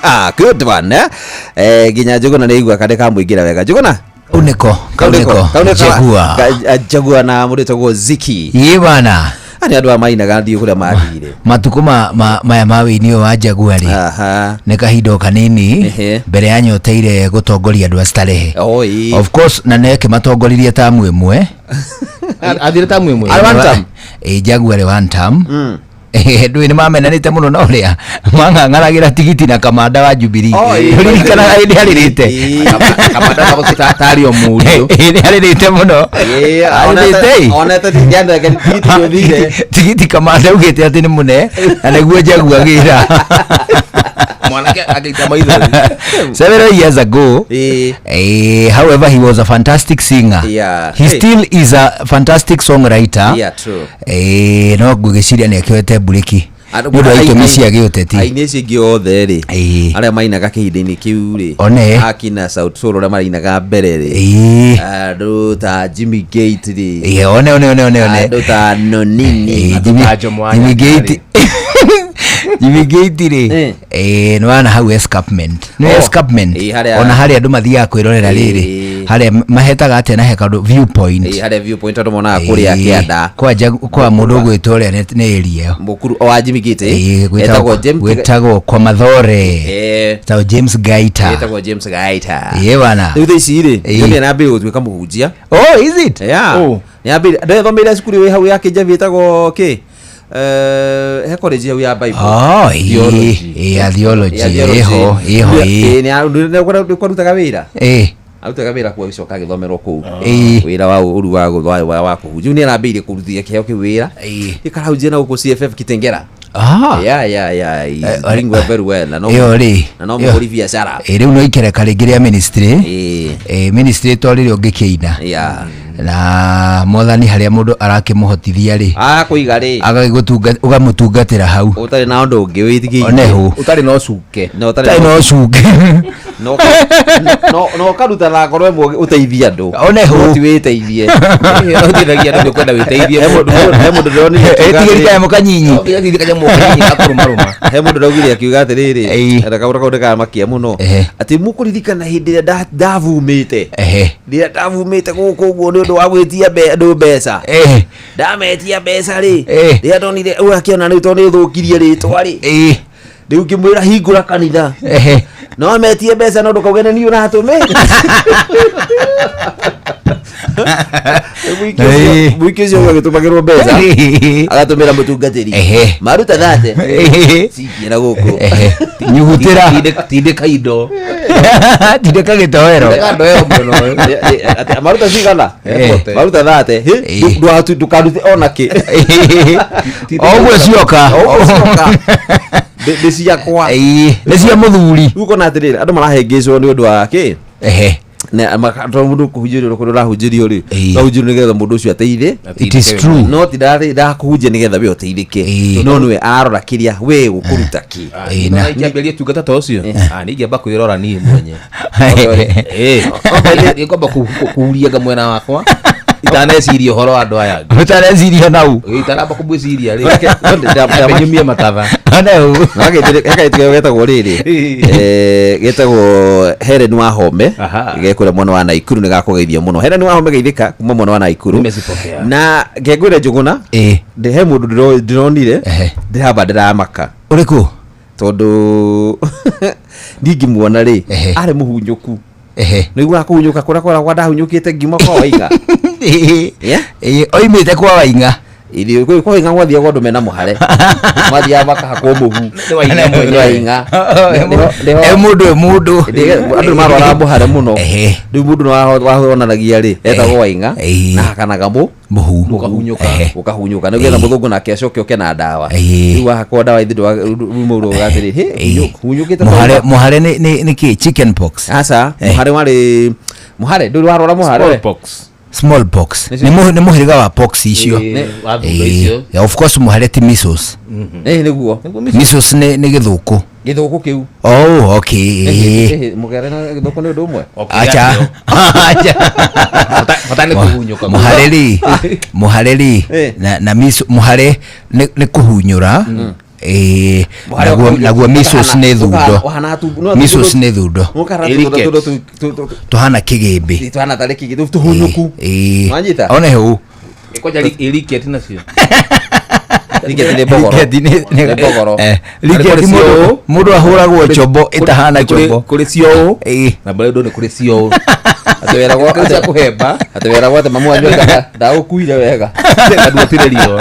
Ah, good one, eh? Eh, nginya Njuguna nĩ igua kandĩ kamũingĩra wega. Njuguna? Kaunĩko, kaunĩko, Jaguar. Jaguar na mũndũ wĩtagwo Ziki. Ĩ bana. Nĩ andũ aya mainaga ndiũ kũrĩa mathire. Matukũ maya ma wĩini ũyũ wa Jaguar rĩ, nĩ kahinda o kanini mbere ya nyoteire gũtongoria andũ a Starehe. Of course, na neke matongoririe tamu ĩmwe. Athire tamu ĩmwe. Arĩ one term? Ĩ, Jaguar arĩ one term. Ndũĩ nĩ mamenanĩte mũno na ũrĩa mang'ang'anagĩra tigiti na kamanda wa Jubilee. Oh, ĩ. Ũririkanaga hĩndĩ arĩrĩte? Kamanda tarĩ o mũriũ. Ĩ, nĩ arĩrĩte mũno. Arĩrĩte ĩ. Onete tigiti ũthire. Tigiti kamanda augĩte atĩ nĩ mũne na nĩguo Jaguar agĩra. Mwanake agĩita maithori. Several years ago. However, he was a fantastic singer. Yeah. He Hey. still is a fantastic songwriter. Yeah, true. No ngwĩciria nĩ akĩoete mburĩki. Nĩ ũndũ wa itũmi cia gĩũteti. Aini acio ingĩ othe rĩ, arĩa mainaga kĩhinda-inĩ kĩu rĩ, One. akina Sauti Sol arĩa marainaga mbere rĩ, andũ ta Jimmy Gate rĩ, Ĩĩ, one one one one one. Andũ ta Nonini. Ĩĩ, Jimmy Gate, Jimmy Gate rĩ, ĩĩ, nĩ wana hau escarpment, nĩ Oh, escarpment. Ĩĩ, harĩa- Ona harĩa andũ mathiaga kwĩrorera rĩrĩ, harĩa mahetaga atĩa na he kaũndũ viewpoint. Ĩĩ, harĩa viewpoint andũ monaga kũrĩa kĩanda. Kwa kwa mũndũ ũgwĩtwo ũrĩa nĩ area ĩyo. Mũkuru wa Jimmy Gate. Ĩĩ, Etagwo James gwĩtagwo kwa Mathore. Etagwo James Gaita. Etagwo James Gaita. Ĩĩ bana. Rĩu thaa ici rĩ, Ĩĩ. nĩ arambĩrĩria gũtuĩka mũhunjia. Oh, is it? Yeah. Oh. Nĩ ambĩrĩria ndethomeire cukuru ĩ hau ya Kĩnjabi ĩtagwo kĩ? He college hau ya Bible. Oh, ĩĩ, ĩĩ, ya theology, Ya theology. ĩho, ĩho, ĩĩ. Ĩĩ, nĩ kwarutaga wĩra. Ĩĩ. Arutaga wĩra kuo agĩcoka agĩthomerwo kũu. Ĩĩ. Wĩra wa ũru wa wa kũhunjia. Rĩu nĩ arambĩrĩirie kũrutithia kĩheo kĩu wĩra. Ĩkarahunjia na gũkũ CFF Kitengela. Ah. Yeah. He's doing well, very well. Na no Ĩyo rĩ. Na no ĩyo. mũhũri biacara. Ĩĩ, rĩu no ikereka rĩngĩ rĩa ministry. Ĩĩ. Ĩĩ, ministry to rĩrĩa ũngĩkĩina. Yeah. Na mwathani harĩa mũndũ arakĩmũhotithia rĩ, Akũiga rĩ. agagĩgũtunga ũgamũtungatĩra hau. Ũtarĩ na ũndũ ũngĩ wĩtigĩire. One hũ. Ũtarĩ na ũcuke. Na ũtarĩ Ũtarĩ na ũcuke. No no ũkaruta na ngoro ĩmwe ũteithie andũ. One hũ. No ti wĩteithie. Ũteithagia andũ nĩ ũkwenda wĩteithie He mũndũ ndĩronire akiuga Ĩtigĩri atĩrĩrĩ- kanyamũ kanyinyi. Tigĩri kanyamũ kanyinyi gakũrũmarũma. He mũndũ ndaugire akiuga atĩrĩrĩ, na kaũndũ kau ndĩkamakia mũno, atĩ mũkũririkana hĩndĩ ĩrĩa ndavumĩte, rĩrĩa ndavumĩte gũkũ ũguo nĩ ũndũ wa gwĩtia andũ mbeca, ndametia mbeca rĩ, rĩrĩa ndonire ũyũ akĩona rĩu tondũ nĩ ũthũkirie rĩtwa rĩ, rĩu ngĩmwĩra hingũra kanitha, no metie mbeca no ndũkauge nĩ niĩ ũratũmĩte. Mũingĩ ũcio agĩtũmagĩrwo mbeca agatũmĩra mũtungatĩri maruta thate cikie na gũkũ. Nyugutĩra. Tindĩka indo. Tindĩka gĩtoero. Tindĩka ndoero mwena ũyũ. Atĩ maruta cigana? Maruta thate. Ndũkarute ona kĩ. Ũguo cioka. Ũguo cioka. Nĩ ciakwa. Nĩ cia mũthuri. Rĩu ũkona atĩrĩrĩ, andũ marahĩngĩcwo nĩ ũndũ wa kĩ? Tondũ mũndũ kũhunjĩrio kũrĩa ũrahunjĩrio rĩ, ũrahunjĩrio nĩgetha mũndũ ũcio ateithie. It is true. No ti ndakũhunjia nĩgetha we ũteithĩke, no nĩwe ararora kĩrĩa we gũkũruta kĩ. Ingĩambĩrĩria tungata ta ũcio, niĩ ingĩamba kwĩrora niĩ mwenye. Ĩĩ, ngwamba kũhuria mwena wakwa itaneciria ũhoro wa andũ aya angĩ. Ũtaneciria nau. Ĩĩ, itanamba kũmwĩciria rĩ, nyambe nyumie matatha. Hekaitĩ getagwo rĩrĩ, getagwo Helen Wahome, gekũrĩa mwena wa Naikuru, nĩ gakũgeithia mũno Helen Wahome, geithĩka kuma mwena wa Naikuru. Na ngengwĩre Njũgũna, he mũndũ ndĩronire ndĩramba ndĩramaka. Ũrĩkũ? Tondũ ndingĩmuona rĩ, arĩ mũhunyũku. Nĩguo kũhunyũka kũrĩa koragwo ndahunyũkĩte ngiuma kwa Waing'a. Oimĩte kwa Waing'a. Irio kwa Waing'a gwathiagwo andũ mena mũhare, mathiaga makahakwo mũhu. Nĩ Waing'a mwenyewe. Nĩ Waing'a. E mũndũ e mũndũ. Andũ nĩ marwaraga mũhare mũno. Rĩu mũndũ nĩ wonanagia rĩ, etagwo Waing'a na hakanaga mũ mũhu ũkahunyũka ũkahunyũka nĩgetha mũthũngũ nake acoke oke na ndawa. Rĩu wahakwo ndawa ithe ndũmũrũga atĩrĩ, "Hĩ, hunyũkĩte." Mũhare, mũhare nĩ kĩ? Chicken pox? Aca, mũhare warĩ mũhare, ndũrĩ warwara mũhare we? Smallpox. Nĩ mũhĩrĩga wa pox icio. Ĩĩ, wa thundo icio. Yeah, of course mũhare ti measles. Ĩĩ, nĩguo. Measles nĩ gĩthũkũ. Gĩthũkũ kĩu. Oh, okay. Ĩhĩ, mũgere na gĩthũkũ nĩ ũndũ ũmwe. Acha. Acha. Bata nĩ kũhunyũka. Mũhare rĩ, mũhare rĩ, na measles, mũhare nĩ kũhunyũra. Ĩĩ, Mũhare naguo measles nĩ thundo. Measles nĩ thundo. Tũhana kĩgĩmbĩ. Tũhana tarĩ kĩgĩmbĩ tũhunyũku. Ĩĩ. Wanyita? One hau. Kwanja riket nacio. Riket nĩ mbogoro. Riket Nĩ mbogoro. Riket mũndũ ahũragwo chombo ĩtahana chombo. Kũrĩ cio na bado nĩ kũrĩ cio. Atĩ weragwo Kũrĩ cia kũhemba. Atĩ weragwo atĩ mamu wanyu ndagũkuire wega. Nduotirĩrio.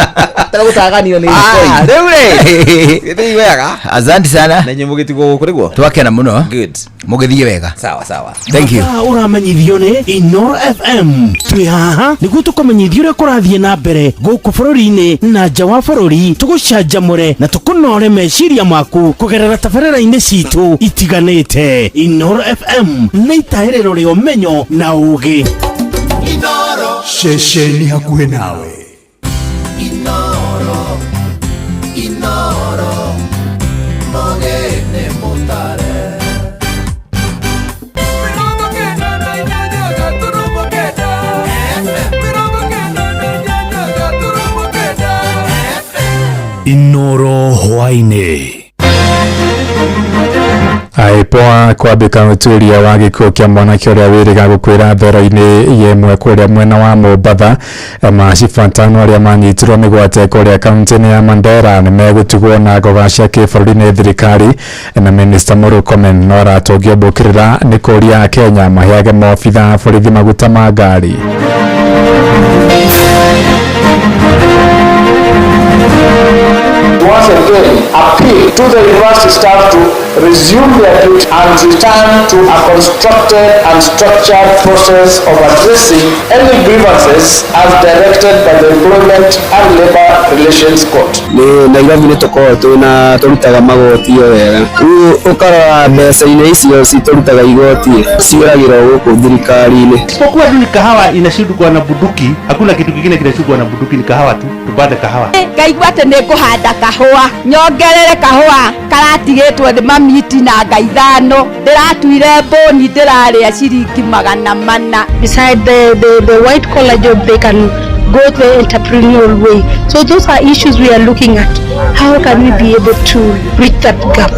Taragũtaganio nĩ Ah, rĩu rĩ. Gĩthĩi wega. Asante sana. Na inyuĩ mũgĩtigwo gũkũ nĩguo? Twakena mũno. Good. Mũgĩthiĩ wega. Sawa sawa. Thank you. Mathaa ũramenyithio nĩ Inoro FM. Twĩ haha nĩguo tũkũmenyithia ũrĩa kũrathiĩ na mbere gũkũ bũrũri-inĩ na nja wa bũrũri, tũgũcanjamũre na tũkũnore meciria maku kũgerera tabarĩra-inĩ citũ itiganĩte. Inoro FM nĩ itahĩrĩro rĩa ũmenyo na ũũgĩ. Ceceni hakuhĩ nawe. Inoro, Inoro. IPOA kwambĩka ũtuĩria wa gĩkuũ kĩa mwanake ũrĩa wĩrĩga gũkuĩra thero-inĩ ĩmwe kũrĩa mwena wa Mombatha. Macibu atano arĩa manyitirwo mĩgwate kũrĩa kaunti-inĩ ya Mandera nĩmegũtigwo na ngoga cia kĩbũrũri nĩ thirikari, na Minista Murkomen no aratũngio mbũkĩrĩra nĩ kũria Kenya maheage maobitha a borithi maguta ma ngari. Once again, appeal to the university staff to resume their duty and return to a constructed and structured process of addressing any grievances as directed by the Employment and Labour Relations Court. Nĩ Nairobi nĩ tũkoragwo twĩna tũrutaga magoti o wega, rĩu ũkarora mbeca-inĩ icio citũrutaga igoti ciũragĩra gũkũ thirikari-inĩ. Isipokuwa tu ni kahawa inashindwa na bunduki, hakuna kitu kingine kinashindwa na bunduki, ni kahawa tu, tupande kahawa. Ngaigua atĩ nĩ ngũhanda kahũa, nyongerere kahũa karatigĩtwo nĩ mamiti na nga ithano, ndĩratuire mbũni ndĩrarĩa ciringi 400. Beside the white collar job, they can go the entrepreneurial way. So those are issues we are looking at. How can we be able to bridge that gap?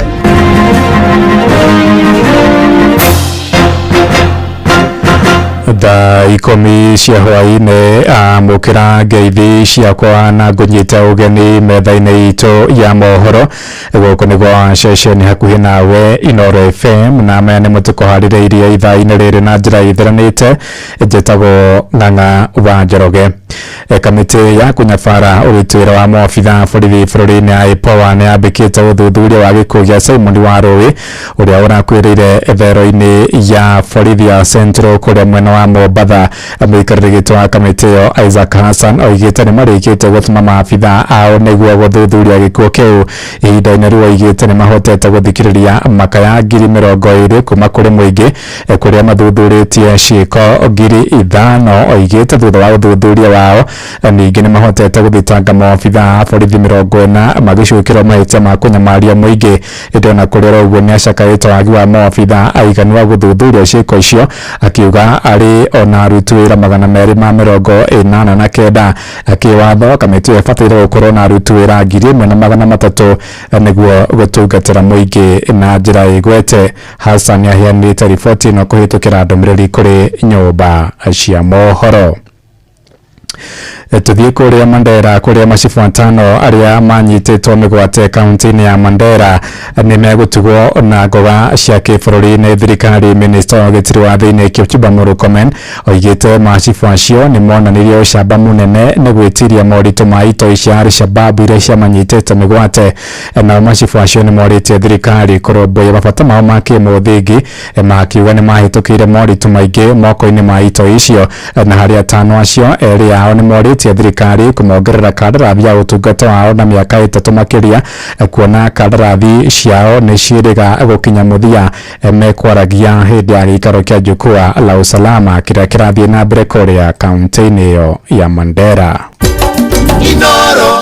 Thaa 10 cia hwaĩ-inĩ, amũkĩra ngeithi ciakwa na ngũnyite ũgeni metha-inĩ itũ ya mohoro. Gũkũ nĩ gwa ceceni hakuhĩ nawe Inooro FM, na maya nĩmo tũkũharĩrĩirie ithaa-inĩ rĩrĩ na njĩra ĩtheranĩte. Njĩtagwo Ng'ang'a wa Njoroge. Kamĩtĩ ya kũnyabara ũruti wĩra wa maobitha borithi bũrũri-inĩ IPOA nĩ yambĩkĩte ũthuthuria wa gĩkuũ gĩa Simon Warũĩ ũrĩa ũrakuĩrĩire thero-inĩ ya borithi ya Central kũrĩa mwena wa Mombatha. Mũikarĩri gĩtĩ wa kamĩtĩ ĩyo Isaac Hassan oigĩte nĩ marĩkĩtie gũtũma maabitha ao nĩguo gũthuthuria gĩkuũ kĩu. Ihinda-inĩ rĩu oigĩte nĩ mahotete gũthikĩrĩria makaya 20,000 kuma kũrĩ mũingĩ kũrĩa mathuthurĩtie ciĩko 5,000. Oigĩte thutha wa ũthuthuria wao ningĩ nĩ mahotete gũthitanga maobitha a borithi 40 magĩcukĩrwo mahĩtia ma kũnyamaria mũingĩ. Ĩndĩ ona kũrĩ ũguo nĩ acakaĩte wagi wa maobitha aiganu a gũthuthuria ciĩko icio, akiuga arĩ ona aruti wĩra 289. Kĩwatho kamĩtĩ ĩyo ĩbataire gũkorwo na aruti wĩra 1,300 nĩguo gũtungatĩra mũingĩ na njĩra ĩgwete. Hassan nĩaheanĩte riboti ĩno kũhĩtũkĩra ndũmĩrĩri kũrĩ nyũmba cia mohoro. Tuthiĩ kũrĩa Mandera kũrĩa macibu atano arĩa manyitĩtwo mĩgwate kaunti-inĩ ya Mandera nĩ megũtigwo na ngoga cia kĩbũrũri nĩ thirikari. Minista wa ũgitĩri wa thĩinĩ Kipchumba Murkomen oigĩte macibu acio nĩ monanirie ũcamba mũnene nĩ gwĩtiria moritũ ma itoi cia Al-Shabaab iria ciamanyitĩte mĩgwate. Nao macibu acio nĩ morĩtie thirikari kũrũmbũiya mabata mao ma kĩmũthingi, makiuga nĩ mahĩtũkĩire moritũ maingĩ moko-inĩ ma itoi icio, na harĩ atano acio erĩ ao nĩ morĩtie thirikari kũmongerera kandarathi ya ũtungata wao na mĩaka 3 makĩria, kuona kandarathi ciao nĩ ciĩrĩga gũkinya mũthia. Mekwaragia hĩndĩ ya gĩikaro kĩa Jukwaa la Usalama kĩrĩa kĩrathiĩ na mbere kũrĩa kaunti-inĩ ĩyo ya Mandera.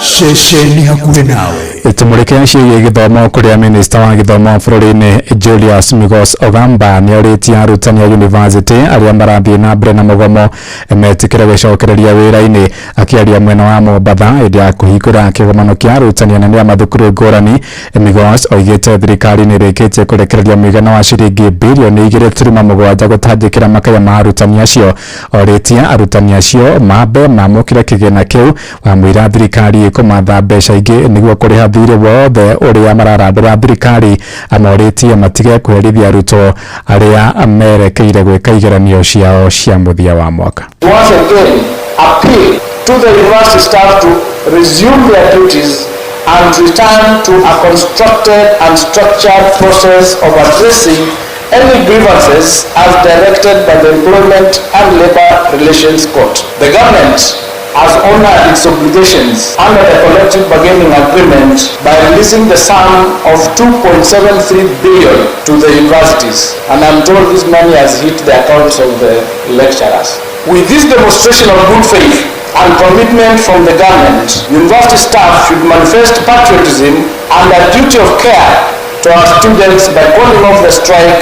Ceceni hakuhĩ nawe. Tumulike ciĩgiĩ gĩthomo kũrĩa minista wa gĩthomo bũrũri-inĩ Julius Migos Ogamba nĩorĩtie arutani a yunivasĩtĩ arĩa marathiĩ na mbere na mũgomo metĩkĩre gũcokereria wĩra-inĩ. Akĩaria mwena wa Mombatha hĩndĩ ya kũhingũra kĩgomano kĩa arutani anene a mathukuru ngũrani, Migos oigĩte thirikari nĩ ĩrĩkĩtie kũrekereria mũigana wa ciringi birioni 2.7 gũtangĩkĩra makaya ma arutani acio. Orĩtie arutani acio mambe mamũkĩre kĩgĩna kĩu wamũira thirikari ĩkũmatha mbeca ingĩ nĩguo kũrĩha thirĩ wothe ũrĩa mararandũra thirikari. Amorĩtie matige kũherithia arutwo arĩa merekeire gwĩka igeranio ciao cia mũthia wa mwaka. Once again, appeal to the university staff to resume their duties and return to a constructed and structured process of addressing any grievances as directed by the Employment and Labour Relations Court. The government has honored its obligations under the collective bargaining agreement by releasing the sum of 2.73 billion to the universities, and I'm told this money has hit the accounts of the lecturers. With this demonstration of good faith and commitment from the government, university staff should manifest patriotism and a duty of care to our students by calling off the strike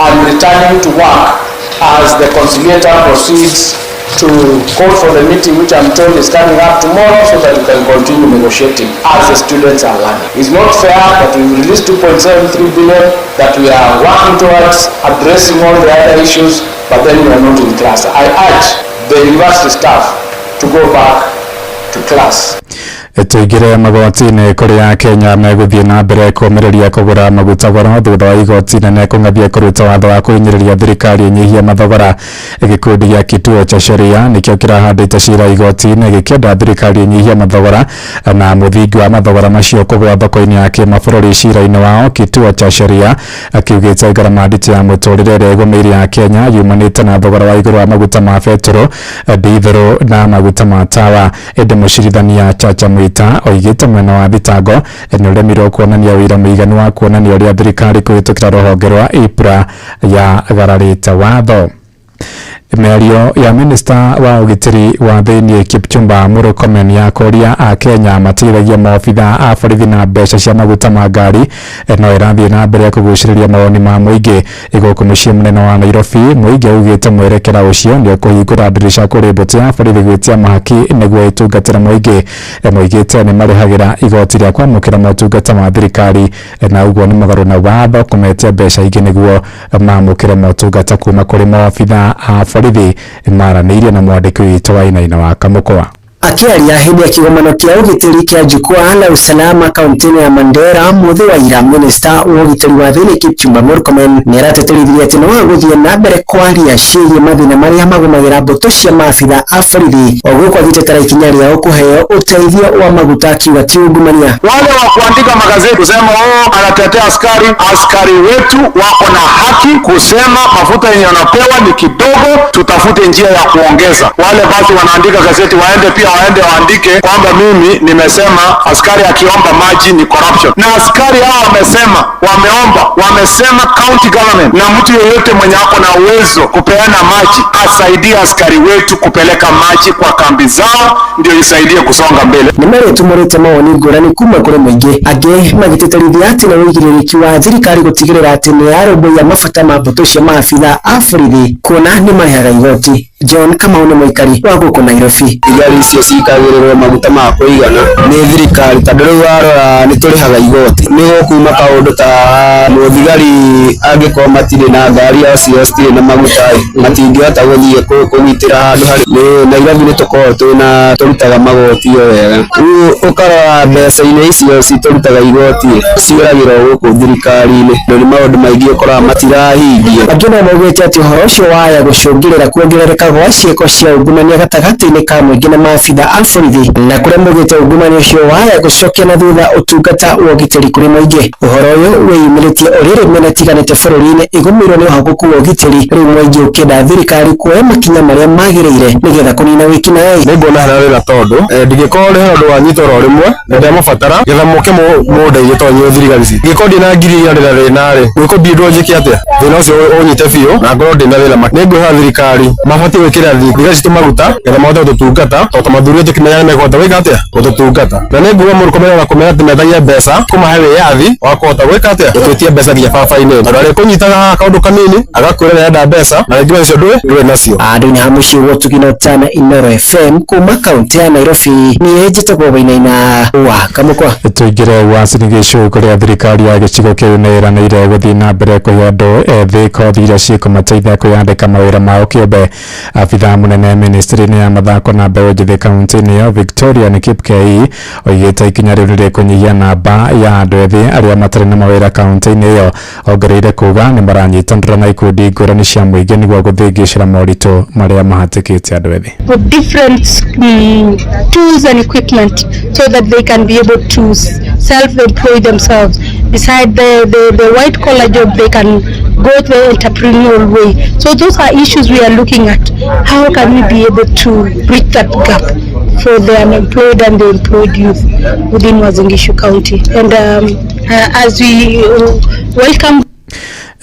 and returning to work as the conciliator proceeds to call for the meeting, which I'm told is coming up tomorrow, so that we can continue negotiating as the students are learning. It's not fair that we release 2.73 billion, that we are working towards addressing all the other issues, but then we are not in class. I urge the university staff to go back to class. Tũingĩre magoti-inĩ kũrĩa Kenya megũthiĩ na mbere kũũmĩrĩria kũgũra maguta goro thutha wa igoti inene kũng'athia kũruta watho wa kũhinyĩrĩria thirikari ĩnyihie mathogora. Gĩkundi gĩa Kituo cha Sheria nĩkĩo kĩrahandĩte cira igoti-inĩ gĩkĩenda thirikari ĩnyihie mathogora na mũthingi wa mathogora macio kũgũa thoko-inĩ ya kĩmabũrũri. Cira-inĩ wao Kituo cha Sheria kiugĩte ngarama nditũ ya mũtũrĩre ĩrĩa ĩgũmĩire ya Kenya yumanĩte na thogora wa igũrũ wa maguta ma betũrũ, ndithũrũ na maguta ma tawa. Ĩndĩ mũcirithania Chacha Mwita oigĩte mwena wa thitango nĩ ũremirwo kuonania ũira mũiganu wa kuonania ũrĩa thirikari kũhĩtũkĩra rũhonge rwa EPRA yagararĩte watho. Mĩario ya minista wa ũgitĩri wa thĩinĩ Kipchumba Murkomen ya kũria a Kenya mateithagia maobitha a borithi na mbeca cia maguta ma ngari no ĩrathiĩ na mbere kũgucĩrĩria mawoni ma mũingĩ. Gũkũ mũciĩ mũnene wa Nairobi, mũingĩ augĩte mwerekera ũcio nĩ ũkũhingũra ndirica kũrĩ mbũtũ ya borithi gwĩtia mahaki nĩguo ĩtungatĩre mũingĩ. Moigĩte nĩ marĩhagĩra igoti rĩa kwamũkĩra motungata ma thirikari na ũguo nĩ mũgarũ na watho kũmetia mbeca ingĩ nĩguo mamũkĩre motungata kuma kũrĩ maobitha a borithi. Maranĩirie na mwandĩki witũ wa Wainaina wa Kamũkwa. Akiaria hĩndĩ ya kĩgomano kĩa ũgitĩri kĩa jukwaa la usalama kaunti-inĩ ya Mandera mũthĩ wa ira, minista wa ũgitĩri wa thĩinĩ Kipchumba Murkomen nĩarateterithirie atĩ no agũthiĩ na mbere kwaria ciĩgiĩ mathĩna marĩa magũmagĩra mbũtũ cia maabitha a borithi, o gũkũ agĩtetera ikinya rĩao kũheo ũteithio wa maguta akiuga ti ungumania. Wale wa kuandika magazeti kusema oh, anatetea askari, askari wetu wako na haki kusema mafuta yenye wanapewa ni kidogo, tutafute njia ya kuongeza. Wale basi wanaandika gazeti waende pia waende waandike kwamba mimi nimesema askari akiomba maji ni corruption. Na askari hao wamesema, wameomba, wamesema county government na mtu yeyote mwenye ako na uwezo kupeana maji asaidie askari wetu kupeleka maji kwa kambi zao, ndio isaidie kusonga mbele. Nĩmarĩtumũrĩte mawoni ngũrani kuma kũrĩ mũingĩ, angĩ magĩtĩtĩrithia atĩ nĩ ũigĩrĩrĩki wa thirikari gũtigĩrĩra atĩ nĩ yarũmbũiya mabata ma mbũtũ cia maabitha a borithi kuona nĩ marĩhaga igoti. John Kamau nĩ mũikari wa gũkũ Nairobi. Thigari icio cikagĩrĩrwo maguta ma kũigana nĩ thirikari tondũ rĩu warora nĩ tũrĩhaga igoti. Nĩ gũkuma kaũndũ ta mũthigari angĩkorwo matirĩ na ngari acio citirĩ na maguta matingĩhota gũthiĩ kũgitĩra handũ harĩ. Nĩ Nairobi nĩ tũkoragwo twĩna tũrutaga magoti o wega, rĩu ũkarora mbeca-inĩ icio citũrutaga igoti ciũragĩra gũkũ thirikari-inĩ, tondũ nĩ maũndũ maingĩ ũkoraga matirahingia. Angĩ nao maugĩte atĩ ũhoro ũcio waya gũcũngĩrĩra kuongerereka gwa ciĩko cia ungumania gatagatĩ-inĩ ka mũingĩ na maabitha a borithi, na kũrĩa maugĩte ungumania ũcio waya gũcokia na thutha ũtungata wa ũgitĩri kũrĩ mũingĩ. Ũhoro ũyũ wĩyumĩrĩtie ũrĩ mĩena ĩtiganĩte bũrũri-inĩ ĩgũmĩirwo nĩ ũhagũku wa ũgitĩri, rĩu mũingĩ ũkĩenda thirikari kuoya makinya marĩa magĩrĩire nĩgetha kũnina wĩkinaĩ. Nĩnguona harĩa wĩra tondũ ndingĩkorwo rĩ ũndũ wanyita oro rĩmwe na ndĩamabatara getha mũke mũndeithie tondũ inyuĩ thirikari ici ingĩkorwo ndĩna 2,000 ndĩna thĩna rĩ gwĩkwo ndindwo njĩke atĩa thĩna ũcio ũnyite biũ na ngorwo ndĩna thĩna. Nĩngwĩhoya thirikari mabatiĩ gwĩkĩra thigari citũ maguta getha mahote gũtũtungata tondũ mathuri tũkĩmenya nĩmekũhota gwĩka atĩa gũtũtungata. Na nĩnguga Murkomen ona kũmera atĩ metagia mbeca kũmahe wĩyathi wa kũhota gwĩka atĩa gũtwĩtia mbeca nginya barabara-inĩ, tondũ arĩkũnyitaga kaũndũ kanini agakwĩra nĩarenda mbeca na rĩngĩ mbeca icio ndũrĩ nacio. Andũ-inĩ ha mũciĩ wa Ũtugi na Ũtana, Inooro FM kuma kaunti ya Nairobi, niĩ njĩtagwo Wainaina wa Kamũkwa. Tũingĩre Uasin Gishu kũrĩa thirikari ya gĩcigo kĩu nĩ ĩranĩire gũthiĩ na mbere kũhe andũ ethĩ kothi iria cikũmateithia kwĩyandĩka mawĩra mao kĩũmbe. Abithaa mũnene ministry-inĩ ya mathako na mbeũ njĩthĩ kaunti-inĩ ĩyo Victoria nĩ Kipkei oigĩte ikinya rĩu nĩrĩkũnyihia namba ya andũ ethĩ arĩa matarĩ na mawĩra kaunti-inĩ ĩyo. Ongereire kuga nĩ maranyitanĩra na ikundi ngũrani cia mũingĩ nĩguo gũthĩngĩcĩra moritũ marĩa mahatĩkĩte andũ ethĩ. With different tools and equipment so that they can be able to self-employ themselves. Beside the white collar job, they can go the entrepreneurial way. So those are issues we are looking at. How can we be able to bridge that gap for the unemployed and the employed youth within Uasin Gishu County? And as we welcome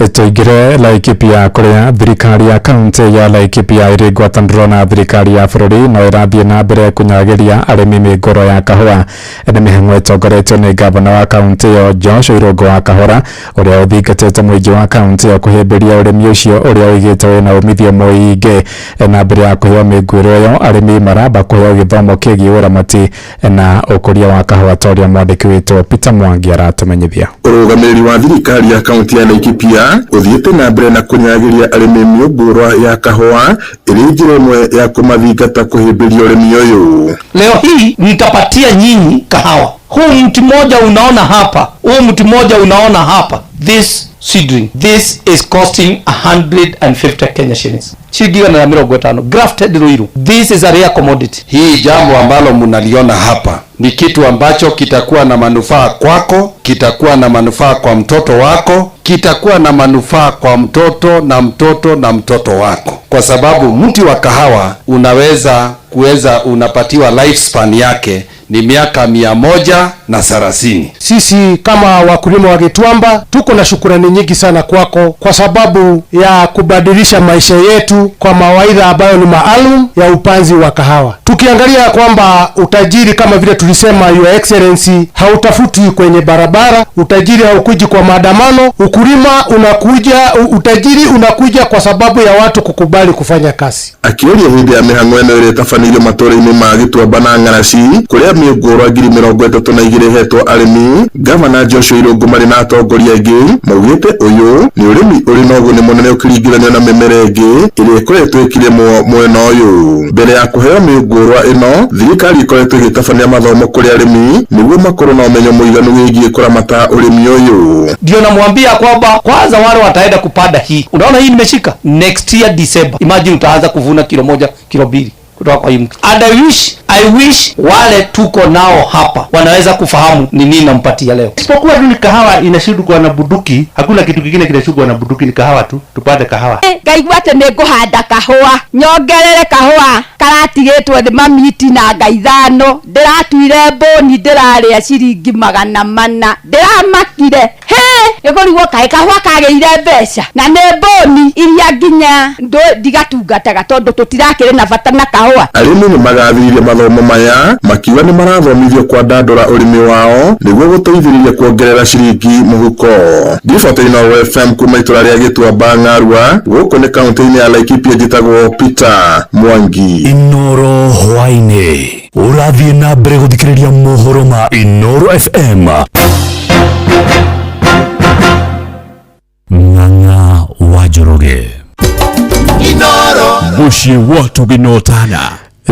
Tũingĩre Laikipia kũrĩa thirikari ya kaunti ya Laikipia ĩrĩ ngwatanĩro na thirikari ya bũrũri no ĩrathiĩ na mbere kũnyagĩria arĩmi mĩngũrwa ya kahũa. Nĩ mĩhang'o ĩtongoretio nĩ ngavana wa kaunti ĩyo Josh Irũngũ wa Kahora, ũrĩa ũthingatĩte mũingĩ wa kaunti ĩyo kũhĩmbĩria ũrĩmi ũcio ũrĩa ũigĩte wĩna umithio mũingĩ. Na mbere ya kũheo mĩngũrwa ĩyo, arĩmi maramba kũheo gĩthomo kĩgiĩ ũramati na ũkũria wa kahũa ta ũrĩa mwandĩki witũ Peter Mwangi aratũmenyithia. Ũrũgamĩrĩri wa thirikari ya kaunti ya Laikipia ũthiĩte na mbere na kũnyagĩria arĩmi mĩũngũrwa ya kahũa ĩrĩ njĩra ĩmwe ya kũmathingata kũhĩmbĩria ũrĩmi ũyũ. Leo hii nitapatia nyinyi kahawa. Huu mti mmoja unaona hapa, huu mti mmoja unaona hapa, this seedling, this is costing 150 Kenya shillings, shilingi 150, grafted Ruiru. This is a rare commodity. Hii jambo ambalo mnaliona hapa ni kitu ambacho kitakuwa na manufaa kwako, kitakuwa na manufaa kwa mtoto wako, kitakuwa na manufaa kwa mtoto na mtoto na mtoto wako, kwa sababu mti wa kahawa unaweza kuweza unapatiwa lifespan yake ni miaka 130. Sisi kama wakulima wa Gituamba tuko na shukurani nyingi sana kwako kwa sababu ya kubadilisha maisha yetu kwa mawaidha ambayo ni maalum ya upanzi wa kahawa. Tukiangalia kwamba utajiri kama vile tulisema, Your Excellency, hautafutwi kwenye barabara, utajiri haukuji kwa maandamano, ukulima unakuja, utajiri unakuja kwa sababu ya watu kukubali kufanya kazi. Akĩũria hĩndĩ ya mĩhang'o ĩno ĩrĩa ĩtabanĩirio matũũra-inĩ ma Gĩtuamba na Ng'araci kũrĩa mĩũngũrwa 32,000 ĩhetwo arĩmi, Gavana Joshua Irũngũ marĩ na atongoria angĩ maugĩte ũyũ nĩ ũrĩmi ũrĩ na ũguni mũnene ũkĩringithanio na mĩmera ĩngĩ ĩrĩa ĩkoretwo ĩkĩrĩmwo mwena ũyũ. Mbere ya kũheo mĩũngũrwa ĩno, thirikari ĩkoretwo ĩgĩtabania mathomo kũrĩ arĩmi nĩguo makorwo na ũmenyo mũiganu wĩgiĩ kũramata ũrĩmi ũyũ. Ndio namwambia kwamba kwanza wale wataenda kupanda hii, unaona hii nimeshika, next year December, imagine utaanza kuvuna kilo 1 kilo 2 kutoka kwa hii mtu. And I wish wale tuko nao hapa wanaweza kufahamu ni nini nampatia leo. Isipokuwa tu ni kahawa inashindwa na bunduki, hakuna kitu kingine kinashindwa na bunduki, ni kahawa tu, tupande kahawa. Ngaigua atĩ nĩ ngũhanda kahũa, nyongerere kahũa karatigĩtwo nĩ mamiti na nga 5, ndĩratuire mbũni ndĩrarĩa ciringi 400, ndĩramakire. Hĩ, nĩkũrigwo kaĩ kahũa kagĩire mbeca na nĩ mbũni iria nginya ndigatungataga tondũ tũtirakĩrĩ na bata na kahũa. Arĩmi nĩ magathĩrĩirie mathomo maya makiuga nĩ marathomithio kwandandũra ũrĩmi wao nĩguo gũteithĩrĩria kuongerera ciringi mũhuko. Ngiribota Inooro FM kuma itũra rĩa Gĩtuamba Ng'arua, gũkũ nĩ kaunti-inĩ ya Laikipia, njĩtagwo Peter Mwangi. Inooro hwaĩ-inĩ ũrathiĩ na mbere gũthikĩrĩria mohoro ma Inooro FM. Ng'ang'a wa Njoroge, mũciĩ wa tũgĩnotana.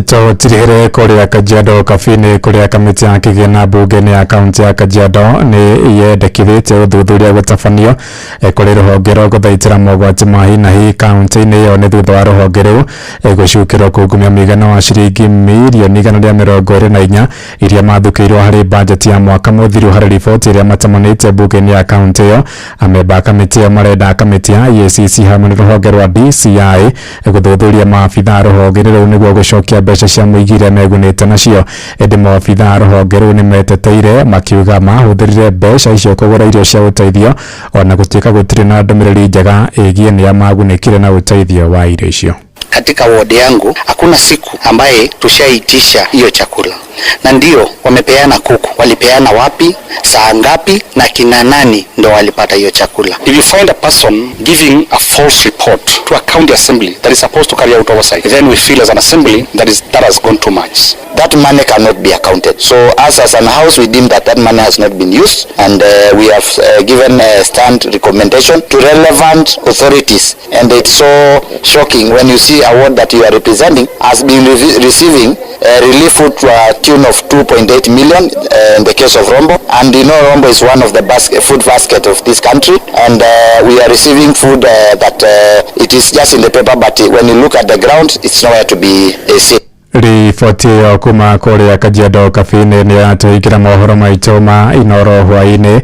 Tũtirĩhĩre kũrĩa Kajiado Kabini kũrĩa kamĩtĩ ya kĩgĩna mbunge-inĩ ya kaunti ya Kajiado nĩ yendekithĩtie ũthuthuria gũtabanio kũrĩ rũhonge rwa gũthaitĩra mogwati ma hi na hi kaunti-inĩ ĩyo nĩ thutha wa rũhonge rũu gũcukĩrwo kungumia mũigana wa ciringi mirioni 124 iria mathukĩirwo harĩ bajeti ya mwaka mũthiru harĩ riboti ĩrĩa matamanĩtie mbunge-inĩ ya kaunti ĩyo. Amemba a kamĩtĩ ĩyo marenda kamĩtĩ ya EACC hamwe na rũhonge rwa DCI gũthuthuria maabitha a rũhonge rũu nĩguo gũcokia mbeca cia mũingĩ iria megunĩte nacio. Ĩndĩ maabitha a rũhonge rũu nĩ meteteire makiuga mahũthĩrire mbeca icio kũgũra irio cia ũteithio ona gũtuĩka gũtirĩ na ndũmĩrĩri njega ĩgiĩ nĩa magunĩkire na ũteithio wa irio icio. Katika wodi yangu hakuna siku ambaye tushaitisha hiyo chakula, na ndio wamepeana kuku, walipeana wapi, saa ngapi na kina nani ndo walipata hiyo chakula. If you find a person giving a false report to a county assembly that is supposed to carry out oversight, then we feel as an assembly that has gone too much. That money cannot be accounted. So us as an house, we deem that money has not been used, and we have given a stand recommendation to relevant authorities. And it's so shocking when you see a ward that you are representing has been receiving relief food to a tune of 2.8 million in the case of Rombo. And you know, Rombo is one of the food basket of this country, and we are receiving food that it is just in the paper, but when you look at the ground, it's nowhere to be seen. Riboti ĩyo kuma kũrĩa Kajiado Kabini nĩ yatũhingĩra mohoro maitũ ma Inooro hwaĩ-inĩ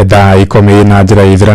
thaa 10 na njĩra ithira.